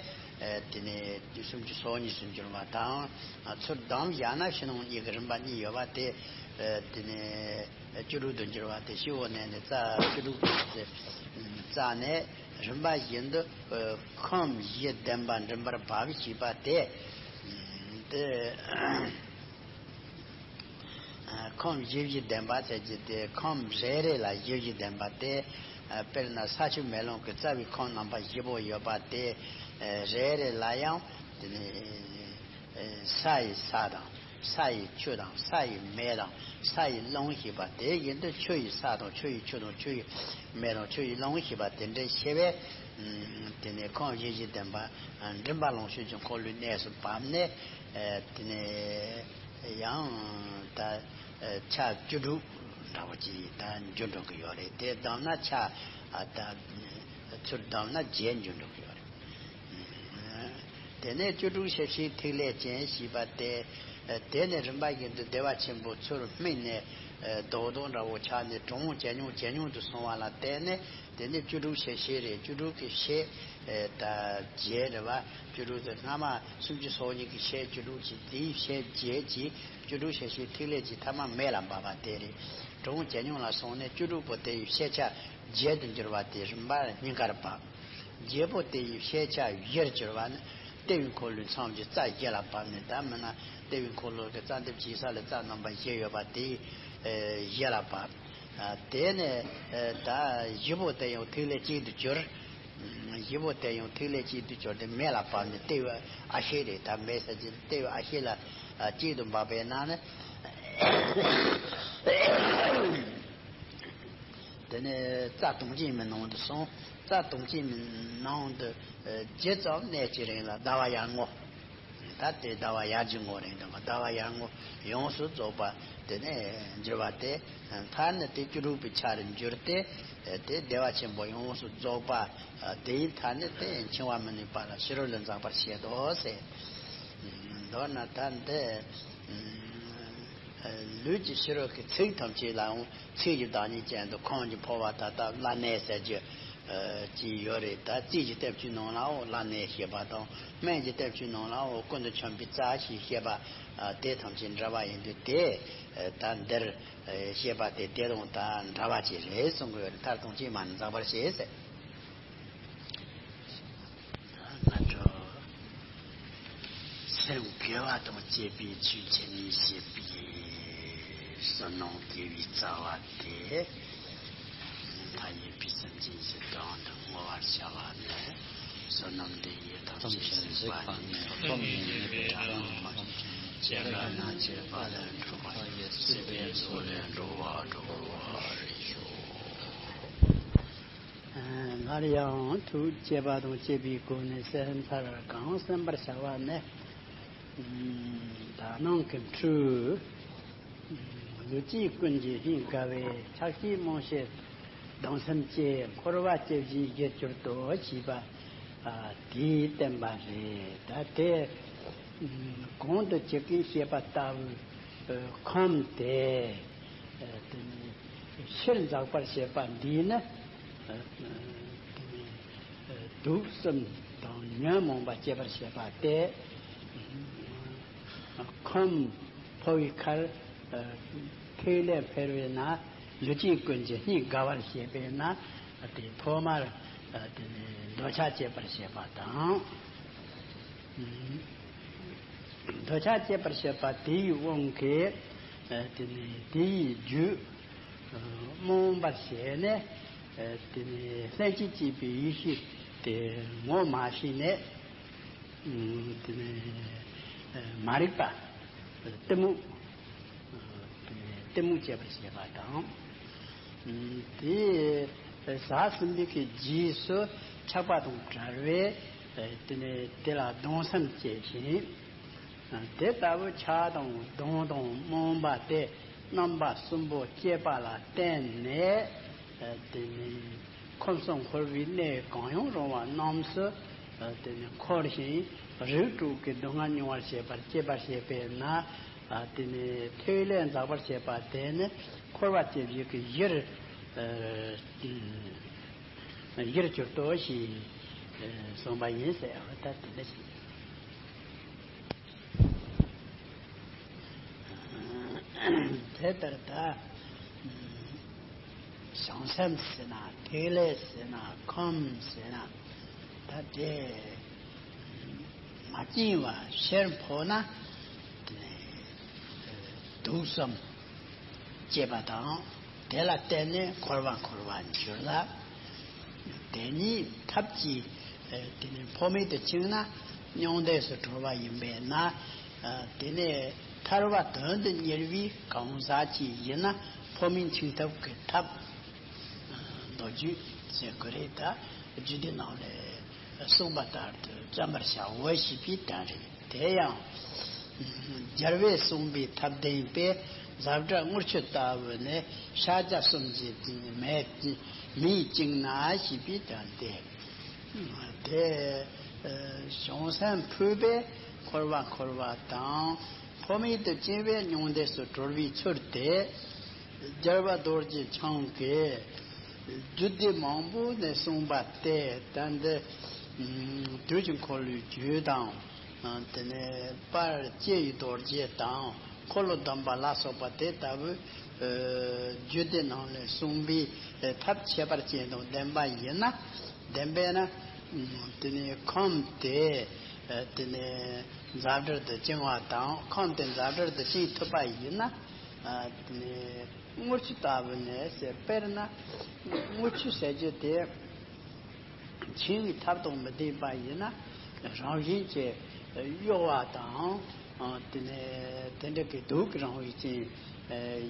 བས། དེ་ནས་སུམ་ཅུ་སོ་གཉིས་སུ་འགྱུར་བ་དང་། ཚུར་བསྡམས་བཞག་ན་ཕྱི་ནང་གཉིས་ཀྱི་རིམ་པ་གཉིས་ཡོད་པ་དེ། དེ་ནས་བཅུ་དྲུག་ཏུ་འགྱུར་བ་དེ་སྤྱི་བོ་ནས་ནས་རྩ་བཅུ་དྲུག་རྩ་ནས་རིམ་པ་བཞིན་དུ་ཁམས་བཞི་ལྡན་པ་མགྲིན་པར་བབས་ཞེས་པ་དེ། དེ། ཁམས་བཞི་བཞི་ལྡན་པ་ཟེར་གྱི་དེ་ཁམས་རེ་རེ་ལ་བཞི་བཞི་ལྡན་པ་དེ། དཔེར་ན་ས་ཆུ་མེ་རླུང་གི་རྩ་བའི་ཁམས་རྣམ་པ་བཞི་པོ་ཡོད་པ་དེ། རེ་རེ་ལ་ཡང་དེ་ནི་ས་ཡི་ས་དང་ས་ཡི་ཆུ་དང་ས་ཡི་མེ་དང་ས་ཡི་རླུང་ཞེས་པ་དེ་བཞིན་དུ་ཆུ་ཡི་ས་དང་ཆུ་ཡི་ཆུ་དང་ཆུ་ཡི་མེ་དང་ཆུ་ཡི་རླུང་ཞེས་པ་དེ་འདྲའི་ཤེས་པས། དེ་ནི་ཁམས་བཞི་བཞི་ལྡན་པ་མགྲིན་པ་ལོངས་སྤྱོད་ཀྱི་འཁོར་ལོའི་གནས་སུ་བབས་ནས། དེ་ནས་ཡང་ད་ཆ་བཅུ་དྲུག་འདྲ་བོ་ཅིག་ད་འགྱུར་འགྲོ་གི་ཡོད་རེད། དེ་བསྡམས་ན་ཆ་ད་ཚུར་བསྡམས་ན་བརྒྱད་འགྱུར་འགྲོ་གི་ཡོད་རེད། དེ་ནས་བཅུ་དྲུག་ཞབས་ཕྱིའི་ཐིག་ལེ་ཅན་ཞེས་པ་དེ། དེ་ནས་རིམ་པ་བཞིན་དུ་བདེ་བ་ཆེན་པོ་ཚུར་སྨིན་ནས་རྡོག་རྡོག་འདྲ་བོ་ཆགས་ནས་གྲོང་ཇེ་ཉུང་ཇེ་ཉུང་དུ་སོང་བ་ལ་བརྟེན་ནས། དེ་ནས་བཅུ་དྲུག་ཞལ་ཤེས་རེད། བཅུ་དྲུག་གི་ཞལ་ད་བརྒྱད་རེད་བ། བཅུ་དྲུག་དེ་སྔ་མ་སུམ་ཅུ་སོ་གཉིས་ཀྱི་ཞལ་བཅུ་དྲུག་གི་དེའི་ཞལ་བརྒྱད་ཀྱི་བཅུ་དྲུག་ཞལ་ཤེས་ཐིག་ལེ་གྱི་ཐ་མ་མེ་ལ་འབབ་པ་དེ་རེད། གྲོང་ཇེ་ཉུང་ལ་སོང་ནས་བཅུ་དྲུག་པོ་དེ་ཡི་ཞལ་ཆ་བརྒྱད་དུ་འགྱུར་བ་དེ་རིམ་པ་སྙིང་གར་བབས། བརྒྱད་པོ་དེ་ཡི་ཞལ་ཆ་བཞིར་གྱུར་པ་ནི་ལྟེ་བའི་འཁོར་ལོའི་མཚམས་ཀྱི་རྩ་བཞི་ལ་བབས་ནས། ད་མིན་ན་ལྟེ་བའི་འཁོར་ལོ་གི་རྩ་འདབ་ཀྱི་ས་ལ་རྩ་རྣམ་པ་བཞི་ཡོད་པ་དེ་བཞི་ལ་བབས། དེ་ནས་ད་བཞི་པོ་དེ་ཡང་ཐིག་ལེ་གཅིག་ཏུ་གྱུར། བཞི་པོ་དེ་ཡང་ཐིག་ལེ་གཅིག་ཏུ་གྱུར་ཏེ་མེ་ལ་བབས་ནས་ལྟེ་བའི་ཨ་ཤེ་རེད། ད་མེ་ཟེར་གྱི་ལྟེ་བའི་ཨ་ཤེ་ལ་གཅིག་ཏུ་འབབ་པའི་ནང་ནས། དེ་ནས་རྩ་དུང་ཅན་མའི་ནང་དུ་སོང་། རྩ་དུང་ཅན་མའི་ནང་དུ་ཇི་ཙམ་གནས་ཀྱི་རིང་ལ་ཟླ་བ་ཡར་ངོ་། ད་དེ་ཟླ་བ་ཡར་གྱི་ངོ་རེད་འདུག་ཟླ་བ་ཡར་ངོ་ཡོངས་སུ་རྫོགས་པ་དེ་ནས་འགྱུར་བ་དེ། མཐར་ནི་དེ་བཅུ་དྲུག་པའི་ཆ་རུ་འགྱུར་ཏེ། དེ་བདེ་བ་ཆེན་པོ་ཡོངས་སུ་རྫོགས་པ། དེའི་མཐར་ནི་དེ་འཆིང་བ་མི་ནུས་པ་ལ་ཕྱི་རོལ་ལ་འཛག་པར་བྱེད་དོ་ཟེར། མདོར་ན་ད་འདི། ལུས་ཀྱི་ཕྱི་རོལ་གྱི་ཚིགས་ཐམས་ཅད་ལའང་ཚིག་གི་བདག་ཉིད་ཅན་དུ་ཁམས་ཀྱི་འཕོ་བ་ད་ལྟ་བླ་ནས་ཟེར་རྒྱུ་ཅིག་ཡོད་རེད། ད་རྩིས་ཀྱི་སྟབས་ཀྱི་ནང་ལའང་བླ་ནས་ཞེས་པ་དང་སྨན་གྱི་སྟབས་ཀྱི་ནང་ལའང་ཀུན་ཏུ་འཁྱམས་པའི་རྩ་ཞེས་བཤད་པ། དེ་ཐམས་ཅད་འདྲ་བ་ཡིན་དུས་དེ་ད་འདིར་བཤད་པ་དེ་དེ་དང་ད་འདྲ་བ་ཅིག་རེད་གསུང་གི་ཡོད་རེད། མཐར་ཐུག་ཅིས་མ་ནི་འཛག་པར་བྱེད་ཟེར། སྔ་དྲོ། སེམས་དགེ་བ་དང་བཅས་པའི་ཚུལ་གྱིས་ནི་བྱེད་པའི་བསོད་ནམས་དགེ་བའི་རྩ་བ་སྟེ། མཐའ་ཡས་པའི་སེམས་ཅན་གྱི་དོན་དུ་བསྔོ་བར་བྱ་བ་ནི། བསོད་ནམས་འདི་ཡིས་ཐམས་ཅད་གཟིགས་པ་ཉིད། ཐོབ་ནས་ཉེས་པའི་དགྲ་རྣམས་མིད། སྐྱེ་རྒ་ན་འཆིའི་རྦ་རླབས་འཁྲུགས་པ་ཡི། སྲིད་པའི་མཚོ་ལས་འགྲོ་བ་སྒྲོལ་བར་ཤོག། སླར་ཡང་ཐུགས་བསྐྱེད་པ་དང་བཅས་པའི་སྒོ་ནས་སེམས་ཚར་གང་གསན་པར་བྱ་བ་ནི། དག་སྣང་གི་འཕྲུལ། ལུས་ཅན་ཀུན་གྱི་སྙིང་དགའ་བའི། ཆགས་ཞེན་རྨོངས་ཤེས་སྡང་སེམས་བཅས། འཁོར་བ་སྐྱེ་བཞིའི་གཞིར་གྱུར་ཏོ་ཞེས་པ། དེའི་བསྟན་པ་རེད། ད་དེ་གོང་དུ་ཇི་སྐད་བཤད་པ་ལྟ་བུའི་ཁམས་དེ། དེ་ནི་ཕྱིར་འཛག་པར་བྱེད་པ་འདིས་ནི། དེ་ནི་དུག་གསུམ་དང་ཉོན་མོངས་པ་སྐྱེད་པར་བྱེད་པ་སྟེ། ཁམས་འཕོ་བའི་ཁར་ཐིག་ལེ་འཕེལ་བས་ན་ལུས་ཅན་ཀུན་གྱི་སྙིང་དགའ་བར་བྱེད་པས་ན། དེ་ཐོག་མར་དེ་ནི་འདོད་ཆགས་སྐྱེད་པར་བྱེད་པ་དང་། འདོད་ཆགས་སྐྱེད་པར་བྱེད་པ་དེའི་དབང་གིས། དེ་ནི་དེ་ཡི་རྒྱུ་རྨོངས་པར་བྱས་ནས། དེ་ནི་ལྷན་ཅིག་སྐྱེས་པའི་ཡེ་ཤེས་དེ་ངོ་མ་ཤེས་ནས། དེ་ནི་མ་རིག་པ་གཏི་མུག་གཏི་མུག་སྐྱེད་པར་བྱེད་པ་དང་། དེ་ཟག་ཟིན་པའི་གི་རྗེས་སུ་ཆགས་པ་དང་བྲལ་བས། དེ་ནས་དེ་ལ་སྡང་སེམས་སྐྱེ་ཞིང་། དེ་ལྟ་བུ་ཆགས་དང་སྡང་དང་རྨོངས་པ་དེ་རྣམ་པ་གསུམ་པོ་སྐྱེས་པ་ལ་བརྟེན་ནས། དེ་ནས་ཁམས་གསུམ་འཁོར་བའི་གནས་གང་ཡང་རུང་བ་རྣམས་སུ། དེ་ནས་འཁོར་ཞིང་རིགས་དྲུག་གི་སྡུག་བསྔལ་མྱོང་བར་བྱེད་པར་སྐྱེད་པར་བྱེད་པས་ན། དེ་ནས་ཐིག་ལེ་འཛག་པར་བྱེད་པ་དེ་ནི་འཁོར་བ་སྐྱེ་བཞི་གི་གཞིར་ ཨ། ཡིར་གྱུར་ཏོ་ཞེས་གསུངས་པ་ཡིན་ཟེར་བ་ད་དེ་འདྲ་ཞིག་དེ་ལྟར་ད་བྱང་སེམས་ཟེར་ན་ཐིག་ལེ་ཟེར་ན་ཁམས་ཟེར་ན་ད་དེ། མ་བཅིངས་པ་ཕྱིར་འཕོ་ན། དེ་ནས་དུག་གསུམ་སྐྱེས་པ་དང་། དེ་ལ་བརྟེན་ནས་འཁོར་བ་འཁོར་བར་འགྱུར་ལ། དེ་ཉིད་ཐབས་ཀྱིས་དེ་ནས་འཕོ་མེད་དུ་བཅིངས་ན་མྱང་འདས་སུ་གྲོལ་བ་ཡིན་པས་ན། དེ་ནས་ཐར་པ་དོན་དུ་གཉེར་བའི་གང་ཟག་ཅིག་ཡིན་ན་འཕོ་མེད་བཅིངས་ཐབས་ཀྱི་ཐབས། མདོ་རྒྱུད་ཟེར་དགོས་རེད། ད་རྒྱུད་སྡེ་ནང་ལས་གསུངས་པ་ལྟར་དུ་བརྩོན་པར་བྱའོ་ཞེས་པའི་དོན་རེད། དེ་ཡང་རྒྱལ་བས་གསུངས་པའི་ཐབས་ལྡན་པས། ཛ་དྲག་དངུལ་ཆུ་ལྟ་བུ་ནི། ཤཱཀྱ་གསུམ་གྱི་མེས་མེས་བཅིངས་ན་ཞེས་པའི་དོན་ཏེ། དེ་བྱང་སེམས་ཕུད་པས་འཁོར་བ་འཁོར་བ་དང་། འཕོ་མེད་དུ་བཅིངས་པས་མྱང་འདས་སུ་གྲོལ་བའི་ཚུལ་དེ། རྒྱལ་བ་རྡོ་རྗེ་འཆང་གིས་རྒྱུད་སྡེ་མང་པོ་ནས་གསུངས་པ་སྟེ། ད་འདི་དུས་ཀྱི་འཁོར་ལོའི་རྒྱུད་དང་། དེ་ནས་དཔལ་ལྕེ་ཡི་རྡོ་རྗེ་དང་འཁོར་ལོ་སྡོམ་པ་ལ་སོགས་པ་དེ་ལྟ་བུ་རྒྱུད་སྡེ་ནང་ནས་གསུངས་པའི་ཐབས་ཁྱད་པར་ཅན་དང་ལྡན་པ་ཡིན་ན། ལྡན་པས་ན། དེ་ནས་ཁམས་དེ། དེ་ནས་ཛ་དྲག་ཏུ་བཅིང་བ་དང་། ཁམས་དེ་ཛ་དྲག་ཏུ་བཅིང་ཐུབ་པ་ཡིན་ན། དེ་ནས་དངུལ་ཆུ་ལྟ་བུ་ནས་ཟེར། དཔེར་ན་དངུལ་ཆུ་ཟེར་རྒྱུ་དེ་འཆིང་བའི་ཐབས་དང་མི་ལྡན་པ་ཡིན་ན་རང་བཞིན་གྱིས་གཡོ་བ་དང་། དེ་ནས་དེ་འདྲ་གི་དུག་གི་རང་བཞིན་ཅན་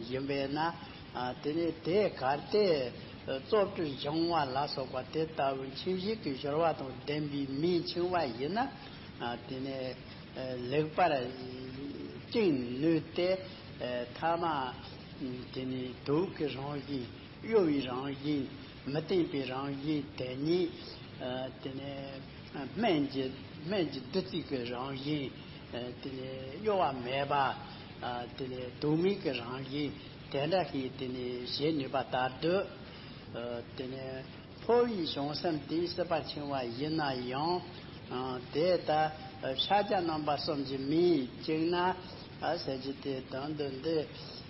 ཡིན་པས་ན། དེ་ནས་དེ་གལ་ཏེ་རྩོབ་ཏུ་སྦྱང་བ་ལ་སོགས་པ་དེ་ལྟ་བུ་འཆིང་བྱེད་ཀྱི་སྦྱོར་བ་དང་ལྡན་པའི་མེས་འཆིང་བ་ཡིན་ན། དེ་ནས་ལེགས་པར་བཅིང་ནུས་ཏེ། ཐ་མ་དེ་ནས་དུག་གི་རང་བཞིན། གཡོ་བའི་རང་བཞིན། མི་བརྟན་པའི་རང་བཞིན་དེ་ཉིད། དེ་ནས་སྨན་གྱི་སྨན་གྱི་བདུད་རྩི་གི་རང་བཞིན། དེ་ནས་གཡོ་བ་མེད་པ། དེ་ནས་དུག་མེད་ཀྱི་རང་བཞིན་དེ་འདྲ་ཞིག་དེ་ནས་བྱེད་ནུས་པ་ལྟར་དུ། དེ་ནས་འཕོ་བའི་བྱང་སེམས་དེའི་སྲིད་པ་འཆིང་བ་ཡིན་ན་ཡང་། དེ་ལྟ་ཤཱཀྱ་རྣམ་པ་གསུམ་གྱི་མེས་བཅིངས་ན། ཟེར་རྒྱུ་དེ་དོན་དུ་འདི་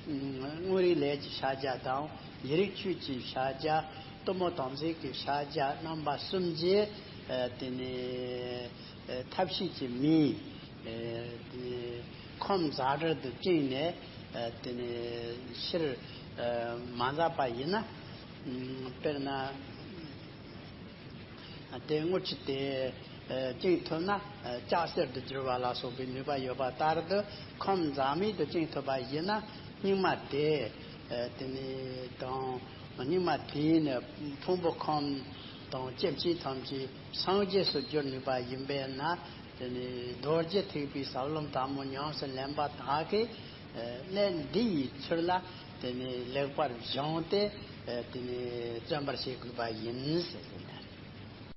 དངོས་རིགས་ལས་ཀྱི་ཤཱཀྱ་དང་། ཡིད་རིག་ཆོས་ཀྱི་ཤཱཀྱ། གཏུམ་མོ་དམ་ཚིག་གི་ཤཱཀྱ་རྣམ་པ་གསུམ་གྱིས། དེ་ནས་ཐབས་ཤེས་ཀྱི་མེས་ཁམས་ཛ་དྲག་ཏུ་བཅིངས་ནས། དེ་ནས་ཕྱིར་མ་འཛག་པ་ཡིན་ན། དཔེར་ན། དེ་དངུལ་ཆུ་དེ་བཅིངས་ཐུབ་ན་ལྕགས་གསེར་དུ་འགྱུར་བ་ལ་སོགས་པའི་ནུས་པ་ཡོད་པ་ལྟར་དུ། ཁམས་འཛག་མེད་དུ་བཅིངས་ཐུབ་པ་ཡིན་ན། སྙིགས་མ་དེ་དེ་ནས་དང་། སྙིགས་མ་དེས་ནི་ཕུང་པོ་ཁམས་དང་སྐྱེ་མཆེད་ཐམས་ཅད་སངས་རྒྱས་སུ་འགྱུར་ནུས་པ་ཡིན་པས་ན། དེ་ནས་རྡོ་རྗེ་ཐེག་པའི་ཟབ་ལམ་དྲང་པོ་ཉམས་སུ་ལེན་པ་དག་གིས། གནད་འདི་ཡི་ཚུལ་ལ་དེ་ནས་ལེགས་པར་སྦྱངས་ཏེ། དེ་ནས་བརྩོན་པར་བྱེད་དགོས་པ་ཡིན་ཟེར་ཟེར་ནས།